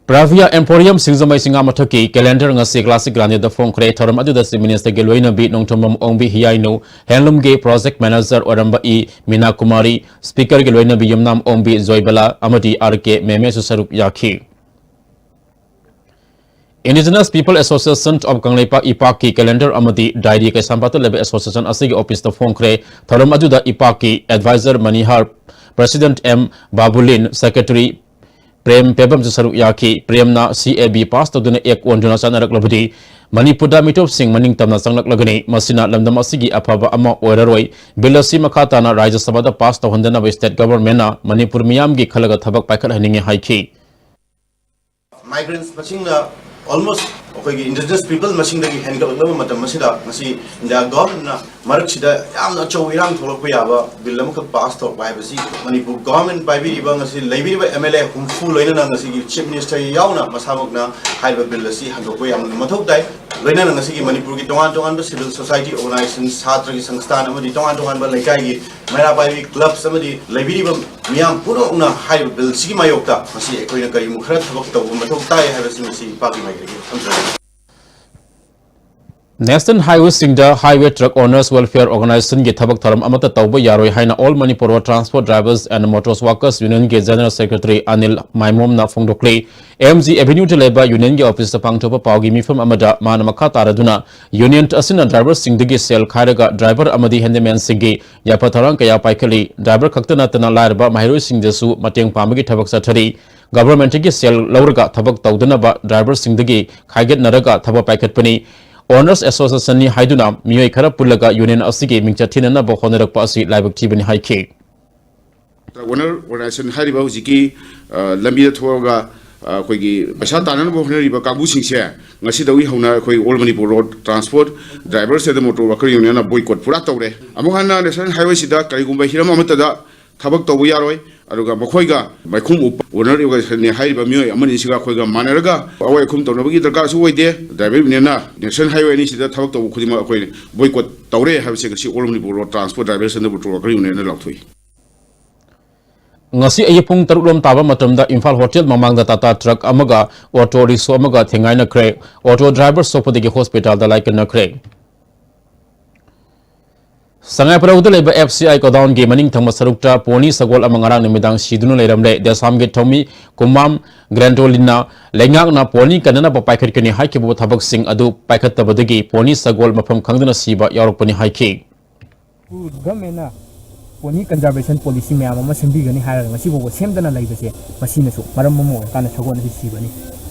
Pravia Emporium ꯁꯤꯡꯖꯃꯩ ꯆꯤꯉꯥ ꯃꯊꯛꯀꯤ calendar ꯉꯁꯤ Classic Grande ꯗ ꯐꯣꯡꯈ꯭ꯔꯦ꯫ ꯊꯧꯔꯝ ꯑꯗꯨꯗ Chief Minister ꯒꯤ ꯂꯣꯏꯅꯕꯤ ꯅꯣꯡꯊꯣꯝꯕꯝ ꯑꯣꯡꯕꯤ ꯍꯤꯌꯥꯏꯅꯨ, Handloom ꯒꯤ Project Manager ꯑꯣꯏꯔꯝꯕ ꯏ ꯃꯤꯅꯥ ꯀꯨꯃꯥꯔꯤ, Speaker ꯒꯤ ꯂꯣꯏꯅꯕꯤ ꯌꯨꯝꯅꯥꯝ ꯑꯣꯡꯕꯤ ꯖꯣꯏꯕꯂꯥ ꯑꯃꯗꯤ R K ꯃꯦꯃꯦꯁꯨ ꯁꯔꯨꯛ ꯌꯥꯈꯤ꯫ Indigenous People Association of Kangleipak, ꯏꯄꯥꯛꯀꯤ calendar ꯑꯃꯗꯤ diary ꯀꯩꯁꯥꯝꯄꯥꯠꯇ ꯂꯩꯕ association ꯑꯁꯤꯒꯤ office ꯇ ꯐꯣꯡꯈ꯭ꯔꯦ꯫ ꯊꯧꯔꯝ ꯑꯗꯨꯗ ꯏꯄꯥꯛꯀꯤ advisor ꯃꯅꯤꯍꯥꯔ, President M ꯕꯥꯕꯨꯂꯤꯟ, Secretary Prem ꯄꯦꯕꯝꯁꯨ ꯁꯔꯨꯛ ꯌꯥꯈꯤ꯫ ꯄ꯭ꯔꯦꯝꯅ C A B pass ꯇꯧꯗꯨꯅ Act ꯑꯣꯟꯗꯨꯅ ꯆꯠꯅꯔꯛꯂꯕꯗꯤ ꯃꯅꯤꯄꯨꯔꯗ ꯃꯤꯇꯣꯞꯁꯤꯡ ꯃꯅꯤꯡ ꯇꯝꯅ ꯆꯪꯂꯛꯂꯒꯅꯤ꯫ ꯃꯁꯤꯅ ꯂꯝꯗꯝ ꯑꯁꯤꯒꯤ ꯑꯐꯕ ꯑꯃ ꯑꯣꯏꯔꯔꯣꯏ꯫ ꯕꯤꯜ ꯑꯁꯤ ꯃꯈꯥ ꯇꯥꯅ ꯔꯥꯖ꯭ꯌ ꯁꯚꯥꯗ ꯄꯥꯁ ꯇꯧꯍꯟꯗꯅꯕ ꯁ꯭ꯇꯦꯠ ꯒꯚꯔꯟꯃꯦꯟꯠꯅ ꯃꯅꯤꯄꯨꯔ ꯃꯤꯌꯥꯝꯒꯤ ꯈꯜꯂꯒ ꯊꯕꯛ ꯄꯥꯏꯈꯠꯍꯟꯅꯤꯡꯉꯤ ꯍꯥꯏꯈꯤ꯫ Migrants ꯃꯁꯤꯡꯅ almost ꯑꯩꯈꯣꯏꯒꯤ indigenous people ꯃꯁꯤꯡꯗꯒꯤ ꯍꯦꯟꯒꯠꯂꯛꯂꯕ ꯃꯇꯝ ꯑꯁꯤꯗ, ꯉꯁꯤ ꯏꯟꯗꯤꯌꯥ ꯒꯚꯔꯟꯃꯦꯟꯠꯅ ꯃꯔꯛꯁꯤꯗ ꯌꯥꯝꯅ ꯑꯆꯧꯕ ꯏꯔꯥꯡ ꯊꯣꯛꯂꯛꯄ ꯌꯥꯕ ꯕꯤꯜ ꯑꯃꯈꯛ ꯄꯥꯁ ꯇꯧꯔꯛꯄ ꯍꯥꯏꯕꯁꯤ, ꯃꯅꯤꯄꯨꯔ ꯒꯚꯔꯟꯃꯦꯟꯠ ꯄꯥꯏꯕꯤꯔꯤꯕ, ꯉꯁꯤ ꯂꯩꯕꯤꯔꯤꯕ ꯑꯦꯝ ꯑꯦꯜ ꯑꯦ ꯍꯨꯝꯐꯨ, ꯂꯣꯏꯅꯅ ꯉꯁꯤꯒꯤ ꯆꯤꯐ ꯃꯤꯅꯤꯁꯇꯔ ꯌꯥꯎꯅ ꯃꯁꯥꯃꯛꯅ ꯍꯥꯏꯔꯤꯕ ꯕꯤꯜ ꯑꯁꯤ ꯍꯟꯗꯣꯛꯄ ꯌꯥꯝꯅ ꯃꯊꯧ ꯇꯥꯏ꯫ ꯂꯣꯏꯅꯅ ꯉꯁꯤꯒꯤ ꯃꯅꯤꯄꯨꯔꯒꯤ ꯇꯣꯉꯥꯟ ꯇꯣꯉꯥꯟꯕ civil society organization, ꯁꯥꯇ꯭ꯔꯒꯤ ꯁꯪꯁꯊꯥꯟ ꯑꯃꯗꯤ ꯇꯣꯉꯥꯟ ꯇꯣꯉꯥꯟꯕ ꯂꯩꯀꯥꯏꯒꯤ ꯃꯩꯔꯥ ꯄꯥꯏꯕꯤ clubs ꯑꯃꯗꯤ ꯂꯩꯕꯤꯔꯤꯕ ꯃꯤꯌꯥꯝ ꯄꯨꯝꯅꯃꯛꯅ ꯍꯥꯏꯔꯤꯕ ꯕꯤꯜꯁꯤꯒꯤ ꯃꯥꯌꯣꯛꯇ ꯉꯁꯤ ꯑꯩꯈꯣꯏꯅ ꯀꯔꯤꯒꯨꯝꯕ ꯈꯔ ꯊꯕꯛ ꯇꯧꯕ ꯃꯊꯧ ꯇꯥꯏ ꯍꯥꯏꯕꯁꯤ ꯉꯁꯤ ꯏꯄꯥꯒꯤ ꯃꯥꯏꯀꯩꯗꯒꯤ ꯊꯝꯖꯔꯤ꯫ National highwayꯁꯤꯡꯗ Highway Truck Owners Welfare Organizationꯒꯤ ꯊꯕꯛ ꯊꯧꯔꯝ ꯑꯃꯠꯇ ꯇꯧꯕ ꯌꯥꯔꯣꯏ ꯍꯥꯏꯅ All Manipur Road Transport Drivers and Motors Workers Unionꯒꯤ General Secretary Anil ꯃꯥꯏꯃꯣꯝꯅ ꯐꯣꯡꯗꯣꯛꯂꯤ꯫ ꯑꯦꯝ ꯖꯤ ꯑꯦꯚꯦꯅ꯭ꯌꯨꯗ ꯂꯩꯕ unionꯒꯤ officeꯇ ꯄꯥꯡꯊꯣꯛꯄ ꯄꯥꯎꯒꯤ ꯃꯤꯐꯝ ꯑꯃꯗ ꯃꯥꯅ ꯃꯈꯥ ꯇꯥꯔꯗꯨꯅ, union ꯑꯁꯤꯅ driverꯁꯤꯡꯗꯒꯤ ꯁꯦꯜ ꯈꯥꯏꯔꯒ driver ꯑꯃꯗꯤ handymanꯁꯤꯡꯒꯤ ꯌꯥꯏꯐ ꯊꯧꯔꯥꯡ ꯀꯌꯥ ꯄꯥꯏꯈꯠꯂꯤ꯫ Driver ꯈꯛꯇ ꯅꯠꯇꯅ ꯂꯥꯏꯔꯕ ꯃꯍꯩꯔꯣꯏꯁꯤꯡꯗꯁꯨ ꯃꯇꯦꯡ ꯄꯥꯡꯕꯒꯤ ꯊꯕꯛ ꯆꯠꯊꯔꯤ꯫ Governmentꯀꯤ ꯁꯦꯜ ꯂꯧꯔꯒ ꯊꯕꯛ ꯇꯧꯗꯅꯕ driverꯁꯤꯡꯗꯒꯤ ꯈꯥꯏꯒꯠꯅꯔꯒ ꯊꯕꯛ ꯄꯥꯏꯈꯠꯄꯅꯤ꯫ Owners Associationꯅꯤ ꯍꯥꯏꯗꯨꯅ ꯃꯤꯑꯣꯏ ꯈꯔ ꯄꯨꯜꯂꯒ union ꯑꯁꯤꯒꯤ ꯃꯤꯡꯆꯠ ꯊꯤꯅꯅꯕ ꯍꯣꯠꯅꯔꯛꯄ ꯑꯁꯤ ꯂꯥꯏꯕꯛ ꯊꯤꯕꯅꯤ ꯍꯥꯏꯈꯤ꯫ Owner Organization ꯍꯥꯏꯔꯤꯕ ꯍꯧꯖꯤꯛꯀꯤ, ꯑ, ꯂꯝꯕꯤꯗ ꯊꯣꯛꯑꯒ, ꯑ, ꯑꯩꯈꯣꯏꯒꯤ ꯄꯩꯁꯥ ꯇꯥꯟꯅꯅꯕ ꯍꯣꯠꯅꯔꯤꯕ ꯀꯥꯡꯕꯨꯁꯤꯡꯁꯦ ꯉꯁꯤꯗꯒꯤ ꯍꯧꯅ ꯑꯩꯈꯣꯏ All Manipur Road Transport Drivers and Motor Worker Unionꯅ boycott ꯄꯨꯔꯥ ꯇꯧꯔꯦ꯫ ꯑꯃꯨꯛ ꯍꯟꯅ National Highwayꯁꯤꯗ ꯀꯔꯤꯒꯨꯝꯕ ꯍꯤꯔꯝ ꯑꯃꯠꯇꯗ ꯊꯕꯛ ꯇꯧꯕ ꯌꯥꯔꯣꯏ꯫ ꯑꯗꯨꯒ ꯃꯈꯣꯏꯒ ꯃꯥꯏꯈꯨꯝ ꯎꯞꯄ Owner Organizationꯅꯤ ꯍꯥꯏꯔꯤꯕ ꯃꯤꯑꯣꯏ ꯑꯃꯅꯤꯁꯤꯒ ꯑꯩꯈꯣꯏꯒ ꯃꯥꯟꯅꯔꯒ ꯑꯋꯥꯏ ꯑꯈꯨꯝ ꯇꯧꯅꯕꯒꯤ ꯗꯔꯀꯥꯔꯁꯨ ꯑꯣꯏꯗꯦ꯫ Driver Unionꯅ National Highway ꯑꯅꯤꯁꯤꯗ ꯊꯕꯛ ꯇꯧꯕ ꯈꯨꯗꯤꯡꯃꯛ ꯑꯩꯈꯣꯏ boycott ꯇꯧꯔꯦ ꯍꯥꯏꯕꯁꯦ ꯉꯁꯤ All Manipur Road Transport Drivers and Motor Worker Unionꯅ ꯂꯥꯎꯊꯣꯛꯏ꯫ ꯉꯁꯤ ꯑꯌꯨꯛ ꯄꯨꯡ ꯇꯔꯨꯛ ꯂꯣꯝ ꯇꯥꯕ ꯃꯇꯝꯗ ꯏꯝꯐꯥꯜ ꯍꯣꯇꯦꯜ ꯃꯃꯥꯡꯗ Tata Truck ꯑꯃꯒ auto rickshaw ꯑꯃꯒ ꯊꯦꯡꯒꯥꯏꯅꯈ꯭ꯔꯦ꯫ Auto driver ꯁꯣꯛꯄꯗꯒꯤ hospitalꯗ ꯂꯥꯏꯀꯠꯅꯈ꯭ꯔꯦ꯫ ꯁꯉꯥꯏꯄ꯭ꯔꯧꯗ ꯂꯩꯕ F C I godownꯒꯤ ꯃꯅꯤꯡ ꯊꯪꯕ ꯁꯔꯨꯛꯇ pony ꯁꯒꯣꯜ ꯑꯃ ꯉꯔꯥꯡ ꯅꯨꯃꯤꯗꯥꯡ ꯁꯤꯗꯨꯅ ꯂꯩꯔꯝꯂꯦ꯫ ꯗꯦꯁꯥꯝꯒꯤ ꯊꯧꯃꯤ ꯀꯨꯃꯥꯝ ꯒ꯭ꯔꯦꯟꯗꯣꯂꯤꯟꯅ ꯂꯩꯉꯥꯛꯅ pony ꯀꯟꯅꯅꯕ ꯄꯥꯏꯈꯠꯀꯅꯤ ꯍꯥꯏꯈꯤꯕ ꯊꯕꯛꯁꯤꯡ ꯑꯗꯨ ꯄꯥꯏꯈꯠꯇꯕꯗꯒꯤ pony ꯁꯒꯣꯜ ꯃꯐꯝ ꯈꯪꯗꯅ ꯁꯤꯕ ꯌꯥꯎꯔꯛꯄꯅꯤ ꯍꯥꯏꯈꯤ꯫ Governmentꯅ pony conservation policy ꯃꯌꯥꯝ ꯑꯃ ꯁꯦꯝꯕꯤꯒꯅꯤ ꯍꯥꯏꯔꯒ ꯉꯁꯤꯐꯥꯎꯕ ꯁꯦꯝꯗꯅ ꯂꯩꯕꯁꯦ, ꯃꯁꯤꯅꯁꯨ ꯃꯔꯝ ꯑꯃ ꯑꯣꯏꯔꯀꯥꯟꯗ ꯁꯒꯣꯜ ꯑꯁꯤ ꯁꯤꯕꯅꯤ꯫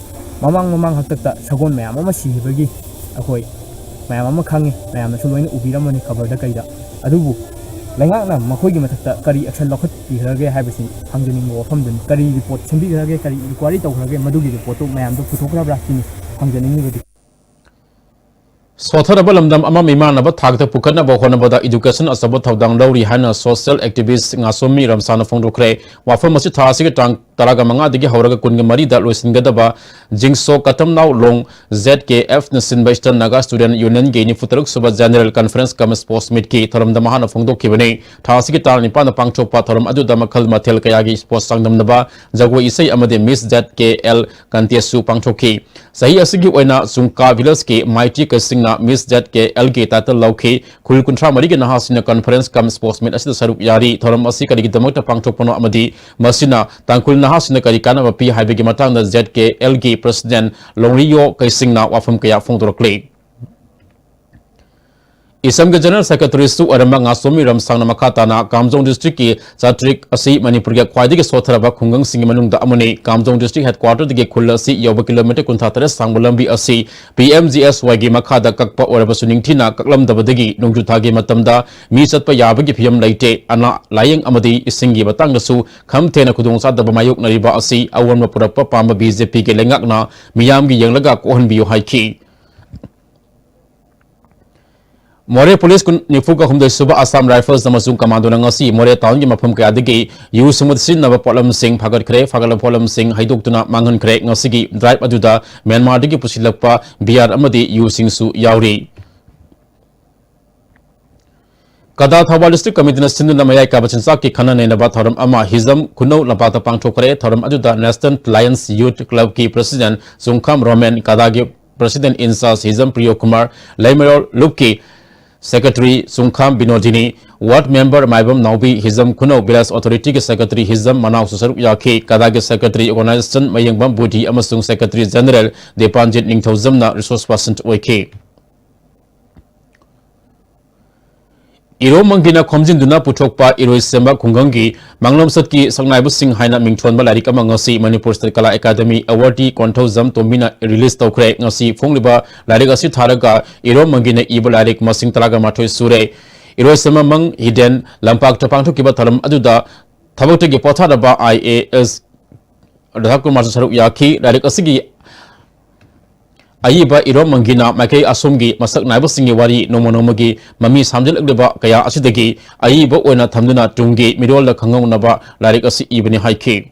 ꯃꯃꯥꯡ ꯃꯃꯥꯡ ꯍꯥꯛꯇꯛꯇ ꯁꯒꯣꯜ ꯃꯌꯥꯝ ꯑꯃ ꯁꯤꯈꯤꯕꯒꯤ ꯑꯩꯈꯣꯏ ꯃꯌꯥꯝ ꯑꯃ ꯈꯪꯉꯤ, ꯃꯌꯥꯝꯅꯁꯨ ꯂꯣꯏꯅ ꯎꯕꯤꯔꯝꯃꯅꯤ ꯈꯕꯔꯗ ꯀꯩꯗ꯫ ꯑꯗꯨꯕꯨ ꯂꯩꯉꯥꯛꯅ ꯃꯈꯣꯏꯒꯤ ꯃꯊꯛꯇ ꯀꯔꯤ action ꯂꯧꯈꯠꯄꯤꯈ꯭ꯔꯒꯦ ꯍꯥꯏꯕꯁꯤ ꯍꯪꯖꯅꯤꯡꯕ ꯋꯥꯐꯝꯗꯨꯅꯤ꯫ ꯀꯔꯤ report ꯁꯦꯝꯕꯤꯈ꯭ꯔꯒꯦ, ꯀꯔꯤ inquiry ꯇꯧꯈ꯭ꯔꯒꯦ, ꯃꯗꯨꯒꯤ reportꯇꯨ ꯃꯌꯥꯝꯗ ꯄꯨꯊꯣꯛꯈ꯭ꯔꯕ꯭ꯔꯥ ꯁꯤꯅꯤ ꯍꯪꯖꯅꯤꯡꯉꯤꯕꯗꯤ꯫ ꯁꯣꯊꯔꯕ ꯂꯝꯗꯝ ꯑꯃ ꯃꯤꯃꯥꯟꯅꯕ ꯊꯥꯛꯇ ꯄꯨꯈꯠꯅꯕ ꯍꯣꯠꯅꯕꯗ education ꯑꯆꯧꯕ ꯊꯧꯗꯥꯡ ꯂꯧꯔꯤ ꯍꯥꯏꯅ social activist ꯉꯥꯁꯣꯝꯃꯤ ꯔꯝꯁꯥꯅ ꯐꯣꯡꯗꯣꯛꯈ꯭ꯔꯦ꯫ ꯋꯥꯐꯝ ꯑꯁꯤ ꯊꯥ ꯑꯁꯤꯒꯤ ꯇꯥꯡ ꯇꯔꯥꯃꯉꯥꯗꯒꯤ ꯍꯧꯔꯒ ꯀꯨꯟꯃꯔꯤꯗ ꯂꯣꯏꯁꯤꯟꯒꯗꯕ ꯖꯤꯡꯁꯣ ꯀꯇꯝꯅꯥꯎ ꯂꯣꯡ, ZKFꯅ ꯁꯤꯟꯕ Eastern Naga Student Unionꯒꯤ ꯅꯤꯐꯨꯇꯔꯨꯛ ꯁꯨꯕ General Conference cum Sports Meetꯀꯤ ꯊꯧꯔꯝꯗ ꯃꯍꯥꯛꯅ ꯐꯣꯡꯗꯣꯛꯈꯤꯕꯅꯤ꯫ ꯊꯥ ꯑꯁꯤꯒꯤ ꯇꯥꯡ ꯅꯤꯄꯥꯟꯗ ꯄꯥꯡꯊꯣꯛꯄ ꯊꯧꯔꯝ ꯑꯗꯨꯗ ꯃꯈꯜ ꯃꯊꯦꯜ ꯀꯌꯥꯒꯤ sports ꯆꯥꯡꯗꯝꯅꯕ, ꯖꯒꯣꯏ ꯏꯁꯩ ꯑꯃꯗꯤ Miss ZKL contestꯁꯨ ꯄꯥꯡꯊꯣꯛꯈꯤ꯫ ꯆꯍꯤ ꯑꯁꯤꯒꯤ ꯑꯣꯏꯅ ꯆꯨꯡꯀꯥ villageꯀꯤ ꯃꯥꯏꯇꯤ ꯀꯩꯁꯤꯡꯅ Miss ZKLꯒꯤ title ꯂꯧꯈꯤ꯫ ꯈꯨꯜ ꯀꯨꯟꯊ꯭ꯔꯥ ꯃꯔꯤꯒꯤ ꯅꯍꯥꯁꯤꯡꯅ conference cum sports meet ꯑꯁꯤꯗ ꯁꯔꯨꯛ ꯌꯥꯔꯤ꯫ ꯊꯧꯔꯝ ꯑꯁꯤ ꯀꯔꯤꯒꯤꯗꯃꯛꯇ ꯄꯥꯡꯊꯣꯛꯄꯅꯣ ꯑꯃꯗꯤ ꯃꯁꯤꯅ ꯇꯥꯡꯈꯨꯜ ꯅꯍꯥꯁꯤꯡꯗ ꯀꯔꯤ ꯀꯥꯟꯅꯕ ꯄꯤ ꯍꯥꯏꯕꯒꯤ ꯃꯇꯥꯡꯗ ZKLꯒꯤ president ꯂꯣꯡꯔꯤꯌꯣ ꯀꯩꯁꯤꯡꯅ ꯋꯥꯐꯝ ꯀꯌꯥ ꯐꯣꯡꯗꯣꯔꯛꯂꯤ꯫ ꯏꯁꯝꯒꯤ General Secretaryꯁꯨ ꯑꯣꯏꯔꯝꯕ ꯉꯥꯁꯣꯃꯤ ꯔꯝꯁꯥꯡꯅ ꯃꯈꯥ ꯇꯥꯅ ꯀꯥꯝꯖꯣꯡ districtꯀꯤ ꯆꯥꯇ꯭ꯔꯤꯛ ꯑꯁꯤ ꯃꯅꯤꯄꯨꯔꯒꯤ ꯈ꯭ꯋꯥꯏꯗꯒꯤ ꯁꯣꯠꯊꯔꯕ ꯈꯨꯡꯒꯪꯁꯤꯡꯒꯤ ꯃꯅꯨꯡꯗ ꯑꯃꯅꯤ꯫ ꯀꯥꯝꯖꯣꯡ district headquarterꯗꯒꯤ ꯈꯨꯜ ꯑꯁꯤ ꯌꯧꯕ kilometre ꯀꯨꯟꯊ꯭ꯔꯥ ꯇꯔꯦꯠ ꯁꯥꯡꯕ ꯂꯝꯕꯤ ꯑꯁꯤ PMGSYꯒꯤ ꯃꯈꯥꯗ ꯀꯛꯄ ꯑꯣꯏꯔꯕꯁꯨ ꯅꯤꯡꯊꯤꯅ ꯀꯛꯂꯝꯗꯕꯗꯒꯤ ꯅꯣꯡꯖꯨ ꯊꯥꯒꯤ ꯃꯇꯝꯗ ꯃꯤ ꯆꯠꯄ ꯌꯥꯕꯒꯤ ꯐꯤꯕꯝ ꯂꯩꯇꯦ꯫ ꯑꯅꯥ ꯂꯥꯌꯦꯡ ꯑꯃꯗꯤ ꯏꯁꯤꯡꯒꯤ ꯃꯇꯥꯡꯗꯁꯨ ꯈꯝ ꯊꯦꯡꯅ ꯈꯨꯗꯣꯡꯆꯥꯗꯕ ꯃꯥꯌꯣꯛꯅꯔꯤꯕ ꯑꯁꯤ ꯑꯑꯣꯟꯕ ꯄꯨꯔꯛꯄ ꯄꯥꯝꯕ BJPꯒꯤ ꯂꯩꯉꯥꯛꯅ ꯃꯤꯌꯥꯝꯒꯤ ꯌꯦꯡꯂꯒ ꯀꯣꯛꯍꯟꯕꯤꯌꯨ ꯍꯥꯏꯈꯤ꯫ ꯃꯣꯔꯦ police ꯀꯨꯟ, ꯅꯤꯐꯨꯒ ꯍꯨꯝꯗꯣꯏ ꯁꯨꯕ Assam Rifles ꯑꯃꯁꯨꯡ commandoꯅ ꯉꯁꯤ ꯃꯣꯔꯦ townꯒꯤ ꯃꯐꯝ ꯀꯌꯥꯗꯒꯤ ꯌꯨ ꯁꯨꯡꯕꯗ ꯁꯤꯖꯤꯟꯅꯕ ꯄꯣꯠꯂꯝꯁꯤꯡ ꯐꯥꯒꯠꯈ꯭ꯔꯦ꯫ ꯐꯥꯒꯠꯂꯕ ꯄꯣꯠꯂꯝꯁꯤꯡ ꯍꯩꯗꯣꯛꯇꯨꯅ ꯃꯥꯡꯍꯟꯈ꯭ꯔꯦ꯫ ꯉꯁꯤꯒꯤ drive ꯑꯗꯨꯗ ꯃ꯭ꯌꯥꯟꯃꯥꯔꯗꯒꯤ ꯄꯨꯁꯤꯜꯂꯛꯄ beer ꯑꯃꯗꯤ ꯌꯨꯁꯤꯡꯁꯨ ꯌꯥꯎꯔꯤ꯫ ꯀꯗꯥ ꯊꯧꯕꯥꯜ district committeeꯅ ꯁꯤꯟꯗꯨꯅ ꯃꯌꯥꯏ ꯀꯥꯕ ꯆꯤꯟꯖꯥꯛꯀꯤ ꯈꯟꯅ ꯅꯩꯅꯕ ꯊꯧꯔꯝ ꯑꯃ ꯍꯤꯖꯝ ꯈꯨꯅꯧ ꯂꯝꯄꯥꯛꯇ ꯄꯥꯡꯊꯣꯛꯈ꯭ꯔꯦ꯫ ꯊꯧꯔꯝ ꯑꯗꯨꯗ National Alliance Youth Clubꯀꯤ president ꯆꯨꯡꯈꯥꯝ ꯔꯣꯃꯦꯟ, ꯀꯗꯥꯒꯤ president in charge Hijam Priyo Kumar, Leimarol ꯂꯨꯞꯀꯤ secretary Chungkham Binodini, ward member Maibam Naobi, Hijam Khunou village authorityꯒꯤ secretary ꯍꯤꯖꯝ ꯃꯅꯥꯎꯁꯨ ꯁꯔꯨꯛ ꯌꯥꯈꯤ꯫ ꯀꯗꯥꯒꯤ secretary organization ꯃꯌꯦꯡꯕꯝ ꯕꯨꯙꯤ ꯑꯃꯁꯨꯡ secretary general ꯗꯤꯄꯥꯟꯖꯤꯠ ꯅꯤꯡꯊꯧꯖꯝꯅ resource person ꯑꯣꯏꯈꯤ꯫ ꯏꯔꯣꯝ ꯃꯪꯒꯤꯅ ꯈꯣꯝꯖꯤꯟꯗꯨꯅ ꯄꯨꯊꯣꯛꯄ ꯏꯔꯣꯏꯁꯦꯝꯕ ꯈꯨꯡꯒꯪꯒꯤ ꯃꯥꯡꯂꯣꯝꯆꯠꯀꯤ ꯁꯛꯅꯥꯏꯕꯁꯤꯡ ꯍꯥꯏꯅ ꯃꯤꯡꯊꯣꯟꯕ ꯂꯥꯏꯔꯤꯛ ꯑꯃ ꯉꯁꯤ ꯃꯅꯤꯄꯨꯔ ꯁ꯭ꯇꯦꯠ ꯀꯂꯥ ꯑꯦꯀꯥꯗꯃꯤ ꯑꯦꯋꯥꯔꯗꯤ ꯀꯣꯟꯊꯧꯖꯝ ꯇꯣꯝꯕꯤꯅ ꯔꯤꯂꯤꯖ ꯇꯧꯈ꯭ꯔꯦ꯫ ꯉꯁꯤ ꯐꯣꯡꯂꯤꯕ ꯂꯥꯏꯔꯤꯛ ꯑꯁꯤ ꯊꯥꯔꯒ ꯏꯔꯣꯝ ꯃꯪꯒꯤꯅ ꯏꯕ ꯂꯥꯏꯔꯤꯛ ꯃꯁꯤꯡ ꯇꯔꯥꯒ ꯃꯥꯊꯣꯏ ꯁꯨꯔꯦ꯫ ꯏꯔꯣꯏꯁꯦꯝꯕ ꯃꯪ ꯍꯤꯗꯦꯟ ꯂꯝꯄꯥꯛꯇ ꯄꯥꯡꯊꯣꯛꯈꯤꯕ ꯊꯧꯔꯝ ꯑꯗꯨꯗ ꯊꯕꯛꯇꯒꯤ ꯄꯣꯊꯥꯔꯕ ꯑꯥꯏ ꯑꯦ ꯑꯦꯁ ꯔꯥꯙꯥꯀꯨꯃꯥꯔꯁꯨ ꯁꯔꯨꯛ ꯌꯥꯈꯤ꯫ ꯂꯥꯏꯔꯤꯛ ꯑꯁꯤꯒꯤ ꯑꯏꯕ ꯏꯔꯣꯝ ꯃꯪꯒꯤꯅ ꯃꯥꯏꯀꯩ ꯑꯁꯣꯝꯒꯤ ꯃꯁꯛ ꯅꯥꯏꯕꯁꯤꯡꯒꯤ ꯋꯥꯔꯤ, ꯅꯣꯡꯃ ꯅꯣꯡꯃꯒꯤ ꯃꯃꯤ ꯁꯥꯝꯖꯤꯜꯂꯛꯂꯤꯕ ꯀꯌꯥ ꯑꯁꯤꯗꯒꯤ ꯑꯏꯕ ꯑꯣꯏꯅ ꯊꯝꯗꯨꯅ ꯇꯨꯡꯒꯤ ꯃꯤꯔꯣꯜꯗ ꯈꯪꯍꯧꯅꯕ ꯂꯥꯏꯔꯤꯛ ꯑꯁꯤ ꯏꯕꯅꯤ ꯍꯥꯏꯈꯤ꯫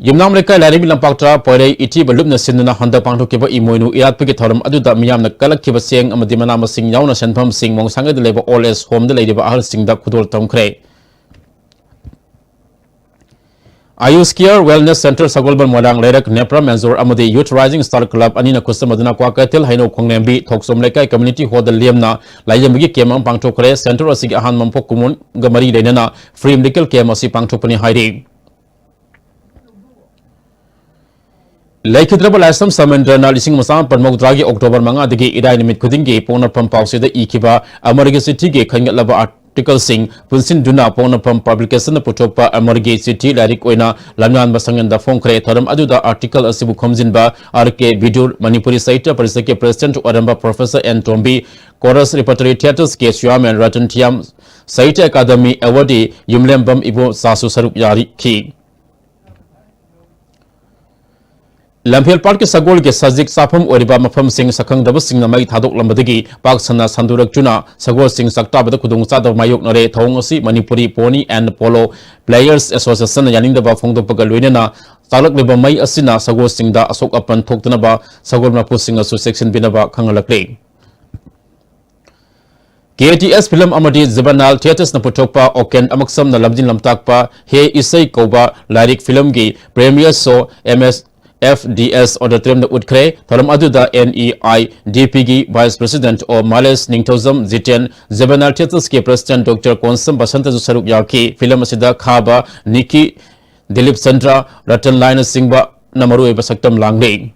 ꯌꯨꯝꯅꯥꯝ ꯂꯩꯀꯥꯏ ꯂꯥꯏꯔꯦꯝꯕꯤ ꯂꯝꯄꯥꯛꯇ ꯄꯣꯏꯔꯩ ꯏꯊꯤꯕ ꯂꯨꯞꯅ ꯁꯤꯟꯗꯨꯅ ꯍꯟꯗꯛ ꯄꯥꯡꯊꯣꯛꯈꯤꯕ ꯏꯃꯣꯏꯅꯨ ꯏꯔꯥꯠꯄꯒꯤ ꯊꯧꯔꯝ ꯑꯗꯨꯗ ꯃꯤꯌꯥꯝꯅ ꯀꯜꯂꯛꯈꯤꯕ ꯆꯦꯡ ꯑꯃꯗꯤ ꯃꯅꯥ ꯃꯁꯤꯡ ꯌꯥꯎꯅ ꯁꯦꯟꯐꯝꯁꯤꯡ ꯃꯣꯡꯁꯥꯡꯒꯩꯗ ꯂꯩꯕ ꯑꯣꯜ ꯑꯦꯖ ꯍꯣꯝꯗ ꯂꯩꯔꯤꯕ ꯑꯍꯜꯁꯤꯡꯗ ꯈꯨꯗꯣꯜ ꯇꯝꯈ꯭ꯔꯦ꯫ ꯑꯌꯨꯁ ꯀꯤꯌꯔ ꯋꯦꯜꯅꯦꯁ ꯁꯦꯟꯇꯔ ꯁꯒꯣꯜꯕꯟ ꯃꯣꯏꯔꯥꯡ ꯂꯩꯔꯛ ꯅꯦꯄ꯭ꯔꯥ ꯃꯦꯟꯖꯣꯔ ꯑꯃꯗꯤ ꯌꯨꯊ ꯔꯥꯏꯖꯤꯡ ꯁ꯭ꯇꯥꯔ ꯀ꯭ꯂꯕ ꯑꯅꯤꯅ ꯈꯨꯠꯁꯝꯅꯗꯨꯅ ꯀ꯭ꯋꯥꯀꯩꯊꯦꯜ ꯍꯩꯅꯧ ꯈꯣꯡꯂꯦꯝꯕꯤ ꯊꯣꯛꯆꯣꯝ ꯂꯩꯀꯥꯏ ꯀꯝꯃ꯭ꯌꯨꯅꯤꯇꯤ ꯍꯣꯜꯗ ꯂꯦꯝꯅ ꯂꯥꯏꯌꯦꯡꯕꯒꯤ ꯀꯦꯝ ꯑꯃ ꯄꯥꯡꯊꯣꯛꯈ꯭ꯔꯦ꯫ ꯁꯦꯟꯇꯔ ꯑꯁꯤꯒꯤ ꯑꯍꯥꯟꯕ ꯃꯄꯣꯛ ꯀꯨꯝꯑꯣꯟꯒ ꯃꯔꯤ ꯂꯩꯅꯅ ꯐ꯭ꯔꯤ ꯃꯦꯗꯤꯀꯦꯜ ꯀꯦꯝ ꯑꯁꯤ ꯄꯥꯡꯊꯣꯛꯄꯅꯤ ꯍꯥꯏꯔꯤ꯫ ꯂꯩꯈꯤꯗ꯭ꯔꯕ ꯂꯥꯏꯁ꯭ꯔꯝ ꯁꯃꯦꯟꯗ꯭ꯔꯅ ꯂꯤꯁꯤꯡ ꯑꯃ ꯆꯥꯃꯥꯄꯟ ꯃꯧꯗ꯭ꯔꯥꯒꯤ ꯑꯣꯛꯇꯣꯕꯔ ꯃꯉꯥꯗꯒꯤ ꯏꯔꯥꯏ ꯅꯨꯃꯤꯠ ꯈꯨꯗꯤꯡꯒꯤ ꯄꯣꯛꯅꯐꯝ ꯄꯥꯎꯆꯦꯗ ꯏꯈꯤꯕ ꯑꯃꯔꯒꯤ ꯆꯤꯊꯤꯒꯤ ꯈꯟꯒꯠꯂꯕ ꯑꯥꯔꯇꯤꯀꯜꯁꯤꯡ ꯄꯨꯟꯁꯤꯟꯗꯨꯅ ꯄꯣꯛꯅꯐꯝ ꯄꯕ꯭ꯂꯤꯀꯦꯁꯟꯅ ꯄꯨꯊꯣꯛꯄ ꯑꯃꯔꯒꯤ ꯆꯤꯊꯤ ꯂꯥꯏꯔꯤꯛ ꯑꯣꯏꯅ ꯂꯝꯌꯥꯟꯕ ꯁꯪꯉꯦꯟꯗ ꯐꯣꯡꯈ꯭ꯔꯦ꯫ ꯊꯧꯔꯝ ꯑꯗꯨꯗ ꯑꯥꯔꯇꯤꯀꯜ ꯑꯁꯤꯕꯨ ꯈꯣꯝꯖꯤꯟꯕ ꯑꯥꯔ ꯀꯦ ꯕꯤꯗꯨꯔ, ꯃꯅꯤꯄꯨꯔꯤ ꯁꯥꯍꯤꯇ꯭ꯌ ꯄꯔꯤꯁꯠꯀꯤ ꯄ꯭ꯔꯦꯁꯤꯗꯦꯟꯠ ꯑꯣꯏꯔꯝꯕ professor N Tombi, chorus repertory ꯊꯤꯌꯦꯇꯔꯁꯀꯤ chairman Ratan Thiyam, Sahitya academy awardee Yumlembam ꯏꯕꯣꯆꯥꯁꯨ ꯁꯔꯨꯛ ꯌꯥꯔꯤꯈꯤ꯫ ꯂꯝꯐꯦꯜ ꯄꯥꯠꯀꯤ ꯁꯒꯣꯜꯒꯤ ꯁꯖꯤꯛ ꯆꯥꯐꯝ ꯑꯣꯏꯔꯤꯕ ꯃꯐꯝꯁꯤꯡ ꯁꯛꯈꯪꯗꯕꯁꯤꯡꯅ ꯃꯩ ꯊꯥꯗꯣꯛꯂꯝꯕꯗꯒꯤ ꯄꯥꯛ ꯁꯟꯅ ꯁꯟꯗꯣꯔꯛꯇꯨꯅ ꯁꯒꯣꯜꯁꯤꯡ ꯆꯥꯛꯇꯥꯕꯗ ꯈꯨꯗꯣꯡꯆꯥꯗꯕ ꯃꯥꯌꯣꯛꯅꯔꯦ꯫ ꯊꯧꯑꯣꯡ ꯑꯁꯤ Manipuri pony and polo players ꯑꯦꯁꯣꯁꯤꯌꯦꯁꯟꯅ ꯌꯥꯅꯤꯡꯗꯕ ꯐꯣꯡꯗꯣꯛꯄꯒ ꯂꯣꯏꯅꯅ ꯆꯥꯛꯂꯛꯂꯤꯕ ꯃꯩ ꯑꯁꯤꯅ ꯁꯒꯣꯜꯁꯤꯡꯗ ꯑꯁꯣꯛ ꯑꯄꯟ ꯊꯣꯛꯇꯅꯕ ꯁꯒꯣꯜ ꯃꯄꯨꯁꯤꯡꯅꯁꯨ ꯆꯦꯛꯁꯤꯟꯕꯤꯅꯕ ꯈꯪꯍꯜꯂꯛꯂꯤ꯫ ꯀꯦ ꯇꯤ ꯑꯦꯁ ꯐꯤꯂꯝ ꯑꯃꯗꯤ ꯖꯨꯕꯦꯅꯥꯏꯜ ꯊꯤꯌꯦꯇꯔꯁꯅ ꯄꯨꯊꯣꯛꯄ ꯑꯣꯀꯦꯟ ꯑꯃꯛꯁꯝꯅ ꯂꯝꯖꯤꯡ ꯂꯝꯇꯥꯛꯄ ꯍꯦ ꯏꯁꯩ ꯀꯧꯕ ꯂꯥꯏꯔꯤꯛ ꯐꯤꯂꯝꯒꯤ ꯄ꯭ꯔꯦꯃꯤꯌꯔ ꯁꯣ ꯑꯦꯝ ꯑꯦꯁ ꯑꯦꯐ ꯗꯤ ꯑꯦꯁ ꯑꯣꯗꯤꯇꯣꯔꯤꯌꯝꯗ ꯎꯠꯈ꯭ꯔꯦ꯫ ꯊꯧꯔꯝ ꯑꯗꯨꯗ ꯑꯦꯟ ꯏ ꯑꯥꯏ ꯗꯤ ꯄꯤꯒꯤ ꯚꯥꯏꯁ ꯄ꯭ꯔꯦꯁꯤꯗꯦꯟꯠ ꯑꯣ ꯃꯥꯂꯦꯁ ꯅꯤꯡꯊꯧꯖꯝ Jiten, juvenile ꯊꯤꯌꯦꯇꯔꯁꯀꯤ president doctor Konsam ꯕꯁꯟꯇꯁꯨ ꯁꯔꯨꯛ ꯌꯥꯈꯤ꯫ ꯐꯤꯂꯝ ꯑꯁꯤꯗ ꯈꯥꯕ, ꯅꯤꯀꯤ, ꯗꯤꯂꯤꯞ ꯆꯟꯗ꯭ꯔ, ꯔꯇꯟ ꯂꯥꯏꯅꯆꯤꯡꯕꯅ ꯃꯔꯨꯑꯣꯏꯕ ꯁꯛꯇꯝ ꯂꯥꯡꯂꯤ꯫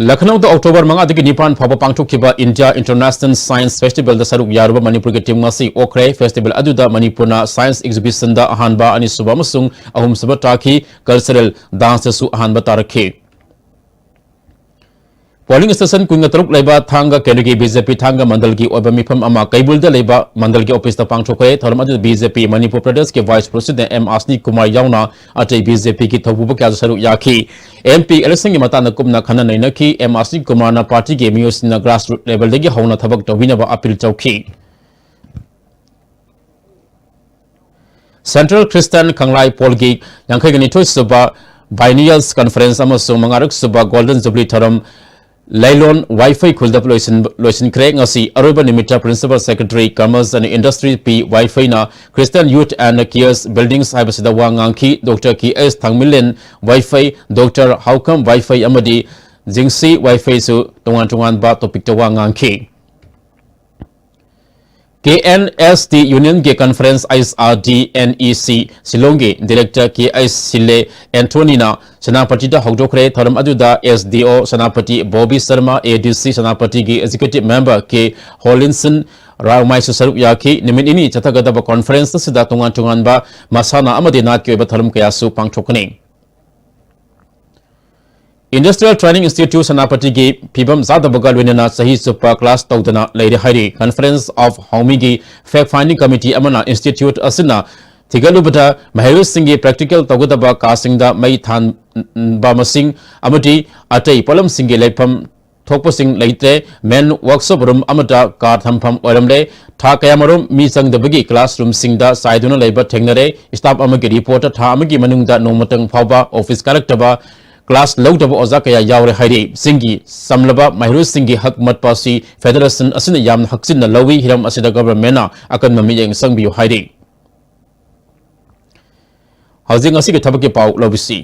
ꯂꯈꯅꯧꯗ ꯑꯣꯛꯇꯣꯕꯔ ꯃꯉꯥꯗꯒꯤ ꯅꯤꯄꯥꯟ ꯐꯥꯎꯕ ꯄꯥꯡꯊꯣꯛꯈꯤꯕ ꯏꯟꯗꯤꯌꯥ ꯏꯟꯇꯔꯅꯦꯁꯅꯦꯜ ꯁꯥꯏꯟꯁ ꯐꯦꯁꯇꯤꯚꯦꯜꯗ ꯁꯔꯨꯛ ꯌꯥꯔꯨꯕ ꯃꯅꯤꯄꯨꯔꯒꯤ ꯇꯤꯝ ꯉꯁꯤ ꯑꯣꯛꯈ꯭ꯔꯦ꯫ ꯐꯦꯁꯇꯤꯚꯦꯜ ꯑꯗꯨꯗ ꯃꯅꯤꯄꯨꯔꯅ ꯁꯥꯏꯟꯁ ꯑꯦꯛꯖꯤꯕꯤꯁꯟꯗ ꯑꯍꯥꯟꯕ, ꯑꯅꯤꯁꯨꯕ ꯑꯃꯁꯨꯡ ꯑꯍꯨꯝꯁꯨꯕ ꯇꯥꯈꯤ꯫ ꯀꯜꯆꯔꯦꯜ ꯗꯥꯟꯁꯇꯁꯨ ꯑꯍꯥꯟꯕ ꯇꯥꯔꯛꯈꯤ꯫ ꯄꯣꯂꯤꯡ ꯁ꯭ꯇꯦꯁꯟ ꯀꯨꯟꯒ ꯇꯔꯨꯛ ꯂꯩꯕ ꯊꯥꯡꯒ ꯀꯦꯟꯗ꯭ꯔꯒꯤ ꯕꯤ ꯖꯦ ꯄꯤ ꯊꯥꯡꯒ ꯃꯟꯗꯜꯒꯤ ꯑꯣꯏꯕ ꯃꯤꯐꯝ ꯑꯃ ꯀꯩꯕꯨꯜꯗ ꯂꯩꯕ ꯃꯟꯗꯜꯒꯤ ꯑꯣꯐꯤꯁꯇ ꯄꯥꯡꯊꯣꯛꯈ꯭ꯔꯦ꯫ ꯊꯧꯔꯝ ꯑꯗꯨꯗ ꯕꯤ ꯖꯦ ꯄꯤ ꯃꯅꯤꯄꯨꯔ ꯄ꯭ꯔꯗꯦꯁꯀꯤ ꯚꯥꯏꯁ ꯄ꯭ꯔꯦꯁꯤꯗꯦꯟꯠ ꯑꯦꯝ ꯑꯁꯅꯤ ꯀꯨꯃꯥꯔ ꯌꯥꯎꯅ ꯑꯇꯩ ꯕꯤ ꯖꯦ ꯄꯤꯒꯤ ꯊꯧꯄꯨꯕ ꯀꯌꯥꯁꯨ ꯁꯔꯨꯛ ꯌꯥꯈꯤ꯫ ꯑꯦꯝ ꯄꯤ ꯏꯂꯦꯛꯁꯟꯒꯤ ꯃꯇꯥꯡꯗ ꯀꯨꯞꯅ ꯈꯟꯅ ꯅꯩꯅꯈꯤ꯫ ꯑꯦꯝ ꯑꯁꯅꯤ ꯀꯨꯃꯥꯔꯅ ꯄꯥꯔꯇꯤꯒꯤ ꯃꯤꯑꯣꯏꯁꯤꯡꯅ ꯒ꯭ꯔꯥꯁꯔꯨꯠ ꯂꯦꯚꯦꯜꯗꯒꯤ ꯍꯧꯅ ꯊꯕꯛ ꯇꯧꯕꯤꯅꯕ ꯑꯄꯤꯜ ꯇꯧꯈꯤ꯫ ꯁꯦꯟꯇ꯭ꯔꯦꯜ ꯈ꯭ꯔꯤꯁꯇꯥꯟ ꯈꯪꯂꯥꯏ ꯄꯣꯜꯒꯤ ꯌꯥꯡꯈꯩꯒ ꯅꯤꯊꯣꯏ ꯁꯨꯕ ꯕꯥꯏꯅꯤꯌꯜꯁ ꯀꯟꯐꯔꯦꯟꯁ ꯑꯃꯁꯨꯡ ꯃꯉꯥꯔꯛ ꯁꯨꯕ ꯒꯣꯜꯗꯟ ꯖꯨꯕꯂꯤ ꯊꯧꯔꯝ ꯂꯩꯂꯣꯟ ꯋꯥꯏꯐꯩ ꯈꯨꯜꯗ ꯂꯣꯏꯁꯤꯟ-, ꯂꯣꯏꯁꯤꯟꯈ꯭ꯔꯦ꯫ ꯉꯁꯤ ꯑꯔꯣꯏꯕ ꯅꯨꯃꯤꯠꯇ principal secretary commerce and industry P ꯋꯥꯏꯐꯩꯅ Christian youth and careers buildings ꯍꯥꯏꯕꯁꯤꯗ ꯋꯥ ꯉꯥꯡꯈꯤ꯫ ꯗꯣꯛꯇꯔ ꯀꯦ ꯑꯦꯁ ꯊꯥꯡꯃꯤꯂꯦꯟ ꯋꯥꯏꯐꯩ, ꯗꯣꯛꯇꯔ ꯍꯥꯎꯈꯝ ꯋꯥꯏꯐꯩ ꯑꯃꯗꯤ ꯖꯤꯡꯁꯤ ꯋꯥꯏꯐꯩꯁꯨ ꯇꯣꯉꯥꯟ ꯇꯣꯉꯥꯟꯕ ꯇꯣꯄꯤꯛꯇ ꯋꯥ ꯉꯥꯡꯈꯤ꯫ ꯀꯦ ꯑꯦꯟ ꯑꯦꯁ ꯇꯤ ꯌꯨꯅꯤꯌꯟꯒꯤ conference H R D N E C ꯁꯤꯂꯣꯡꯒꯤ ꯗꯤꯔꯦꯛꯇꯔ ꯀꯦ ꯑꯩꯆ ꯁꯤꯂꯦ ꯑꯦꯟꯊꯣꯅꯤꯅ ꯁꯦꯅꯥꯄꯇꯤꯗ ꯍꯧꯗꯣꯛꯈ꯭ꯔꯦ꯫ ꯊꯧꯔꯝ ꯑꯗꯨꯗ ꯑꯦꯁ ꯗꯤ ꯑꯣ ꯁꯦꯅꯥꯄꯇꯤ ꯕꯣꯕꯤ ꯁꯔꯃ, ꯑꯦ ꯗꯤ ꯁꯤ ꯁꯦꯅꯥꯄꯇꯤꯒꯤ ꯑꯦꯛꯖꯤꯀ꯭ꯌꯨꯇꯤꯚ ꯃꯦꯝꯕꯔ ꯀꯦ ꯍꯣꯂꯤꯟꯁꯟ ꯔꯥꯎꯃꯥꯏꯁꯨ ꯁꯔꯨꯛ ꯌꯥꯈꯤ꯫ ꯅꯨꯃꯤꯠ ꯅꯤꯅꯤ ꯆꯠꯊꯒꯗꯕ ꯀꯟꯐꯔꯦꯟꯁ ꯑꯁꯤꯗ ꯇꯣꯉꯥꯟ ꯇꯣꯉꯥꯟꯕ ꯃꯁꯥꯟꯅ ꯑꯃꯗꯤ ꯅꯥꯠꯀꯤ ꯑꯣꯏꯕ ꯊꯧꯔꯝ ꯀꯌꯥꯁꯨ ꯄꯥꯡꯊꯣꯛꯀꯅꯤ꯫ Industrial Training Institute ꯁꯦꯅꯥꯄꯇꯤꯒꯤ ꯐꯤꯕꯝ ꯆꯥꯗꯕꯒ ꯂꯣꯏꯅꯅ ꯆꯍꯤ ꯆꯨꯞꯄ ꯀ꯭ꯂꯥꯁ ꯇꯧꯗꯅ ꯂꯩꯔꯦ ꯍꯥꯏꯔꯤ꯫ Conference of ꯍꯥꯎꯃꯤꯒꯤ fact finding committee ꯑꯃꯅ ꯏꯟꯁꯇꯤꯇ꯭ꯌꯨꯠ ꯑꯁꯤꯅ ꯊꯤꯒꯠꯂꯨꯕꯗ ꯃꯍꯩꯔꯣꯏꯁꯤꯡꯒꯤ ꯄ꯭ꯔꯦꯛꯇꯤꯀꯦꯜ ꯇꯧꯒꯗꯕ ꯀꯥꯁꯤꯡꯗ ꯃꯩ ꯊꯥꯟꯕ ꯃꯁꯤꯡ ꯑꯃꯗꯤ ꯑꯇꯩ ꯄꯣꯠꯂꯝꯁꯤꯡꯒꯤ ꯂꯩꯐꯝ ꯊꯣꯛꯄꯁꯤꯡ ꯂꯩꯇ꯭ꯔꯦ꯫ ꯃꯦꯟ ꯋꯥꯔꯛꯁꯣꯞ ꯔꯨꯝ ꯑꯃꯗ ꯀꯥ ꯊꯝꯐꯝ ꯑꯣꯏꯔꯝꯂꯦ꯫ ꯊꯥ ꯀꯌꯥꯃꯔꯨꯝ ꯃꯤ ꯆꯪꯗꯕꯒꯤ ꯀ꯭ꯂꯥꯁꯔꯨꯝꯁꯤꯡꯗ ꯆꯥꯏꯗꯨꯅ ꯂꯩꯕ ꯊꯦꯡꯅꯔꯦ꯫ ꯁ꯭ꯇꯥꯐ ꯑꯃꯒꯤ ꯔꯤꯄꯣꯔꯠꯇ ꯊꯥ ꯑꯃꯒꯤ ꯃꯅꯨꯡꯗ ꯅꯣꯡꯃꯇꯪ ꯐꯥꯎꯕ ꯑꯣꯐꯤꯁ ꯀꯥꯔꯛꯇꯕ, ꯀ꯭ꯂꯥꯁ ꯂꯧꯗꯕ ꯑꯣꯖꯥ ꯀꯌꯥ ꯌꯥꯎꯔꯦ ꯍꯥꯏꯔꯤ꯫ ꯆꯤꯡꯒꯤ ꯆꯝꯂꯕ ꯃꯍꯩꯔꯣꯏꯁꯤꯡꯒꯤ ꯍꯛ ꯃꯠꯄ ꯑꯁꯤ ꯐꯦꯗꯔꯦꯁꯟ ꯑꯁꯤꯅ ꯌꯥꯝꯅ ꯍꯛꯆꯤꯟꯅ ꯂꯧꯏ꯫ ꯍꯤꯔꯝ ꯑꯁꯤꯗ ꯒꯚꯔꯟꯃꯦꯟꯠꯅ ꯑꯀꯟꯕ ꯃꯤꯠꯌꯦꯡ ꯆꯪꯕꯤꯌꯨ ꯍꯥꯏꯔꯤ꯫ ꯍꯧꯖꯤꯛ ꯉꯁꯤꯒꯤ ꯊꯕꯛꯀꯤ ꯄꯥꯎ ꯂꯧꯕꯤꯁꯤ꯫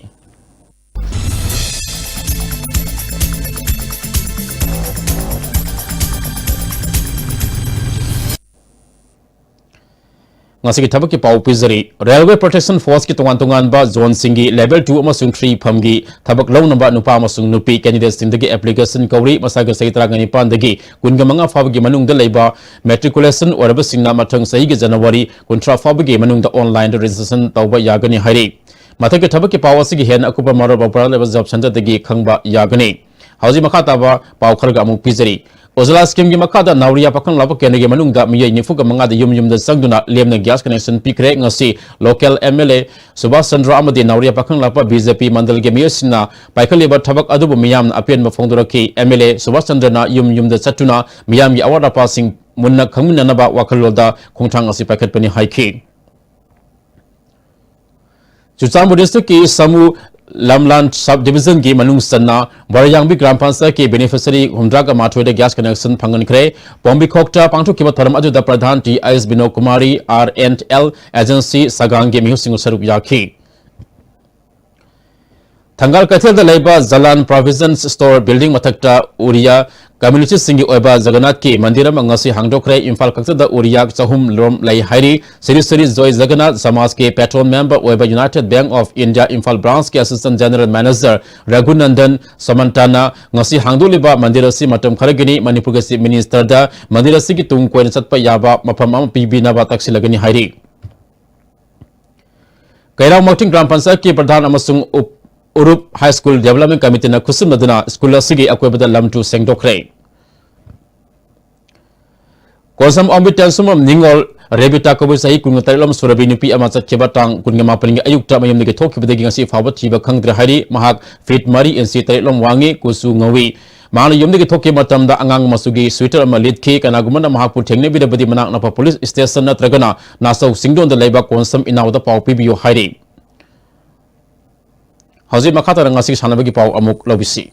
ꯉꯁꯤꯒꯤ ꯊꯕꯛꯀꯤ ꯄꯥꯎ ꯄꯤꯖꯔꯤ꯫ Railway Protection Force ꯀꯤ ꯇꯣꯉꯥꯟ ꯇꯣꯉꯥꯟꯕ zone ꯁꯤꯡꯒꯤ level two ꯑꯃꯁꯨꯡ three ꯐꯝꯒꯤ ꯊꯕꯛ ꯂꯧꯅꯕ ꯅꯨꯄꯥ ꯑꯃꯁꯨꯡ ꯅꯨꯄꯤ candidate ꯁꯤꯡꯗꯒꯤ application ꯀꯧꯔꯤ꯫ ꯃꯁꯥꯒꯤ ꯆꯍꯤ ꯇꯔꯥꯃꯉꯥꯒꯤ ꯅꯤꯄꯥꯟꯗꯒꯤ ꯀꯨꯟꯒ ꯃꯉꯥ ꯐꯥꯎꯕꯒꯤ ꯃꯅꯨꯡꯗ ꯂꯩꯕ matriculation ꯑꯣꯏꯔꯕꯁꯤꯡꯅ ꯃꯊꯪ ꯆꯍꯤꯒꯤ January ꯀꯨꯟꯊ꯭ꯔꯥ ꯐꯥꯎꯕꯒꯤ ꯃꯅꯨꯡꯗ online ꯗ registration ꯇꯧꯕ ꯌꯥꯒꯅꯤ ꯍꯥꯏꯔꯤ꯫ ꯃꯊꯛꯀꯤ ꯊꯕꯛꯀꯤ ꯄꯥꯎ ꯑꯁꯤꯒꯤ ꯍꯦꯟꯅ ꯑꯀꯨꯞꯄ ꯃꯔꯣꯜ ꯕꯕꯔ ꯂꯩꯕ job centre ꯗꯒꯤ ꯈꯪꯕ ꯌꯥꯒꯅꯤ꯫ ꯍꯧꯖꯤꯛ ꯃꯈꯥ ꯇꯥꯕ ꯄꯥꯎ ꯈꯔꯒ ꯑꯃꯨꯛ ꯄꯤꯖꯔꯤ꯫ Ujjwala scheme ꯒꯤ ꯃꯈꯥꯗ ꯅꯥꯎꯔꯤꯌꯥ ꯄꯥꯈꯪ ꯂꯥꯛꯄ ꯀꯦꯟꯗ꯭ꯔꯒꯤ ꯃꯅꯨꯡꯗ ꯃꯤꯑꯣꯏ ꯅꯤꯐꯨꯒ ꯃꯉꯥꯗ ꯌꯨꯝ ꯌꯨꯝꯗ ꯆꯪꯗꯨꯅ ꯂꯦꯝꯅ gas connection ꯄꯤꯈ꯭ꯔꯦ꯫ ꯉꯁꯤ local M L A Subhas Chandra ꯑꯃꯗꯤ ꯅꯥꯎꯔꯤꯌꯥ ꯄꯥꯈꯪ ꯂꯥꯛꯄ B J P ꯃꯟꯗꯜꯒꯤ ꯃꯤꯑꯣꯏꯁꯤꯡꯅ ꯄꯥꯏꯈꯠꯂꯤꯕ ꯊꯕꯛ ꯑꯗꯨꯕꯨ ꯃꯤꯌꯥꯝꯅ ꯑꯄꯦꯟꯕ ꯐꯣꯡꯗꯣꯔꯛꯈꯤ꯫ M L A ꯁꯨꯕꯥꯁ ꯆꯟꯗ꯭ꯔꯅ ꯌꯨꯝ ꯌꯨꯝꯗ ꯆꯠꯇꯨꯅ ꯃꯤꯌꯥꯝꯒꯤ ꯑꯋꯥꯠ ꯑꯄꯥꯁꯤꯡ ꯃꯨꯟꯅ ꯈꯪꯃꯤꯟꯅꯅꯕ ꯋꯥꯈꯜꯂꯣꯟꯗ ꯈꯣꯡꯊꯥꯡ ꯑꯁꯤ ꯄꯥꯏꯈꯠꯄꯅꯤ ꯍꯥꯏꯈꯤ꯫ ꯆꯨꯔꯆꯥꯟꯄꯨꯔ district ꯀꯤ ꯁꯥꯃꯨ ꯂꯝꯂꯥꯟ sub division ꯒꯤ ꯃꯅꯨꯡ ꯆꯟꯅ ꯕꯔꯌꯥꯡꯕꯤ ꯒ꯭ꯔꯥꯝ ꯄꯟꯆꯥꯌꯠꯀꯤ beneficiary ꯍꯨꯝꯗ꯭ꯔꯥꯒ ꯃꯥꯊꯣꯏꯗ gas connection ꯐꯪꯍꯟꯈ꯭ꯔꯦ꯫ ꯄꯣꯝꯕꯤꯈꯣꯛꯇ ꯄꯥꯡꯊꯣꯛꯈꯤꯕ ꯊꯧꯔꯝ ꯑꯗꯨꯗ pradhan T I S Bino Kumari, R and L agency ꯁꯒꯥꯡꯒꯤ ꯃꯤꯍꯨꯠꯁꯤꯡ ꯁꯔꯨꯛ ꯌꯥꯈꯤ꯫ ꯊꯪꯒꯥꯜ ꯀꯩꯊꯦꯜꯗ ꯂꯩꯕ ꯖꯂꯥꯟ Provision Store building ꯃꯊꯛꯇ ꯎꯔꯤꯌꯥ community ꯁꯤꯡꯒꯤ ꯑꯣꯏꯕ ꯖꯒꯟꯅꯥꯊꯀꯤ ꯃꯟꯗꯤꯔ ꯑꯃ ꯉꯁꯤ ꯍꯥꯡꯗꯣꯛꯈ꯭ꯔꯦ꯫ ꯏꯝꯐꯥꯜ ꯀꯛꯆꯤꯡꯗ ꯎꯔꯤꯌꯥ ꯆꯍꯨꯝ ꯂꯣꯝ ꯂꯩ ꯍꯥꯏꯔꯤ꯫ ꯁ꯭ꯔꯤ ꯁ꯭ꯔꯤ ꯖꯣꯏ ꯖꯒꯟꯅꯥꯊ ꯁꯃꯥꯖꯀꯤ patron member ꯑꯣꯏꯕ United Bank of India Imphal branch ꯀꯤ assistant general manager ꯔꯘꯨꯅꯟꯗꯟ ꯁꯃꯟꯇꯥꯅ ꯉꯁꯤ ꯍꯥꯡꯗꯣꯛꯂꯤꯕ ꯃꯟꯗꯤꯔ ꯑꯁꯤ ꯃꯇꯝ ꯈꯔꯒꯤꯅꯤ꯫ ꯃꯅꯤꯄꯨꯔꯒꯤ chief minister ꯗ ꯃꯟꯗꯤꯔ ꯑꯁꯤꯒꯤ ꯇꯨꯡ ꯀꯣꯏꯅ ꯆꯠꯄ ꯌꯥꯕ ꯃꯐꯝ ꯑꯃ ꯄꯤꯕꯤꯅꯕ ꯇꯛꯁꯤꯜꯂꯒꯅꯤ ꯍꯥꯏꯔꯤ꯫ ꯀꯩꯔꯥꯎ ꯃꯣꯇꯤꯡ ꯒ꯭ꯔꯥꯝ ꯄꯟꯆꯥꯌꯠꯀꯤ ꯄ꯭ꯔꯙꯥꯟ ꯑꯃꯁꯨꯡ up-, ꯎꯔꯨꯞ High School Development Committee ꯅ ꯈꯨꯠꯁꯝꯅꯗꯨꯅ school ꯑꯁꯤꯒꯤ ꯑꯀꯣꯏꯕꯗ ꯂꯝ ꯇꯨ ꯁꯦꯡꯗꯣꯛꯈ꯭ꯔꯦ꯫ ꯀꯣꯟꯁꯝ ꯑꯣꯝꯕꯤ ꯇꯦꯟꯁꯨꯃꯝ ꯅꯤꯉꯣꯜ ꯔꯦꯕꯤꯇꯥ ꯀꯧꯕ ꯆꯍꯤ ꯀꯨꯟꯒ ꯇꯔꯦꯠ ꯂꯣꯝ ꯁꯨꯔꯕꯤ ꯅꯨꯄꯤ ꯑꯃ ꯆꯠꯈꯤꯕ ꯇꯥꯡ ꯀꯨꯟꯒ ꯃꯥꯄꯟꯒꯤ ꯑꯌꯨꯛꯇ ꯃꯌꯨꯝꯗꯒꯤ ꯊꯣꯛꯈꯤꯕꯗꯒꯤ ꯉꯁꯤ ꯐꯥꯎꯕ ꯊꯤꯕ ꯈꯪꯗ꯭ꯔꯦ ꯍꯥꯏꯔꯤ꯫ ꯃꯍꯥꯛ feet ꯃꯔꯤ inch ꯇꯔꯦꯠ ꯂꯣꯝ ꯋꯥꯡꯉꯤ, ꯀꯨꯆꯨ ꯉꯧꯏ꯫ ꯃꯍꯥꯛꯅ ꯌꯨꯝꯗꯒꯤ ꯊꯣꯛꯈꯤꯕ ꯃꯇꯝꯗ ꯑꯉꯥꯡ ꯃꯆꯨꯒꯤ sweater ꯑꯃ ꯂꯤꯠꯈꯤ꯫ ꯀꯅꯥꯒꯨꯝꯕꯅ ꯃꯍꯥꯛꯄꯨ ꯊꯦꯡꯅꯕꯤꯔꯕꯗꯤ ꯃꯅꯥꯛ ꯅꯛꯄ police station ꯅꯠꯇ꯭ꯔꯒꯅ ꯅꯥꯆꯧ ꯆꯤꯡꯗꯣꯟꯗ ꯂꯩꯕ ꯀꯣꯟꯁꯝ ꯏꯅꯥꯎꯗ ꯄꯥꯎ ꯄꯤꯕꯤꯌꯨ ꯍꯥꯏꯔꯤ꯫ ꯍꯧꯖꯤꯛ ꯃꯈꯥ ꯇꯥꯅ ꯉꯁꯤꯒꯤ ꯁꯥꯟꯅꯕꯒꯤ ꯄꯥꯎ ꯑꯃꯨꯛ ꯂꯧꯕꯤꯁꯤ꯫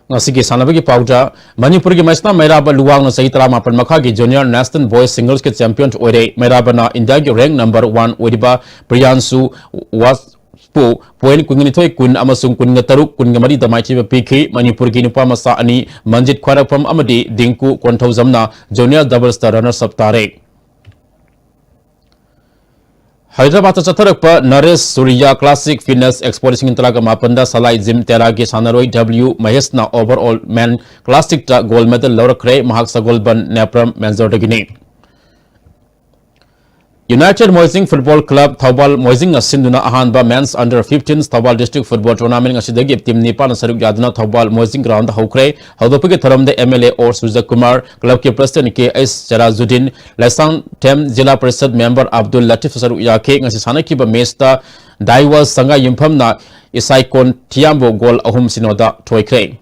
ꯉꯁꯤꯒꯤ ꯁꯥꯟꯅꯕꯒꯤ ꯄꯥꯎꯗ, ꯃꯅꯤꯄꯨꯔꯒꯤ ꯃꯩꯁꯅꯥ ꯃꯩꯔꯥꯕ ꯂꯨꯋꯥꯡꯅ ꯆꯍꯤ ꯇꯔꯥꯃꯥꯄꯟ ꯃꯈꯥꯒꯤ junior national boys singles ꯀꯤ champion ꯑꯣꯏꯔꯦ꯫ ꯃꯩꯔꯥꯕꯅ ꯏꯟꯗꯤꯌꯥꯒꯤ rank number one ꯑꯣꯏꯔꯤꯕ ꯄ꯭ꯔꯤꯌꯥꯟꯁꯨ ꯋꯥꯁꯄꯨ point ꯀꯨꯟꯅꯤꯊꯣꯏ, ꯀꯨꯟ ꯑꯃꯁꯨꯡ ꯀꯨꯟꯒ ꯇꯔꯨꯛ, ꯀꯨꯟꯒ ꯃꯔꯤꯗ ꯃꯥꯏꯊꯤꯕ ꯄꯤꯈꯤ꯫ ꯃꯅꯤꯄꯨꯔꯒꯤ ꯅꯨꯄꯥ ꯃꯆꯥ ꯑꯅꯤ, ꯃꯟꯖꯤꯠ ꯈ꯭ꯋꯥꯏꯔꯥꯛꯄꯝ ꯑꯃꯗꯤ ꯗꯤꯡꯀꯨ ꯀꯣꯟꯊꯧꯖꯝꯅ junior doubles ꯇ runners up ꯇꯥꯔꯦ꯫ ꯍꯥꯏꯗ꯭ꯔꯕꯥꯗꯇ ꯆꯠꯊꯔꯛꯄ ꯅꯔꯦꯁ ꯁꯨꯔꯤꯌꯥ Classic Fitness Expo ꯂꯤꯁꯤꯡ ꯇꯔꯥꯒ ꯃꯥꯄꯟꯗ ꯁꯂꯥꯏ ꯖꯤꯝ ꯇꯦꯔꯥꯒꯤ ꯁꯥꯟꯅꯔꯣꯏ ꯗꯕ꯭ꯂꯤꯌꯨ ꯃꯍꯦꯁꯅ overall men classic ꯇ gold medal ꯂꯧꯔꯛꯈ꯭ꯔꯦ꯫ ꯃꯍꯥꯛ ꯁꯒꯣꯜꯕꯟ ꯅꯦꯄ꯭ꯔꯝ ꯃꯦꯟꯖꯣꯔꯗꯒꯤꯅꯤ꯫ United ꯃꯣꯏꯖꯤꯡ Football Club ꯊꯧꯕꯥꯜ ꯃꯣꯏꯖꯤꯡꯅ ꯁꯤꯟꯗꯨꯅ ꯑꯍꯥꯟꯕ Men's Under fifteen Thoubal District Football Tournament ꯉꯁꯤꯗꯒꯤ team ꯅꯤꯄꯥꯟꯅ ꯁꯔꯨꯛ ꯌꯥꯗꯨꯅ ꯊꯧꯕꯥꯜ ꯃꯣꯏꯖꯤꯡ ground ꯗ ꯍꯧꯈ꯭ꯔꯦ꯫ ꯍꯧꯗꯣꯛꯄꯒꯤ ꯊꯧꯔꯝꯗ M L A ꯑꯣ ꯁꯨꯔꯖꯀꯨꯃꯥꯔ, club ꯀꯤ president ꯀꯦ ꯑꯩꯆ ꯆꯦꯔꯥꯖꯨꯗꯤꯟ, ꯂꯩꯁꯥꯡꯊꯦꯝ ꯖꯤꯂꯥ ꯄꯔꯤꯁꯗ member ꯑꯕꯗꯨꯜ ꯂꯇꯤꯐ ꯁꯔꯨꯛ ꯌꯥꯈꯤ꯫ ꯉꯁꯤ ꯁꯥꯟꯅꯈꯤꯕ match ꯇ ꯗꯥꯏꯋꯥ ꯁꯉꯥꯏ ꯌꯨꯝꯐꯝꯅ ꯏꯁꯥꯏꯀꯣꯟ ꯊꯤꯌꯥꯝꯕꯨ goal ꯑꯍꯨꯝ ꯁꯤꯅꯣꯗ ꯊꯣꯏꯈ꯭ꯔꯦ꯫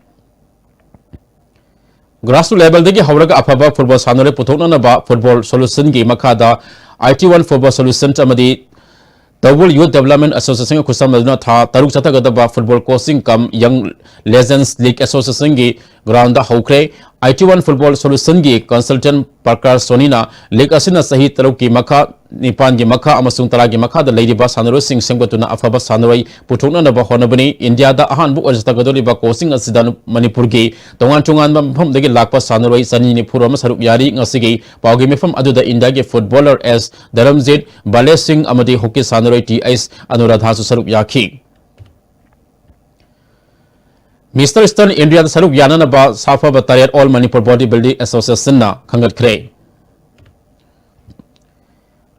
Grassroots level ꯗꯒꯤ ꯍꯧꯔꯒ ꯑꯐꯕ football ꯁꯥꯟꯅꯔꯣꯏ ꯄꯨꯊꯣꯛꯅꯅꯕ Football Solution ꯒꯤ ꯃꯈꯥꯗ I T one Football Solution ꯑꯃꯗꯤ ꯇꯧꯕꯨꯜ Youth Development Association ꯒ ꯈꯨꯠꯁꯝꯅꯗꯨꯅ ꯊꯥ ꯇꯔꯨꯛ ꯆꯠꯊꯒꯗꯕ Football Coaching cum Young Legends League Association ꯒꯤ ground ꯗ ꯍꯧꯈ꯭ꯔꯦ꯫ I T one Football Solution ꯒꯤ consultant ꯄ꯭ꯔꯀꯥꯁ ꯁꯣꯅꯤꯅ league ꯑꯁꯤꯅ ꯆꯍꯤ ꯇꯔꯨꯛꯀꯤ ꯃꯈꯥ, ꯅꯤꯄꯥꯟꯒꯤ ꯃꯈꯥ ꯑꯃꯁꯨꯡ ꯇꯔꯥꯒꯤ ꯃꯈꯥꯗ ꯂꯩꯔꯤꯕ ꯁꯥꯟꯅꯔꯣꯏꯁꯤꯡ ꯁꯦꯝꯒꯠꯇꯨꯅ ꯑꯐꯕ ꯁꯥꯟꯅꯔꯣꯏ ꯄꯨꯊꯣꯛꯅꯅꯕ ꯍꯣꯠꯅꯕꯅꯤ꯫ ꯏꯟꯗꯤꯌꯥꯗ ꯑꯍꯥꯟꯕ ꯑꯣꯏꯅ ꯆꯠꯊꯒꯗꯧꯔꯤꯕ coaching ꯑꯁꯤꯗ ꯃꯅꯤꯄꯨꯔꯒꯤ ꯇꯣꯉꯥꯟ ꯇꯣꯉꯥꯟꯕ ꯃꯐꯝꯗꯒꯤ ꯂꯥꯛꯄ ꯁꯥꯟꯅꯔꯣꯏ ꯆꯅꯤ ꯅꯤꯐꯨ ꯔꯣꯝ ꯁꯔꯨꯛ ꯌꯥꯔꯤ꯫ ꯉꯁꯤꯒꯤ ꯄꯥꯎꯒꯤ ꯃꯤꯐꯝ ꯑꯗꯨꯗ ꯏꯟꯗꯤꯌꯥꯒꯤ footballer ꯑꯦꯁ ꯙꯔꯝꯖꯤꯠ, ꯕꯥꯂꯦꯁ ꯁꯤꯡ ꯑꯃꯗꯤ hockey ꯁꯥꯟꯅꯔꯣꯏ ꯇꯤ ꯑꯩꯆ ꯑꯅꯨꯔꯥꯙꯥꯁꯨ ꯁꯔꯨꯛ ꯌꯥꯈꯤ꯫ Mister Eastern India ꯗ ꯁꯔꯨꯛ ꯌꯥꯅꯅꯕ ꯁꯥꯐꯕ ꯇꯔꯦꯠ All Manipur Body Building Association ꯅ ꯈꯟꯒꯠꯈ꯭ꯔꯦ꯫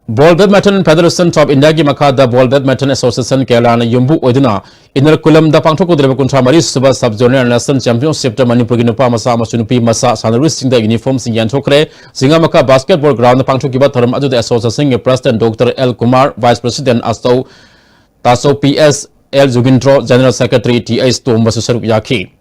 Ball Badminton Federation of India ꯒꯤ ꯃꯈꯥꯗ Ball Badminton Association ꯀꯦꯔꯂꯥꯅ ꯌꯨꯝꯕꯨ ꯑꯣꯏꯗꯨꯅ ꯏꯔꯅꯀꯨꯂꯝꯗ ꯄꯥꯡꯊꯣꯛꯀꯗꯧꯔꯤꯕ ꯀꯨꯟꯊ꯭ꯔꯥ ꯃꯔꯤ ꯁꯨꯕ Sub Zonal National Championship ꯇ ꯃꯅꯤꯄꯨꯔꯒꯤ ꯅꯨꯄꯥ ꯃꯆꯥ ꯑꯃꯁꯨꯡ ꯅꯨꯄꯤ ꯃꯆꯥ ꯁꯥꯟꯅꯔꯣꯏꯁꯤꯡꯗ uniform ꯁꯤꯡ ꯌꯦꯟꯊꯣꯛꯈ꯭ꯔꯦ꯫ ꯆꯤꯡꯉꯥꯃꯀꯥ Basketball Ground ꯗ ꯄꯥꯡꯊꯣꯛꯈꯤꯕ ꯊꯧꯔꯝ ꯑꯗꯨꯗ association ꯒꯤ president doctor L Kumar, vice president ꯑꯆꯧ ꯇꯥꯆꯧ P S L Jugindro, general secretary T H ꯇꯣꯝꯕꯁꯨ ꯁꯔꯨꯛ ꯌꯥꯈꯤ꯫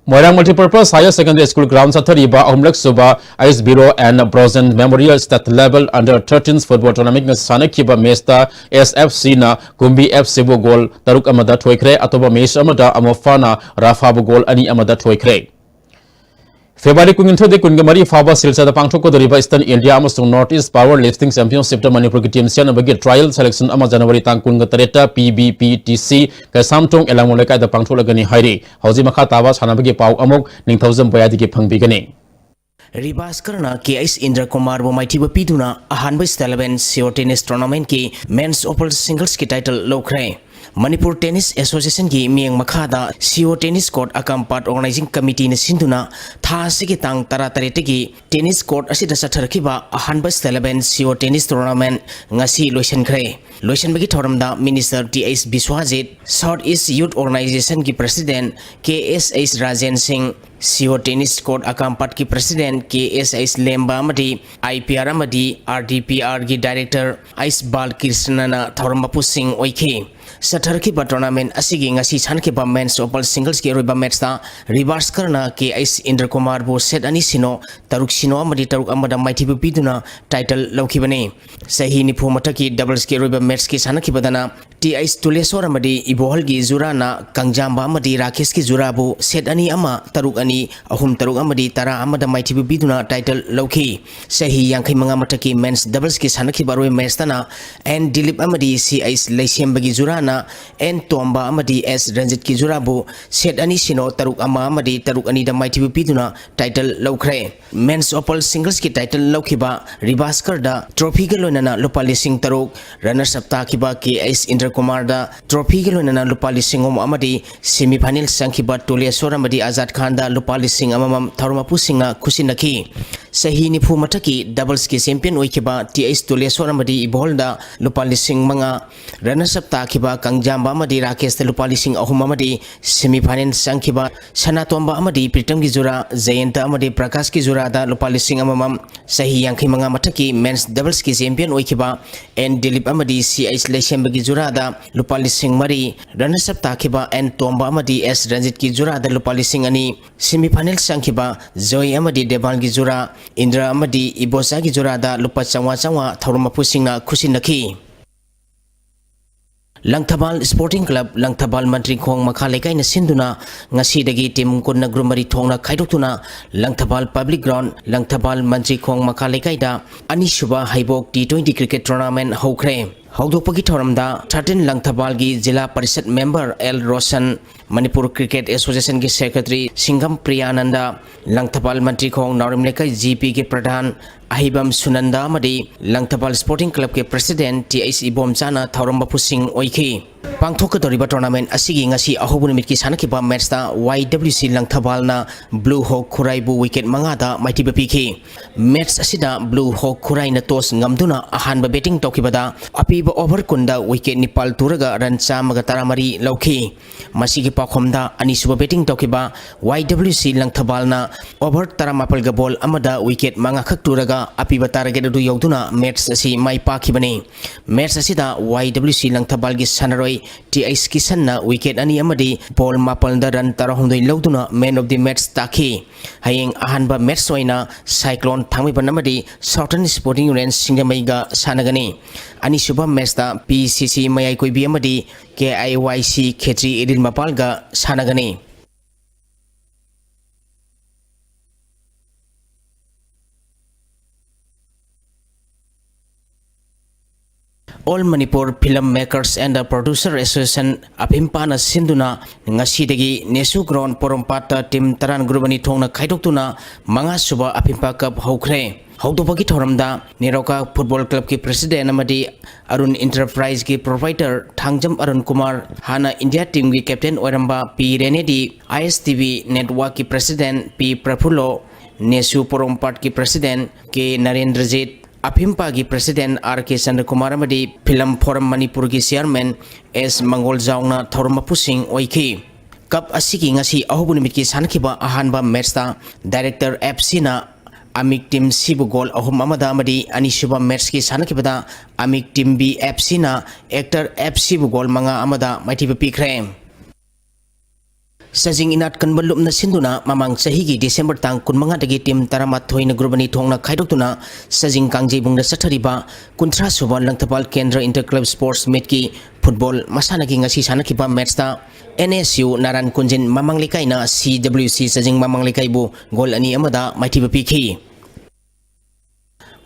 ꯃꯣꯏꯔꯥꯡ Multipurpose Higher Secondary School ground ꯆꯠꯊꯔꯤꯕ ꯑꯍꯨꯝꯂꯛ ꯁꯨꯕ ꯑꯩꯁ ꯕꯤꯔꯣ and ꯕ꯭ꯔꯣꯖꯟ Memorial State Level Under Thirteens Football Tournament ꯉꯁꯤ ꯁꯥꯟꯅꯈꯤꯕ match ꯇ S F C ꯅ ꯀꯨꯝꯕꯤ F C ꯕꯨ goal ꯇꯔꯨꯛ ꯑꯃꯗ ꯊꯣꯏꯈ꯭ꯔꯦ꯫ ꯑꯇꯣꯞꯄ match ꯑꯃꯗ ꯑꯃꯣꯐꯥꯅ ꯔꯥꯐꯥꯕꯨ goal ꯑꯅꯤ ꯑꯃꯗ ꯊꯣꯏꯈ꯭ꯔꯦ꯫ February ꯀꯨꯟꯅꯤꯊꯣꯏꯗꯒꯤ ꯀꯨꯟꯃꯔꯤ ꯐꯥꯎꯕ ꯁꯤꯜꯆꯔꯗ ꯄꯥꯡꯊꯣꯛꯀꯗꯧꯔꯤꯕ Eastern India ꯑꯃꯁꯨꯡ North East Power Lifting Championship ꯇ ꯃꯅꯤꯄꯨꯔꯒꯤ team ꯁꯦꯝꯅꯕꯒꯤ trial selection ꯑꯃ January ꯇꯥꯡ ꯀꯨꯟꯒ ꯇꯔꯦꯠꯇ P B P T C Keishamthong ꯑꯦꯂꯥꯡꯕꯝ ꯂꯩꯀꯥꯏꯗ ꯄꯥꯡꯊꯣꯛꯂꯒꯅꯤ ꯍꯥꯏꯔꯤ꯫ ꯍꯧꯖꯤꯛ ꯃꯈꯥ ꯇꯥꯕ ꯁꯥꯟꯅꯕꯒꯤ ꯄꯥꯎ ꯑꯃꯨꯛ ꯅꯤꯡꯊꯧꯖꯝ ꯕꯣꯌꯥꯗꯒꯤ ꯐꯪꯕꯤꯒꯅꯤ꯫ ꯔꯤꯕꯥꯁꯀꯔꯅ ꯀꯦ ꯑꯩꯁ ꯏꯟꯗ꯭ꯔ ꯀꯨꯃꯥꯔꯕꯨ ꯃꯥꯏꯊꯤꯕ ꯄꯤꯗꯨꯅ ꯑꯍꯥꯟꯕ State Eleven C O Tennis Tournament ꯀꯤ Men's Open Singles ꯀꯤ title ꯂꯧꯈ꯭ꯔꯦ꯫ ꯃꯅꯤꯄꯨꯔ Tennis Association ꯒꯤ ꯃꯤꯠꯌꯦꯡ ꯃꯈꯥꯗ C O Tennis Court ꯑꯀꯥꯝꯄꯥꯠ Organizing Committee ꯅ ꯁꯤꯟꯗꯨꯅ ꯊꯥ ꯑꯁꯤꯒꯤ ꯇꯥꯡ ꯇꯔꯥꯇꯔꯦꯠꯇꯒꯤ tennis court ꯑꯁꯤꯗ ꯆꯠꯊꯔꯛꯈꯤꯕ ꯑꯍꯥꯟꯕ State Eleven C O Tennis Tournament ꯉꯁꯤ ꯂꯣꯏꯁꯤꯟꯈ꯭ꯔꯦ꯫ ꯂꯣꯏꯁꯤꯟꯕꯒꯤ ꯊꯧꯔꯝꯗ Minister T H Biswajit, South East Youth Organization ꯒꯤ President K S H Rajen Singh, C O Tennis Court ꯑꯀꯥꯝꯄꯥꯠꯀꯤ President K S H Lemba ꯑꯃꯗꯤ I P R ꯑꯃꯗꯤ R D P R ꯒꯤ Director H ꯕꯥꯜꯀ꯭ꯔꯤꯁꯅꯅ ꯊꯧꯔꯝ ꯃꯄꯨꯁꯤꯡ ꯑꯣꯏꯈꯤ꯫ ꯆꯠꯊꯔꯛꯈꯤꯕ tournament ꯑꯁꯤꯒꯤ ꯉꯁꯤ ꯁꯥꯟꯅꯈꯤꯕ Men's Open Singles ꯀꯤ ꯑꯔꯣꯏꯕ match ꯇ ꯔꯤꯕꯥꯁꯀꯔꯅ ꯀꯦ ꯑꯩꯆ ꯏꯟꯗ꯭ꯔ ꯀꯨꯃꯥꯔꯕꯨ set ꯑꯅꯤ ꯁꯤꯅꯣ, ꯇꯔꯨꯛ ꯁꯤꯅꯣ ꯑꯃꯗꯤ ꯇꯔꯨꯛ ꯑꯃꯗ ꯃꯥꯏꯊꯤꯕ ꯄꯤꯗꯨꯅ title ꯂꯧꯈꯤꯕꯅꯤ꯫ ꯆꯍꯤ ꯅꯤꯐꯨ ꯃꯊꯛꯀꯤ doubles ꯀꯤ ꯑꯔꯣꯏꯕ match ꯀꯤ ꯁꯥꯟꯅꯈꯤꯕꯗꯅ ꯇꯤ ꯑꯩꯆ ꯇꯨꯂꯦꯁꯣꯔ ꯑꯃꯗꯤ ꯏꯕꯣꯍꯜꯒꯤ ꯖꯨꯔꯥꯅ ꯀꯪꯖꯥꯝꯕ ꯑꯃꯗꯤ ꯔꯥꯀꯦꯁꯀꯤ ꯖꯨꯔꯥꯕꯨ set ꯑꯅꯤ ꯑꯃ, ꯇꯔꯨꯛ ꯑꯅꯤ, ꯑꯍꯨꯝ ꯇꯔꯨꯛ ꯑꯃꯗꯤ ꯇꯔꯥ ꯑꯃꯗ ꯃꯥꯏꯊꯤꯕ ꯄꯤꯗꯨꯅ title ꯂꯧꯈꯤ꯫ ꯆꯍꯤ ꯌꯥꯡꯈꯩ ꯃꯉꯥ ꯃꯊꯛꯀꯤ men's doubles ꯀꯤ ꯁꯥꯟꯅꯈꯤꯕ ꯑꯔꯣꯏꯕ match ꯇꯅ ꯑꯦꯟ ꯗꯤꯂꯤꯞ ꯑꯃꯗꯤ ꯁꯤ ꯑꯩꯆ ꯂꯩꯁꯦꯝꯕꯒꯤ ꯖꯨꯔꯥꯅ ꯑꯦꯟ ꯇꯣꯝꯕ ꯑꯃꯗꯤ ꯑꯦꯁ ꯔꯟꯖꯤꯠꯀꯤ ꯖꯨꯔꯥꯕꯨ set ꯑꯅꯤ ꯁꯤꯅꯣ, ꯇꯔꯨꯛ ꯑꯃ ꯑꯃꯗꯤ ꯇꯔꯨꯛ ꯑꯅꯤꯗ ꯃꯥꯏꯊꯤꯕ ꯄꯤꯗꯨꯅ title ꯂꯧꯈ꯭ꯔꯦ꯫ Men's Open Singles ꯀꯤ title ꯂꯧꯈꯤꯕ ꯔꯤꯕꯥꯁꯀꯔꯗ trophy ꯒ ꯂꯣꯏꯅꯅ ꯂꯨꯄꯥ ꯂꯤꯁꯤꯡ ꯇꯔꯨꯛ, runners up ꯇꯥꯈꯤꯕ ꯀꯦ ꯑꯩꯆ ꯏꯟꯗ꯭ꯔ ꯀꯨꯃꯥꯔꯗ trophy ꯒ ꯂꯣꯏꯅꯅ ꯂꯨꯄꯥ ꯂꯤꯁꯤꯡ ꯑꯍꯨꯝ ꯑꯃꯗꯤ semi final ꯆꯪꯈꯤꯕ ꯇꯨꯂꯦꯁꯣꯔ ꯑꯃꯗꯤ ꯑꯖꯥꯗ ꯈꯥꯟꯗ ꯂꯨꯄꯥ ꯂꯤꯁꯤꯡ ꯑꯃꯃꯝ ꯊꯧꯔꯝ ꯃꯄꯨꯁꯤꯡꯅ ꯈꯨꯠꯁꯤꯟꯅꯈꯤ꯫ ꯆꯍꯤ ꯅꯤꯐꯨ ꯃꯊꯛꯀꯤ doubles ꯀꯤ champion ꯑꯣꯏꯈꯤꯕ ꯇꯤ ꯑꯩꯆ ꯇꯨꯂꯦꯁꯣꯔ ꯑꯃꯗꯤ ꯏꯕꯣꯍꯜꯗ ꯂꯨꯄꯥ ꯂꯤꯁꯤꯡ ꯃꯉꯥ, runners up ꯇꯥꯈꯤꯕ ꯀꯪꯖꯥꯝꯕ ꯑꯃꯗꯤ ꯔꯥꯀꯦꯁꯇ ꯂꯨꯄꯥ ꯂꯤꯁꯤꯡ ꯑꯍꯨꯝ ꯑꯃꯗꯤ semi final ꯆꯪꯈꯤꯕ ꯁꯅꯥꯇꯣꯝꯕ ꯑꯃꯗꯤ ꯄ꯭ꯔꯤꯇꯝꯒꯤ ꯖꯨꯔꯥ, ꯖꯌꯟꯇ ꯑꯃꯗꯤ ꯄ꯭ꯔꯀꯥꯁꯀꯤ ꯖꯨꯔꯥꯗ ꯂꯨꯄꯥ ꯂꯤꯁꯤꯡ ꯑꯃꯃꯝ, ꯆꯍꯤ ꯌꯥꯡꯈꯩ ꯃꯉꯥ ꯃꯊꯛꯀꯤ men's doubles ꯀꯤ champion ꯑꯣꯏꯈꯤꯕ ꯑꯦꯟ ꯗꯤꯂꯤꯞ ꯑꯃꯗꯤ ꯁꯤ ꯑꯩꯆ ꯂꯩꯁꯦꯝꯕꯒꯤ ꯖꯨꯔꯥ ꯗ ꯂꯨꯄꯥ ꯂꯤꯁꯤꯡ ꯃꯔꯤ, runners up ꯇꯥꯈꯤꯕ ꯑꯦꯟ ꯇꯣꯝꯕ ꯑꯃꯗꯤ ꯑꯦꯁ ꯔꯟꯖꯤꯠꯀꯤ ꯖꯨꯔꯥꯗ ꯂꯨꯄꯥ ꯂꯤꯁꯤꯡ ꯑꯅꯤ, semi final ꯆꯪꯈꯤꯕ ꯖꯣꯏ ꯑꯃꯗꯤ ꯗꯦꯕꯥꯜꯒꯤ ꯖꯨꯔꯥ, ꯏꯟꯗ꯭ꯔ ꯑꯃꯗꯤ ꯏꯕꯣꯆꯥꯒꯤ ꯖꯨꯔꯥꯗ ꯂꯨꯄꯥ ꯆꯥꯝꯃꯉꯥ ꯆꯥꯝꯃꯉꯥ ꯊꯧꯔꯝ ꯃꯄꯨꯁꯤꯡꯅ ꯈꯨꯠꯁꯤꯟꯅꯈꯤ꯫ ꯂꯪꯊꯕꯥꯜ Sporting Club, ꯂꯪꯊꯕꯥꯜ ꯃꯟꯇ꯭ꯔꯤꯈꯣꯡ ꯃꯈꯥ ꯂꯩꯀꯥꯏꯅ ꯁꯤꯟꯗꯨꯅ ꯉꯁꯤꯗꯒꯤ team ꯀꯨꯟꯅ group ꯃꯔꯤ ꯊꯣꯛꯅ ꯈꯥꯏꯗꯣꯛꯇꯨꯅ ꯂꯪꯊꯕꯥꯜ Public Ground, ꯂꯪꯊꯕꯥꯜ ꯃꯟꯇ꯭ꯔꯤꯈꯣꯡ ꯃꯈꯥ ꯂꯩꯀꯥꯏꯗ ꯑꯅꯤꯁꯨꯕ ꯍꯩꯕꯣꯛ T twenty cricket tournament ꯍꯧꯈ꯭ꯔꯦ꯫ ꯍꯧꯗꯣꯛꯄꯒꯤ ꯊꯧꯔꯝꯗ thirteen ꯂꯪꯊꯕꯥꯜꯒꯤ zila parishad member L Roshan, Manipur Cricket Association ꯒꯤ secretary ꯁꯤꯡꯒꯝ ꯄ꯭ꯔꯤꯌꯥꯅꯟꯗ, ꯂꯪꯊꯕꯥꯜ ꯃꯟꯇ꯭ꯔꯤꯈꯣꯡ ꯅꯥꯎꯔꯦꯝ ꯂꯩꯀꯥꯏ G P ꯒꯤ ꯄ꯭ꯔꯙꯥꯟ ꯑꯍꯩꯕꯝ ꯁꯨꯅꯟꯗ ꯑꯃꯗꯤ ꯂꯪꯊꯕꯥꯜ Sporting Club ꯀꯤ president ꯇꯤ ꯑꯩꯆ ꯏꯕꯣꯝꯆꯥꯅ ꯊꯧꯔꯝ ꯃꯄꯨꯁꯤꯡ ꯑꯣꯏꯈꯤ꯫ ꯄꯥꯡꯊꯣꯛꯀꯗꯧꯔꯤꯕ tournament ꯑꯁꯤꯒꯤ ꯉꯁꯤ ꯑꯍꯧꯕ ꯅꯨꯃꯤꯠꯀꯤ ꯁꯥꯟꯅꯈꯤꯕ match ꯇ ꯋꯥꯏ ꯗꯕ꯭ꯂꯤꯎ ꯁꯤ ꯂꯪꯊꯕꯥꯜꯅ Blue Hawk ꯈꯨꯔꯥꯏꯕꯨ wicket ꯃꯉꯥꯗ ꯃꯥꯏꯊꯤꯕ ꯄꯤꯈꯤ꯫ Match ꯑꯁꯤꯗ Blue Hawk ꯈꯨꯔꯥꯏꯅ toss ꯉꯝꯗꯨꯅ ꯑꯍꯥꯟꯕ batting ꯇꯧꯈꯤꯕꯗ ꯑꯄꯤꯕ over ꯀꯨꯟꯗ wicket ꯅꯤꯄꯥꯜ ꯇꯨꯔꯒ run ꯆꯥꯝꯃꯒ ꯇꯔꯥꯃꯔꯤ ꯂꯧꯈꯤ꯫ ꯃꯁꯤꯒꯤ ꯄꯥꯎꯈꯨꯝꯗ ꯑꯅꯤꯁꯨꯕ batting ꯇꯧꯈꯤꯕ ꯋꯥꯏ ꯗꯕ꯭ꯂꯤꯎ ꯁꯤ ꯂꯪꯊꯕꯥꯜꯅ over ꯇꯔꯥꯃꯥꯄꯜꯒ ball ꯑꯃꯗ wicket ꯃꯉꯥꯈꯛ ꯇꯨꯔꯒ ꯑꯄꯤꯕ target ꯑꯗꯨ ꯌꯧꯗꯨꯅ match ꯑꯁꯤ ꯃꯥꯏ ꯄꯥꯛꯈꯤꯕꯅꯤ꯫ Match ꯑꯁꯤꯗ ꯋꯥꯏ ꯗꯕ꯭ꯂꯤꯎ ꯁꯤ ꯂꯪꯊꯕꯥꯜꯒꯤ ꯁꯥꯟꯅꯔꯣꯏ ꯇꯤ ꯑꯩꯆ ꯀꯤꯁꯟꯅ wicket ꯑꯅꯤ ꯑꯃꯗꯤ ball ꯃꯥꯄꯜꯗ run ꯇꯔꯥꯍꯨꯝꯗꯣꯏ ꯂꯧꯗꯨꯅ man of the match ꯇꯥꯈꯤ꯫ ꯍꯌꯦꯡ ꯑꯍꯥꯟꯕ match ꯑꯣꯏꯅ Cyclone ꯊꯥꯡꯃꯩꯕꯟ ꯑꯃꯗꯤ Southern Sporting Union ꯁꯤꯡꯖꯃꯩꯒ ꯁꯥꯟꯅꯒꯅꯤ꯫ ꯑꯅꯤꯁꯨꯕ match ꯇ ꯄꯤ ꯁꯤ ꯁꯤ ꯃꯌꯥꯏ ꯀꯣꯏꯕꯤ ꯑꯃꯗꯤ ꯀꯦ ꯑꯥꯏ ꯋꯥꯏ ꯁꯤ ꯈꯦꯇ꯭ꯔꯤ ꯏꯔꯤꯜ ꯃꯄꯥꯜꯒ ꯁꯥꯟꯅꯒꯅꯤ꯫ All Manipur Film Makers and Producer Association, ꯑꯐꯤꯝꯄꯥꯅ ꯁꯤꯟꯗꯨꯅ ꯉꯁꯤꯗꯒꯤ ꯅꯦꯁꯨ ground ꯄꯣꯔꯣꯝꯄꯥꯠꯇ team ꯇꯔꯥꯅ group ꯑꯅꯤ ꯊꯣꯛꯅ ꯈꯥꯏꯗꯣꯛꯇꯨꯅ ꯃꯉꯥ ꯁꯨꯕ ꯑꯐꯤꯝꯄꯥ cup ꯍꯧꯈ꯭ꯔꯦ꯫ ꯍꯧꯗꯣꯛꯄꯒꯤ ꯊꯧꯔꯝꯗ ꯅꯦꯔꯣꯀꯥ Football Club ꯀꯤ president ꯑꯃꯗꯤ ꯑꯔꯨꯟ Enterprise ꯀꯤ proprietor ꯊꯥꯡꯖꯝ ꯑꯔꯨꯟ ꯀꯨꯃꯥꯔ, ꯍꯥꯟꯅ India team ꯒꯤ captain ꯑꯣꯏꯔꯝꯕ ꯄꯤ ꯔꯦꯅꯦꯗꯤ, ꯑꯥꯏ ꯑꯦꯁ ꯇꯤ ꯚꯤ network ꯀꯤ president ꯄꯤ ꯄ꯭ꯔꯐꯨꯜꯂꯣ, ꯅꯦꯁꯨ ꯄꯣꯔꯣꯝꯄꯥꯠꯀꯤ president ꯀꯦ ꯅꯔꯦꯟꯗ꯭ꯔꯖꯤꯠ, ꯑꯐꯤꯝꯄꯥꯒꯤ president ꯑꯥꯔ ꯀꯦ ꯆꯟꯗ꯭ꯔꯀꯨꯃꯥꯔ ꯑꯃꯗꯤ Film Forum ꯃꯅꯤꯄꯨꯔꯒꯤ chairman ꯑꯦꯁ ꯃꯪꯒꯣꯜꯖꯥꯎꯅ ꯊꯧꯔꯝ ꯃꯄꯨꯁꯤꯡ ꯑꯣꯏꯈꯤ꯫ Cup ꯑꯁꯤꯒꯤ ꯉꯁꯤ ꯑꯍꯧꯕ ꯅꯨꯃꯤꯠꯀꯤ ꯁꯥꯟꯅꯈꯤꯕ ꯑꯍꯥꯟꯕ match ꯇ Director ꯑꯦꯐ ꯁꯤꯅ ꯑꯃꯤꯛ ꯇꯤꯝ ꯁꯤꯕꯨ ꯒꯣꯜ ꯑꯍꯨꯝ ꯑꯃꯗ ꯑꯃꯗꯤ ꯑꯅꯤꯁꯨꯕ ꯃꯦꯠꯁꯀꯤ ꯁꯥꯟꯅꯈꯤꯕꯗ ꯑꯃꯤꯛ ꯇꯤꯝ ꯕꯤ ꯑꯦꯐ ꯁꯤꯅ ꯑꯦꯛꯇꯔ ꯑꯦꯐ ꯁꯤꯕꯨ ꯒꯣꯜ ꯃꯉꯥ ꯑꯃꯗ ꯃꯥꯏꯊꯤꯕ ꯄꯤꯈ꯭ꯔꯦ꯫ ꯆꯥꯖꯤꯡ ꯏꯅꯥꯠ ꯀꯟꯕ ꯂꯨꯞꯅ ꯁꯤꯟꯗꯨꯅ ꯃꯃꯥꯡ ꯆꯍꯤꯒꯤ ꯗꯤꯁꯦꯝꯕꯔ ꯇꯥꯡ ꯀꯨꯟꯃꯉꯥꯗꯒꯤ ꯇꯤꯝ ꯇꯔꯥꯃꯥꯊꯣꯏꯅ ꯒ꯭ꯔꯨꯞ ꯑꯅꯤ ꯊꯣꯛꯅ ꯈꯥꯏꯗꯣꯛꯇꯨꯅ ꯆꯥꯖꯤꯡ ꯀꯥꯡꯖꯩꯕꯨꯡꯗ ꯆꯠꯊꯔꯤꯕ ꯀꯨꯟꯊ꯭ꯔꯥ ꯁꯨꯕ ꯂꯪꯊꯕꯥꯜ ꯀꯦꯟꯗ꯭ꯔ ꯏꯟꯇꯔ ꯀ꯭ꯂꯕ ꯁ꯭ꯄꯣꯔꯠꯁ ꯃꯤꯠꯀꯤ ꯐꯨꯠꯕꯣꯜ ꯃꯁꯥꯟꯅꯒꯤ ꯉꯁꯤ ꯁꯥꯟꯅꯈꯤꯕ ꯃꯦꯠꯁꯇ ꯑꯦꯟ ꯑꯦꯁ ꯌꯨ ꯅꯥꯔꯥꯟ ꯀꯨꯟꯖꯤꯟ ꯃꯃꯥꯡ ꯂꯩꯀꯥꯏꯅ ꯁꯤ ꯗꯕ꯭ꯂꯤꯎ ꯁꯤ ꯆꯥꯖꯤꯡ ꯃꯃꯥꯡ ꯂꯩꯀꯥꯏꯕꯨ ꯒꯣꯜ ꯑꯅꯤ ꯑꯃꯗ ꯃꯥꯏꯊꯤꯕ ꯄꯤꯈꯤ꯫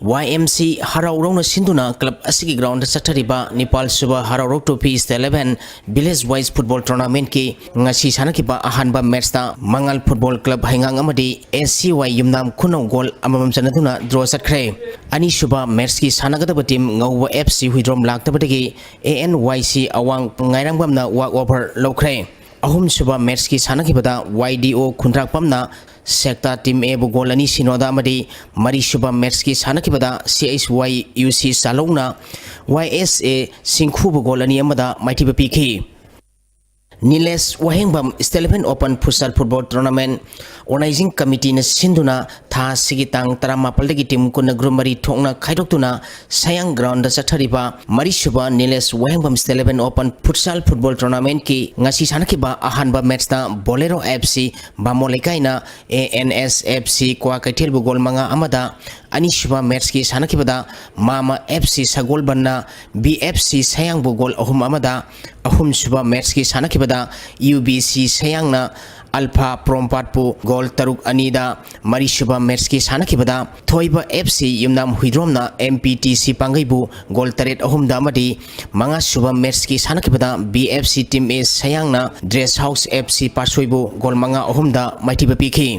ꯋꯥꯏ ꯑꯦꯝ ꯁꯤ ꯍꯔꯥꯎꯔꯧꯅ ꯁꯤꯟꯗꯨꯅ ꯀ꯭ꯂꯕ ꯑꯁꯤꯒꯤ ꯒ꯭ꯔꯥꯎꯟꯗ ꯆꯠꯊꯔꯤꯕ ꯅꯤꯄꯥꯜ ꯁꯨꯕ ꯍꯔꯥꯎꯔꯧ trophy state eleven village wise football ꯇꯣꯔꯅꯥꯃꯦꯟꯠꯀꯤ ꯉꯁꯤ ꯁꯥꯟꯅꯈꯤꯕ ꯑꯍꯥꯟꯕ ꯃꯦꯠꯁꯇ ꯃꯉꯥꯜ ꯐꯨꯠꯕꯣꯜ ꯀ꯭ꯂꯕ ꯍꯩꯉꯥꯡ ꯑꯃꯗꯤ ꯑꯦꯁ ꯁꯤ ꯋꯥꯏ ꯌꯨꯝꯅꯥꯝ ꯈꯨꯅꯧ ꯒꯣꯜ ꯑꯃꯃꯝ ꯆꯟꯅꯗꯨꯅ ꯗ꯭ꯔꯣ ꯆꯠꯈ꯭ꯔꯦ꯫ ꯑꯅꯤꯁꯨꯕ ꯃꯦꯠꯁꯀꯤ ꯁꯥꯟꯅꯒꯗꯕ ꯇꯤꯝ ꯉꯧꯕ F C Huidrom ꯂꯥꯛꯇꯕꯗꯒꯤ A N ꯋꯥꯏ ꯁꯤ ꯑꯋꯥꯡ ꯉꯥꯏꯔꯥꯡꯕꯝꯅ ꯋꯥꯛ ꯑꯣꯚꯔ ꯂꯧꯈ꯭ꯔꯦ꯫ ꯑꯍꯨꯝꯁꯨꯕ ꯃꯦꯠꯁꯀꯤ ꯁꯥꯟꯅꯈꯤꯕꯗ ꯋꯥꯏ ꯗꯤ ꯑꯣ ꯈꯨꯟꯗ꯭ꯔꯥꯛꯄꯝꯅ ꯁꯦꯛꯇꯥ ꯇꯤꯝ ꯑꯦꯕꯨ ꯒꯣꯜ ꯑꯅꯤ ꯁꯤꯅꯣꯗ ꯑꯃꯗꯤ ꯃꯔꯤꯁꯨꯕ ꯃꯦꯠꯁꯀꯤ ꯁꯥꯟꯅꯈꯤꯕꯗ ꯁꯤ ꯑꯩꯆ ꯋꯥꯏ ꯌꯨ ꯁꯤ ꯆꯥꯂꯧꯅ ꯋꯥꯏ ꯑꯦꯁ ꯑꯦ ꯁꯤꯡꯈꯨꯕꯨ ꯒꯣꯜ ꯑꯅꯤ ꯑꯃꯗ ꯃꯥꯏꯊꯤꯕ ꯄꯤꯈꯤ꯫ Nilesh Wahengbam state eleven open futsal football tournament organizing ꯀꯃꯤꯇꯤꯅ ꯁꯤꯟꯗꯨꯅ ꯊꯥ ꯑꯁꯤꯒꯤ ꯇꯥꯡ ꯇꯔꯥꯃꯥꯄꯜꯗꯒꯤ ꯇꯤꯝ ꯀꯨꯟꯅ ꯒ꯭ꯔꯨꯞ ꯃꯔꯤ ꯊꯣꯛꯅ ꯈꯥꯏꯗꯣꯛꯇꯨꯅ ꯁꯌꯥꯡ ꯒ꯭ꯔꯥꯎꯟꯗ ꯆꯠꯊꯔꯤꯕ ꯃꯔꯤꯁꯨꯕ ꯅꯤꯂꯦꯁ Wahengbam state eleven open futsal football ꯇꯣꯔꯅꯥꯃꯦꯟꯠꯀꯤ ꯉꯁꯤ ꯁꯥꯟꯅꯈꯤꯕ ꯑꯍꯥꯟꯕ ꯃꯦꯠꯁꯇ ꯕꯣꯂꯦꯔꯣ ꯑꯦꯐ ꯁꯤ ꯕꯥꯃꯣꯟ ꯂꯩꯀꯥꯏꯅ A N S F C ꯀ꯭ꯋꯥꯀꯩꯊꯦꯜꯕꯨ goal ꯃꯉꯥ ꯑꯃꯗ, ꯑꯅꯤꯁꯨꯕ ꯃꯦꯠꯁꯀꯤ ꯁꯥꯟꯅꯈꯤꯕꯗ ꯃꯥꯃ ꯑꯦꯐ ꯁꯤ ꯁꯒꯣꯜꯕꯟꯅ ꯕꯤ ꯑꯦꯐ ꯁꯤ ꯁꯌꯥꯡꯕꯨ ꯒꯣꯜ ꯑꯍꯨꯝ ꯑꯃꯗ, ꯑꯍꯨꯝꯁꯨꯕ ꯃꯦꯠꯁꯀꯤ ꯁꯥꯟꯅꯈꯤꯕꯗ U B C ꯁꯌꯥꯡꯅ alpha ꯄ꯭ꯔꯣꯝꯄꯥꯠꯄꯨ goal ꯇꯔꯨꯛ ꯑꯅꯤꯗ, ꯃꯔꯤꯁꯨꯕ ꯃꯦꯠꯁꯀꯤ ꯁꯥꯟꯅꯈꯤꯕꯗ ꯊꯣꯏꯕ ꯑꯦꯐ ꯁꯤ ꯌꯨꯝꯅꯥꯝ ꯍꯨꯏꯗ꯭ꯔꯣꯝꯅ M P T C ꯄꯥꯡꯒꯩꯕꯨ goal ꯇꯔꯦꯠ ꯑꯍꯨꯝꯗ ꯑꯃꯗꯤ ꯃꯉꯥꯁꯨꯕ ꯃꯦꯠꯁꯀꯤ ꯁꯥꯟꯅꯈꯤꯕꯗ B F C team A ꯁꯌꯥꯡꯅ ꯗ꯭ꯔꯦꯁ ꯍꯥꯎꯁ ꯑꯦꯐ ꯁꯤ ꯄꯥꯠꯁꯣꯏꯕꯨ ꯒꯣꯜ ꯃꯉꯥ ꯑꯍꯨꯝꯗ ꯃꯥꯏꯊꯤꯕ ꯄꯤꯈꯤ꯫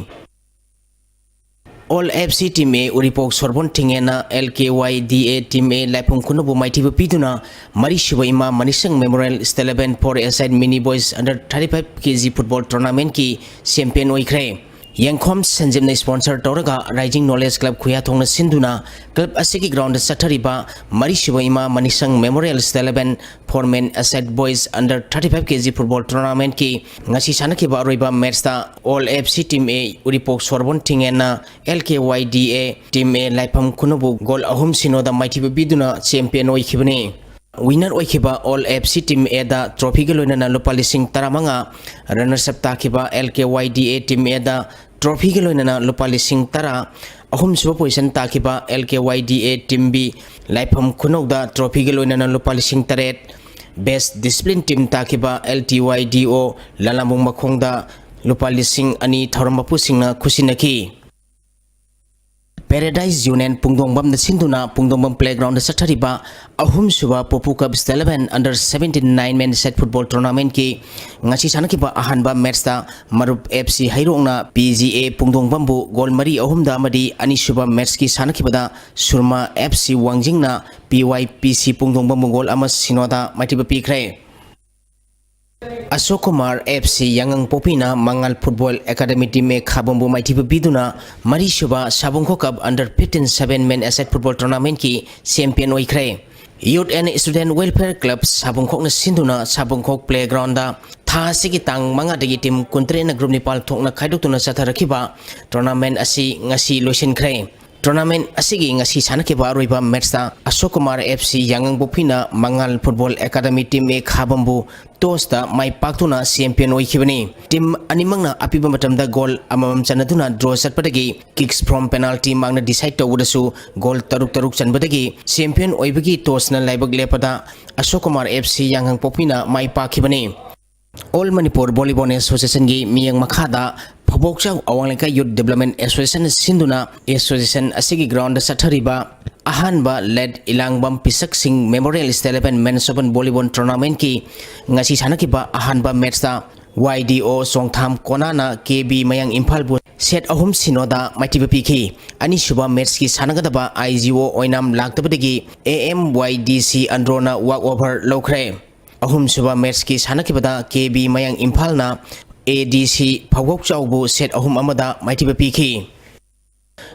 ꯑꯣꯜ F C team A Uripok Sorbon ꯊꯤꯡꯉꯦꯅ L K Y D A team A ꯂꯥꯏꯐꯝ ꯈꯨꯅꯨꯕꯨ ꯃꯥꯏꯊꯤꯕ ꯄꯤꯗꯨꯅ ꯃꯔꯤꯁꯨꯕ Ima Manisang memorial state eleven for a side mini boys under thirty five K G football ꯇꯣꯔꯅꯥꯃꯦꯟꯠꯀꯤ ꯆꯦꯝꯄꯤꯌꯟ ꯑꯣꯏꯈ꯭ꯔꯦ꯫ ꯌꯦꯡꯈꯣꯝ ꯁꯟꯖꯤꯞꯅ sponsor ꯇꯧꯔꯒ Rising Knowledge Club ꯈꯨꯌꯥꯊꯣꯡꯅ ꯁꯤꯟꯗꯨꯅ club ꯑꯁꯤꯒꯤ ground ꯆꯠꯊꯔꯤꯕ ꯃꯔꯤꯁꯨꯕ Ima ꯃꯅꯤꯁꯪ Memorial Stadium Foreman Asset Boys Under thirty five K G football tournament ꯀꯤ ꯉꯁꯤ ꯁꯥꯟꯅꯈꯤꯕ ꯑꯔꯣꯏꯕ match ꯇ All F C Team A Uripok ꯁꯣꯔꯕꯣꯟ ꯊꯤꯡꯉꯦꯟꯅ L K Y D A Team A ꯂꯥꯏꯐꯝ ꯈꯨꯅꯧꯕꯨ goal ꯑꯍꯨꯝ ꯁꯤꯅꯣꯗ ꯃꯥꯏꯊꯤꯕ ꯄꯤꯗꯨꯅ champion ꯑꯣꯏꯈꯤꯕꯅꯤ꯫ Winner ꯑꯣꯏꯈꯤꯕ All F C Team A the trophy ꯒ ꯂꯣꯏꯅꯅ ꯂꯨꯄꯥ ꯂꯤꯁꯤꯡ ꯇꯔꯥꯃꯉꯥ, runners up ꯇꯥꯈꯤꯕ L K Y D A Team A the trophy ꯒ ꯂꯣꯏꯅꯅ ꯂꯨꯄꯥ ꯂꯤꯁꯤꯡ ꯇꯔꯥ, ꯑꯍꯨꯝꯁꯨꯕ position ꯇꯥꯈꯤꯕ L K Y D A Team B ꯂꯥꯏꯐꯝ ꯈꯨꯅꯧꯗ trophy ꯒ ꯂꯣꯏꯅꯅ ꯂꯨꯄꯥ ꯂꯤꯁꯤꯡ ꯇꯔꯦꯠ, Best Discipline Team ꯇꯥꯈꯤꯕ L T Y D O ꯂꯂꯥꯝꯕꯨꯡ ꯃꯈꯣꯡꯗ ꯂꯨꯄꯥ ꯂꯤꯁꯤꯡ ꯑꯅꯤ ꯊꯧꯔꯝ ꯃꯄꯨꯁꯤꯡꯅ ꯈꯨꯠꯁꯤꯟꯅꯈꯤ꯫ Paradise Union ꯄꯨꯡꯗꯣꯡꯕꯝꯅ ꯁꯤꯟꯗꯨꯅ ꯄꯨꯡꯗꯣꯡꯕꯝ playground ꯗ ꯆꯠꯊꯔꯤꯕ ꯑꯍꯨꯝꯁꯨꯕ Popu Cup Eleven Under Seventeen Nine Man Set Football Tournament ꯀꯤ ꯉꯁꯤ ꯁꯥꯟꯅꯈꯤꯕ ꯑꯍꯥꯟꯕ match ꯇ ꯃꯔꯨꯞ F C ꯍꯩꯔꯣꯛꯅ P G A ꯄꯨꯡꯗꯣꯡꯕꯝꯕꯨ goal ꯃꯔꯤ ꯑꯍꯨꯝꯗ ꯑꯃꯗꯤ ꯑꯅꯤꯁꯨꯕ match ꯀꯤ ꯁꯥꯟꯅꯈꯤꯕꯗ ꯁꯨꯔꯃꯥ F C ꯋꯥꯡꯖꯤꯡꯅ P Y P C ꯄꯨꯡꯗꯣꯡꯕꯝꯕꯨ goal ꯑꯃ ꯁꯤꯅꯣꯗ ꯃꯥꯏꯊꯤꯕ ꯄꯤꯈ꯭ꯔꯦ꯫ ꯑꯁꯣꯛ ꯀꯨꯃꯥꯔ F C ꯌꯥꯉꯪꯄꯣꯛꯄꯤꯅ ꯃꯉꯥꯜ Football Academy Team A ꯈꯥꯕꯝꯕꯨ ꯃꯥꯏꯊꯤꯕ ꯄꯤꯗꯨꯅ ꯃꯔꯤꯁꯨꯕ ꯁꯥꯕꯨꯡꯈꯣꯛ Cup Under Fifteen Seven Man Asset Football Tournament ꯀꯤ champion ꯑꯣꯏꯈ꯭ꯔꯦ꯫ Youth and Student Welfare Club ꯁꯥꯕꯨꯡꯈꯣꯛꯅ ꯁꯤꯟꯗꯨꯅ ꯁꯥꯕꯨꯡꯈꯣꯛ playground ꯗ ꯊꯥ ꯑꯁꯤꯒꯤ ꯇꯥꯡ ꯃꯉꯥꯗꯒꯤ team ꯀꯨꯟꯇꯔꯦꯠꯅ group ꯅꯤꯄꯥꯜ ꯊꯣꯛꯅ ꯈꯥꯏꯗꯣꯛꯇꯨꯅ ꯆꯠꯊꯔꯛꯈꯤꯕ tournament ꯑꯁꯤ ꯉꯁꯤ ꯂꯣꯏꯁꯤꯟꯈ꯭ꯔꯦ꯫ Tournament ꯑꯁꯤꯒꯤ ꯉꯁꯤ ꯁꯥꯟꯅꯈꯤꯕ ꯑꯔꯣꯏꯕ match ꯇ ꯑꯁꯣꯛ ꯀꯨꯃꯥꯔ F C ꯌꯥꯉꯪꯄꯣꯛꯄꯤꯅ ꯃꯉꯥꯜ Football Academy Team A ꯈꯥꯕꯝꯕꯨ toss ꯇ ꯃꯥꯏ ꯄꯥꯛꯇꯨꯅ champion ꯑꯣꯏꯈꯤꯕꯅꯤ꯫ Team ꯑꯅꯤꯃꯛꯅ ꯑꯄꯤꯕ ꯃꯇꯝꯗ goal ꯑꯃꯃꯝ ꯆꯟꯅꯗꯨꯅ draw ꯆꯠꯄꯗꯒꯤ kicks from penalty ꯃꯥꯡꯅ decide ꯇꯧꯕꯗꯁꯨ goal ꯇꯔꯨꯛ ꯇꯔꯨꯛ ꯆꯟꯕꯗꯒꯤ champion ꯑꯣꯏꯕꯒꯤ toss ꯅ ꯂꯥꯏꯕꯛ ꯂꯦꯞꯄꯗ ꯑꯁꯣꯛ ꯀꯨꯃꯥꯔ F C ꯌꯥꯉꯪꯄꯣꯛꯄꯤꯅ ꯃꯥꯏ ꯄꯥꯛꯈꯤꯕꯅꯤ꯫ All Manipur Volleyball Association ꯒꯤ ꯃꯤꯠꯌꯦꯡ ꯃꯈꯥꯗ ꯐꯧꯕꯣꯛꯆꯥꯎ ꯑꯋꯥꯡ ꯂꯩꯀꯥꯏ Youth Development Association ꯅ ꯁꯤꯟꯗꯨꯅ association ꯑꯁꯤꯒꯤ ground ꯗ ꯆꯠꯊꯔꯤꯕ ꯑꯍꯥꯟꯕ Late ꯏꯂꯥꯡꯕꯝ ꯄꯤꯁꯛ ꯁꯤꯡ Memorial State Eleven Men's Open Volleyball Tournament ꯀꯤ ꯉꯁꯤ ꯁꯥꯟꯅꯈꯤꯕ ꯑꯍꯥꯟꯕ match ꯇ Y D O ꯆꯣꯡꯊꯥꯝ ꯀꯣꯅꯥꯅ K B ꯃꯌꯥꯡ ꯏꯝꯐꯥꯜꯕꯨ set ꯑꯍꯨꯝ ꯁꯤꯅꯣꯗ ꯃꯥꯏꯊꯤꯕ ꯄꯤꯈꯤ꯫ ꯑꯅꯤꯁꯨꯕ match ꯀꯤ ꯁꯥꯟꯅꯒꯗꯕ I G O Oinam ꯂꯥꯛꯇꯕꯗꯒꯤ A M Y D C ꯑꯟꯗ꯭ꯔꯣꯅ walk over ꯂꯧꯈ꯭ꯔꯦ꯫ ꯑꯍꯨꯝꯁꯨꯕ match ꯀꯤ ꯁꯥꯟꯅꯈꯤꯕꯗ K B ꯃꯌꯥꯡ ꯏꯝꯐꯥꯜꯅ ꯑꯦ ꯗꯤ ꯁꯤ ꯐꯧꯒꯧ ꯆꯥꯎꯕꯨ ꯁꯦꯠ ꯑꯍꯨꯝ ꯑꯃꯗ ꯃꯥꯏꯊꯤꯕ ꯄꯤꯈꯤ꯫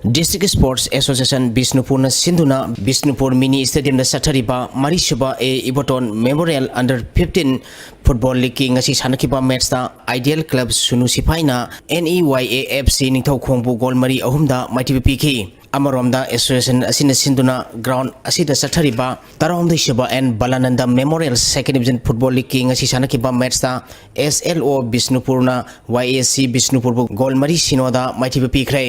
District Sports Association ꯕꯤꯁꯅꯨꯄꯨꯔꯅ ꯁꯤꯟꯗꯨꯅ ꯕꯤꯁꯅꯨꯄꯨꯔ ꯃꯤꯅꯤ ꯁ꯭ꯇꯦꯗꯤꯌꯝꯗ ꯆꯠꯊꯔꯤꯕ ꯃꯔꯤꯁꯨꯕ A Ibotan memorial under fifteen football ꯂꯤꯒꯀꯤ ꯉꯁꯤ ꯁꯥꯟꯅꯈꯤꯕ ꯃꯦꯠꯁꯇ ꯑꯥꯏꯗꯤꯌꯦꯜ ꯀ꯭ꯂꯕ ꯁꯨꯅꯨ ꯁꯤꯐꯥꯏꯅ N E Y A F C ꯅꯤꯡꯊꯧꯈꯣꯡꯕꯨ ꯒꯣꯜ ꯃꯔꯤ ꯑꯍꯨꯝꯗ ꯃꯥꯏꯊꯤꯕ ꯄꯤꯈꯤ꯫ ꯑꯃꯔꯣꯝꯗ, ꯑꯦꯁꯣꯁꯤꯌꯦꯁꯟ ꯑꯁꯤꯅ ꯁꯤꯟꯗꯨꯅ ꯒ꯭ꯔꯥꯎꯟ ꯑꯁꯤꯗ ꯆꯠꯊꯔꯤꯕ ꯇꯔꯥꯍꯨꯝꯗꯣꯏꯁꯨꯕ N Balananda memorial second division football ꯂꯤꯒꯀꯤ ꯉꯁꯤ ꯁꯥꯟꯅꯈꯤꯕ ꯃꯦꯠꯁꯇ ꯑꯦꯁ ꯑꯦꯜ ꯑꯣ ꯕꯤꯁꯅꯨꯄꯨꯔꯅ ꯋꯥꯏ ꯑꯦ ꯁꯤ ꯕꯤꯁꯅꯨꯄꯨꯔꯕꯨ ꯒꯣꯜ ꯃꯔꯤ ꯁꯤꯅꯣꯗ ꯃꯥꯏꯊꯤꯕ ꯄꯤꯈ꯭ꯔꯦ꯫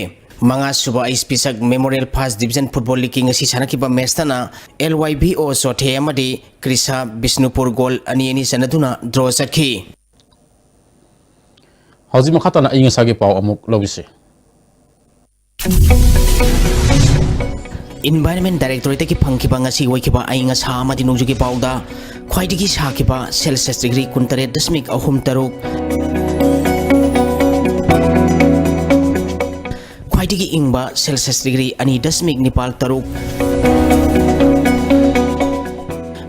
ꯃꯉꯥꯁꯨꯕ ꯑꯩꯁ ꯄꯤꯁꯛ ꯃꯦꯃꯣꯔꯤꯌꯦꯜ ꯐꯥꯔꯁ ꯗꯤꯕꯤꯖꯟ ꯐꯨꯠꯕꯣꯜ ꯂꯤꯒꯀꯤ ꯉꯁꯤ ꯁꯥꯟꯅꯈꯤꯕ ꯃꯦꯠꯁꯇꯅ ꯑꯦꯜ ꯋꯥꯏ ꯕꯤ ꯑꯣ ꯆꯣꯊꯦ ꯑꯃꯗꯤ ꯀ꯭ꯔꯤꯁꯥ ꯕꯤꯁꯅꯨꯄꯨꯔ ꯒꯣꯜ ꯑꯅꯤ ꯑꯅꯤ ꯆꯟꯅꯗꯨꯅ ꯗ꯭ꯔꯣ ꯆꯠꯈꯤ꯫ ꯍꯧꯖꯤꯛ ꯃꯈꯥ ꯇꯥꯅ ꯑꯏꯪ ꯑꯁꯥꯒꯤ ꯄꯥꯎ ꯑꯃꯨꯛ ꯂꯧꯕꯤꯁꯤ꯫ Environment Directorateꯇꯒꯤ ꯐꯪꯈꯤꯕ ꯉꯁꯤ ꯑꯣꯏꯈꯤꯕ ꯑꯏꯪ ꯑꯁꯥ ꯑꯃꯗꯤ ꯅꯣꯡꯖꯨꯒꯤ ꯄꯥꯎꯗ ꯈ꯭ꯋꯥꯏꯗꯒꯤ ꯁꯥꯈꯤꯕ ꯁꯦꯜꯁꯤꯌꯁ ꯗꯤꯒ꯭ꯔꯤ ꯀꯨꯟꯇꯔꯦꯠ ꯗꯁꯃꯤꯛ ꯑꯍꯨꯝ ꯇꯔꯨꯛ, ꯈ꯭ꯋꯥꯏꯗꯒꯤ ꯏꯪꯕ ꯁꯦꯜꯁꯤꯌꯁ ꯗꯤꯒ꯭ꯔꯤ ꯑꯅꯤ ꯗꯁꯃꯤꯛ ꯅꯤꯄꯥꯜ ꯇꯔꯨꯛ,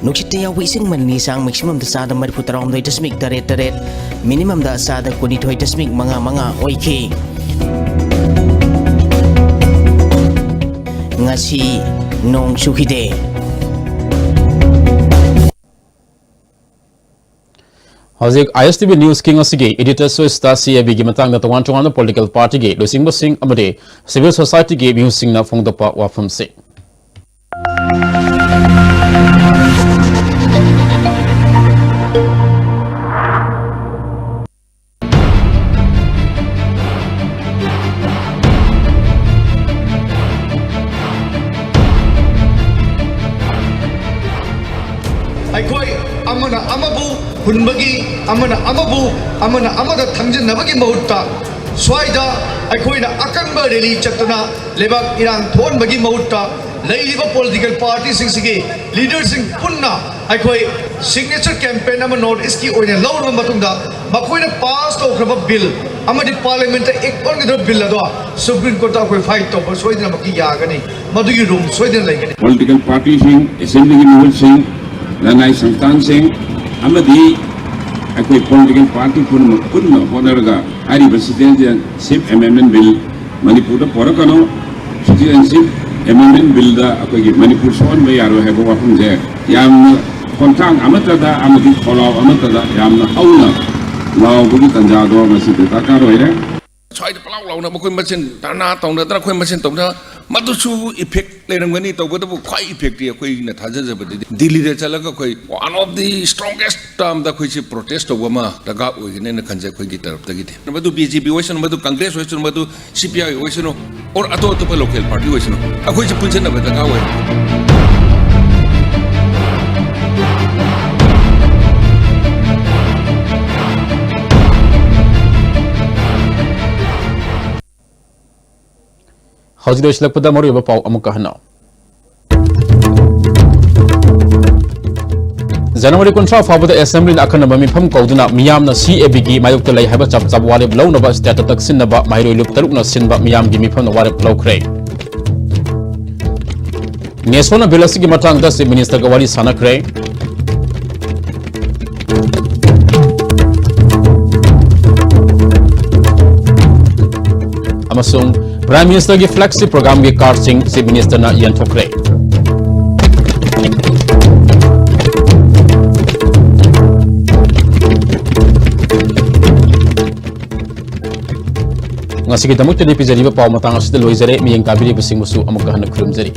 ꯅꯨꯡꯁꯤꯠꯇ ꯌꯥꯎꯕ ꯏꯁꯤꯡ ꯃꯅꯤꯜꯒꯤ ꯆꯥꯡ ꯃꯦꯛꯁꯤꯃꯝꯗ ꯆꯥꯗ ꯃꯔꯤꯐꯨ ꯇꯔꯥꯍꯨꯝꯗꯣꯏ ꯗꯁꯃꯤꯛ ꯇꯔꯦꯠ ꯇꯔꯦꯠ, ꯃꯤꯅꯤꯃꯝꯗ ꯆꯥꯗ ꯀꯨꯟꯅꯤꯊꯣꯏ ꯗꯁꯃꯤꯛ ꯃꯉꯥ ꯃꯉꯥ ꯑꯣꯏꯈꯤ꯫ ꯉꯁꯤ ꯅꯣꯡ ꯆꯨꯈꯤꯗꯦ꯫ ꯍꯧꯖꯤꯛ ꯑꯥꯏ ꯑꯦꯁ ꯇꯤ ꯚꯤ ꯅ꯭ꯌꯨꯁꯀꯤ ꯉꯁꯤꯒꯤ ꯏꯗꯤꯇꯔ ꯆꯣꯏꯁꯇ ꯁꯤ ꯑꯦ ꯕꯤꯒꯤ ꯃꯇꯥꯡꯗ ꯇꯣꯉꯥꯟ ꯇꯣꯉꯥꯟꯕ ꯄꯣꯂꯤꯇꯤꯀꯦꯜ ꯄꯥꯔꯇꯤꯒꯤ ꯂꯨꯆꯤꯡꯕꯁꯤꯡ ꯑꯃꯗꯤ ꯁꯤꯚꯤꯜ ꯁꯣꯁꯥꯏꯇꯤꯒꯤ ꯃꯤꯍꯨꯠꯁꯤꯡꯅ ꯐꯣꯡꯗꯣꯛꯄ ꯋꯥꯐꯝꯁꯤꯡ꯫ ꯑꯩꯈꯣꯏ ꯑꯃꯅ ꯑꯃꯕꯨ ꯍꯨꯟꯕꯒꯤ, ꯑꯃꯅ ꯑꯃꯕꯨ, ꯑꯃꯅ ꯑꯃꯗ ꯊꯪꯖꯤꯟꯅꯕꯒꯤ ꯃꯍꯨꯠꯇ, ꯁ꯭ꯋꯥꯏꯗ ꯑꯩꯈꯣꯏꯅ ꯑꯀꯟꯕ ꯔꯦꯂꯤ ꯆꯠꯇꯨꯅ ꯂꯩꯕꯥꯛ ꯏꯔꯥꯡ ꯊꯣꯛꯍꯟꯕꯒꯤ ꯃꯍꯨꯠꯇ, ꯂꯩꯔꯤꯕ ꯄꯣꯂꯤꯇꯤꯀꯦꯜ ꯄꯥꯔꯇꯤꯁꯤꯡꯁꯤꯒꯤ ꯂꯤꯗꯔꯁꯤꯡ ꯄꯨꯟꯅ ꯑꯩꯈꯣꯏ ꯁꯤꯒꯅꯦꯆꯔ ꯀꯦꯝꯄꯦꯟ ꯑꯃ ꯅꯣꯔꯠ ꯏꯁꯀꯤ ꯑꯣꯏꯅ ꯂꯧꯔꯕ ꯃꯇꯨꯡꯗ, ꯃꯈꯣꯏꯅ ꯄꯥꯁ ꯇꯧꯈ꯭ꯔꯕ ꯕꯤꯜ ꯑꯃꯗꯤ ꯄꯥꯔꯂꯤꯌꯥꯃꯦꯟꯠꯇ ꯑꯦꯛ ꯑꯣꯟꯒꯗꯕ ꯕꯤꯜ ꯑꯗꯣ ꯁꯨꯄ꯭ꯔꯤꯝ ꯀꯣꯔꯠꯇ ꯑꯩꯈꯣꯏ ꯐꯥꯏꯠ ꯇꯧꯕ ꯁꯣꯏꯗꯅꯃꯛꯀꯤ ꯌꯥꯒꯅꯤ꯫ ꯃꯗꯨꯒꯤ ꯔꯨꯝ ꯁꯣꯏꯗꯅ ꯂꯩꯒꯅꯤ꯫ ꯄꯣꯂꯤꯇꯤꯀꯦꯜ ꯄꯥꯔꯇꯤꯁꯤꯡ, ꯑꯦꯁꯦꯝꯕ꯭ꯂꯤꯒꯤ ꯃꯤꯍꯨꯠꯁꯤꯡ, ꯂꯅꯥꯏ ꯁꯪꯁꯊꯥꯟꯁꯤꯡ ꯑꯃꯗꯤ ꯑꯩꯈꯣꯏ ꯄꯣꯂꯤꯇꯤꯀꯦꯜ ꯄꯥꯔꯇꯤ ꯄꯨꯝꯅꯃꯛ ꯄꯨꯟꯅ ꯍꯣꯠꯅꯔꯒ ꯍꯥꯏꯔꯤꯕ ꯁꯤꯇꯤꯖꯦꯟꯁꯤꯞ ꯑꯦꯃꯦꯟꯗꯃꯦꯟ ꯕꯤꯜ ꯃꯅꯤꯄꯨꯔꯗ ꯄꯨꯔꯛꯀꯅꯨ꯫ ꯁꯤꯇꯤꯖꯦꯟꯁꯤꯞ ꯑꯦꯃꯦꯟꯗꯃꯦꯟ ꯕꯤꯜꯗ ꯑꯩꯈꯣꯏꯒꯤ ꯃꯅꯤꯄꯨꯔ ꯁꯣꯛꯍꯟꯕ ꯌꯥꯔꯣꯏ ꯍꯥꯏꯕ ꯋꯥꯐꯝꯁꯦ ꯌꯥꯝꯅ ꯈꯣꯡꯊꯥꯡ ꯑꯃꯠꯇꯗ ꯑꯃꯗꯤ ꯈꯣꯜꯂꯥꯎ ꯑꯃꯠꯇꯗ ꯌꯥꯝꯅ ꯍꯧꯅ ꯂꯥꯎꯕꯒꯤ ꯇꯥꯟꯖꯥꯗꯣ ꯉꯁꯤꯗꯤ ꯗꯔꯀꯥꯔ ꯑꯣꯏꯔꯦ꯫ ꯁ꯭ꯋꯥꯏꯗ ꯄꯂꯥꯎ ꯂꯥꯎꯅ ꯃꯈꯣꯏ ꯃꯁꯦꯟ ꯙꯔꯅꯥ ꯇꯧꯅꯗꯅ ꯑꯩꯈꯣꯏ ꯃꯁꯦꯟ ꯇꯧꯗꯅ ꯃꯗꯨꯁꯨ ꯏꯐꯦꯛ ꯂꯩꯔꯝꯒꯅꯤ꯫ ꯇꯧꯕꯇꯕꯨ ꯈ꯭ꯋꯥꯏ ꯏꯐꯦꯛꯇꯤ ꯑꯩꯈꯣꯏꯅ ꯊꯥꯖꯖꯕꯗꯗꯤ ꯗꯤꯜꯂꯤꯗ ꯆꯠꯂꯒ ꯑꯩꯈꯣꯏ one of the strongest termꯗ ꯑꯩꯈꯣꯏꯁꯦ ꯄ꯭ꯔꯣꯇꯦꯁ ꯇꯧꯕ ꯑꯃ ꯗꯔꯀꯥꯔ ꯑꯣꯏꯒꯅꯦꯅ ꯈꯟꯖꯩ ꯑꯩꯈꯣꯏꯒꯤ ꯇꯔꯞꯇꯒꯤꯗꯤ꯫ ꯃꯗꯨ ꯕꯤ ꯖꯦ ꯄꯤ ꯑꯣꯏꯁꯅꯨ, ꯃꯗꯨ ꯀꯪꯒ꯭ꯔꯦꯁ ꯑꯣꯏꯁꯅꯨ, ꯃꯗꯨ ꯁꯤ ꯄꯤ ꯑꯥꯏ ꯑꯣꯏꯁꯅꯨ, ꯑꯣꯔ ꯑꯇꯣꯞ ꯑꯇꯣꯞꯄ ꯂꯣꯀꯦꯜ ꯄꯥꯔꯇꯤ ꯑꯣꯏꯁꯅꯨ, ꯑꯩꯈꯣꯏꯁꯦ ꯄꯨꯟꯁꯤꯟꯅꯕ ꯗꯔꯀꯥꯔ ꯑꯣꯏ꯫ ꯍꯧꯖꯤꯛ ꯂꯣꯏꯁꯤꯜꯂꯛꯄꯗ ꯃꯔꯨꯑꯣꯏꯕ ꯄꯥꯎ ꯑꯃꯨꯛꯀ ꯍꯟꯅ꯫ ꯖꯅꯋꯥꯔꯤ ꯀꯨꯟꯊ꯭ꯔꯥ ꯐꯥꯎꯕꯗ ꯑꯦꯁꯦꯝꯕ꯭ꯂꯤꯅ ꯑꯈꯟꯅꯕ ꯃꯤꯐꯝ ꯀꯧꯗꯨꯅ ꯃꯤꯌꯥꯝꯅ ꯁꯤ ꯑꯦ ꯕꯤꯒꯤ ꯃꯥꯌꯣꯛꯇ ꯂꯩ ꯍꯥꯏꯕ ꯆꯞ ꯆꯥꯕ ꯋꯥꯔꯦꯞ ꯂꯧꯅꯕ ꯁ꯭ꯇꯦꯠꯇ ꯇꯛꯁꯤꯟꯅꯕ ꯃꯍꯩꯔꯣꯏ ꯂꯨꯞ ꯇꯔꯨꯛꯅ ꯁꯤꯟꯕ ꯃꯤꯌꯥꯝꯒꯤ ꯃꯤꯐꯝꯅ ꯋꯥꯔꯦꯞ ꯂꯧꯈ꯭ꯔꯦ꯫ ꯅꯦꯁꯣꯅ ꯕꯤꯜ ꯑꯁꯤꯒꯤ ꯃꯇꯥꯡꯗ ꯆꯤꯐ ꯃꯤꯅꯤꯁꯇꯔꯒ ꯋꯥꯔꯤ ꯁꯥꯟꯅꯈ꯭ꯔꯦ꯫ ꯑꯃꯁꯨꯡ ꯄ꯭ꯔꯥꯏꯝ ꯃꯤꯅꯤꯁꯇꯔꯒꯤ ꯐ꯭ꯂꯦꯒꯁꯤꯞ ꯄ꯭ꯔꯣꯒ꯭ꯔꯥꯝꯒꯤ ꯀꯥꯔꯗꯁꯤꯡ ꯆꯤꯐ ꯃꯤꯅꯤꯁꯇꯔꯅ ꯌꯦꯟꯊꯣꯛꯈ꯭ꯔꯦ꯫ ꯉꯁꯤꯒꯤꯗꯃꯛꯇꯗꯤ ꯄꯤꯖꯔꯤꯕ ꯄꯥꯎ ꯃꯇꯥꯡ ꯑꯁꯤꯗ ꯂꯣꯏꯖꯔꯦ꯫ ꯃꯤꯠꯌꯦꯡ ꯇꯥꯕꯤꯔꯤꯕꯁꯤꯡꯕꯨꯁꯨ ꯑꯃꯨꯛꯀ ꯍꯟꯅ ꯈꯨꯔꯨꯝꯖꯔꯤ꯫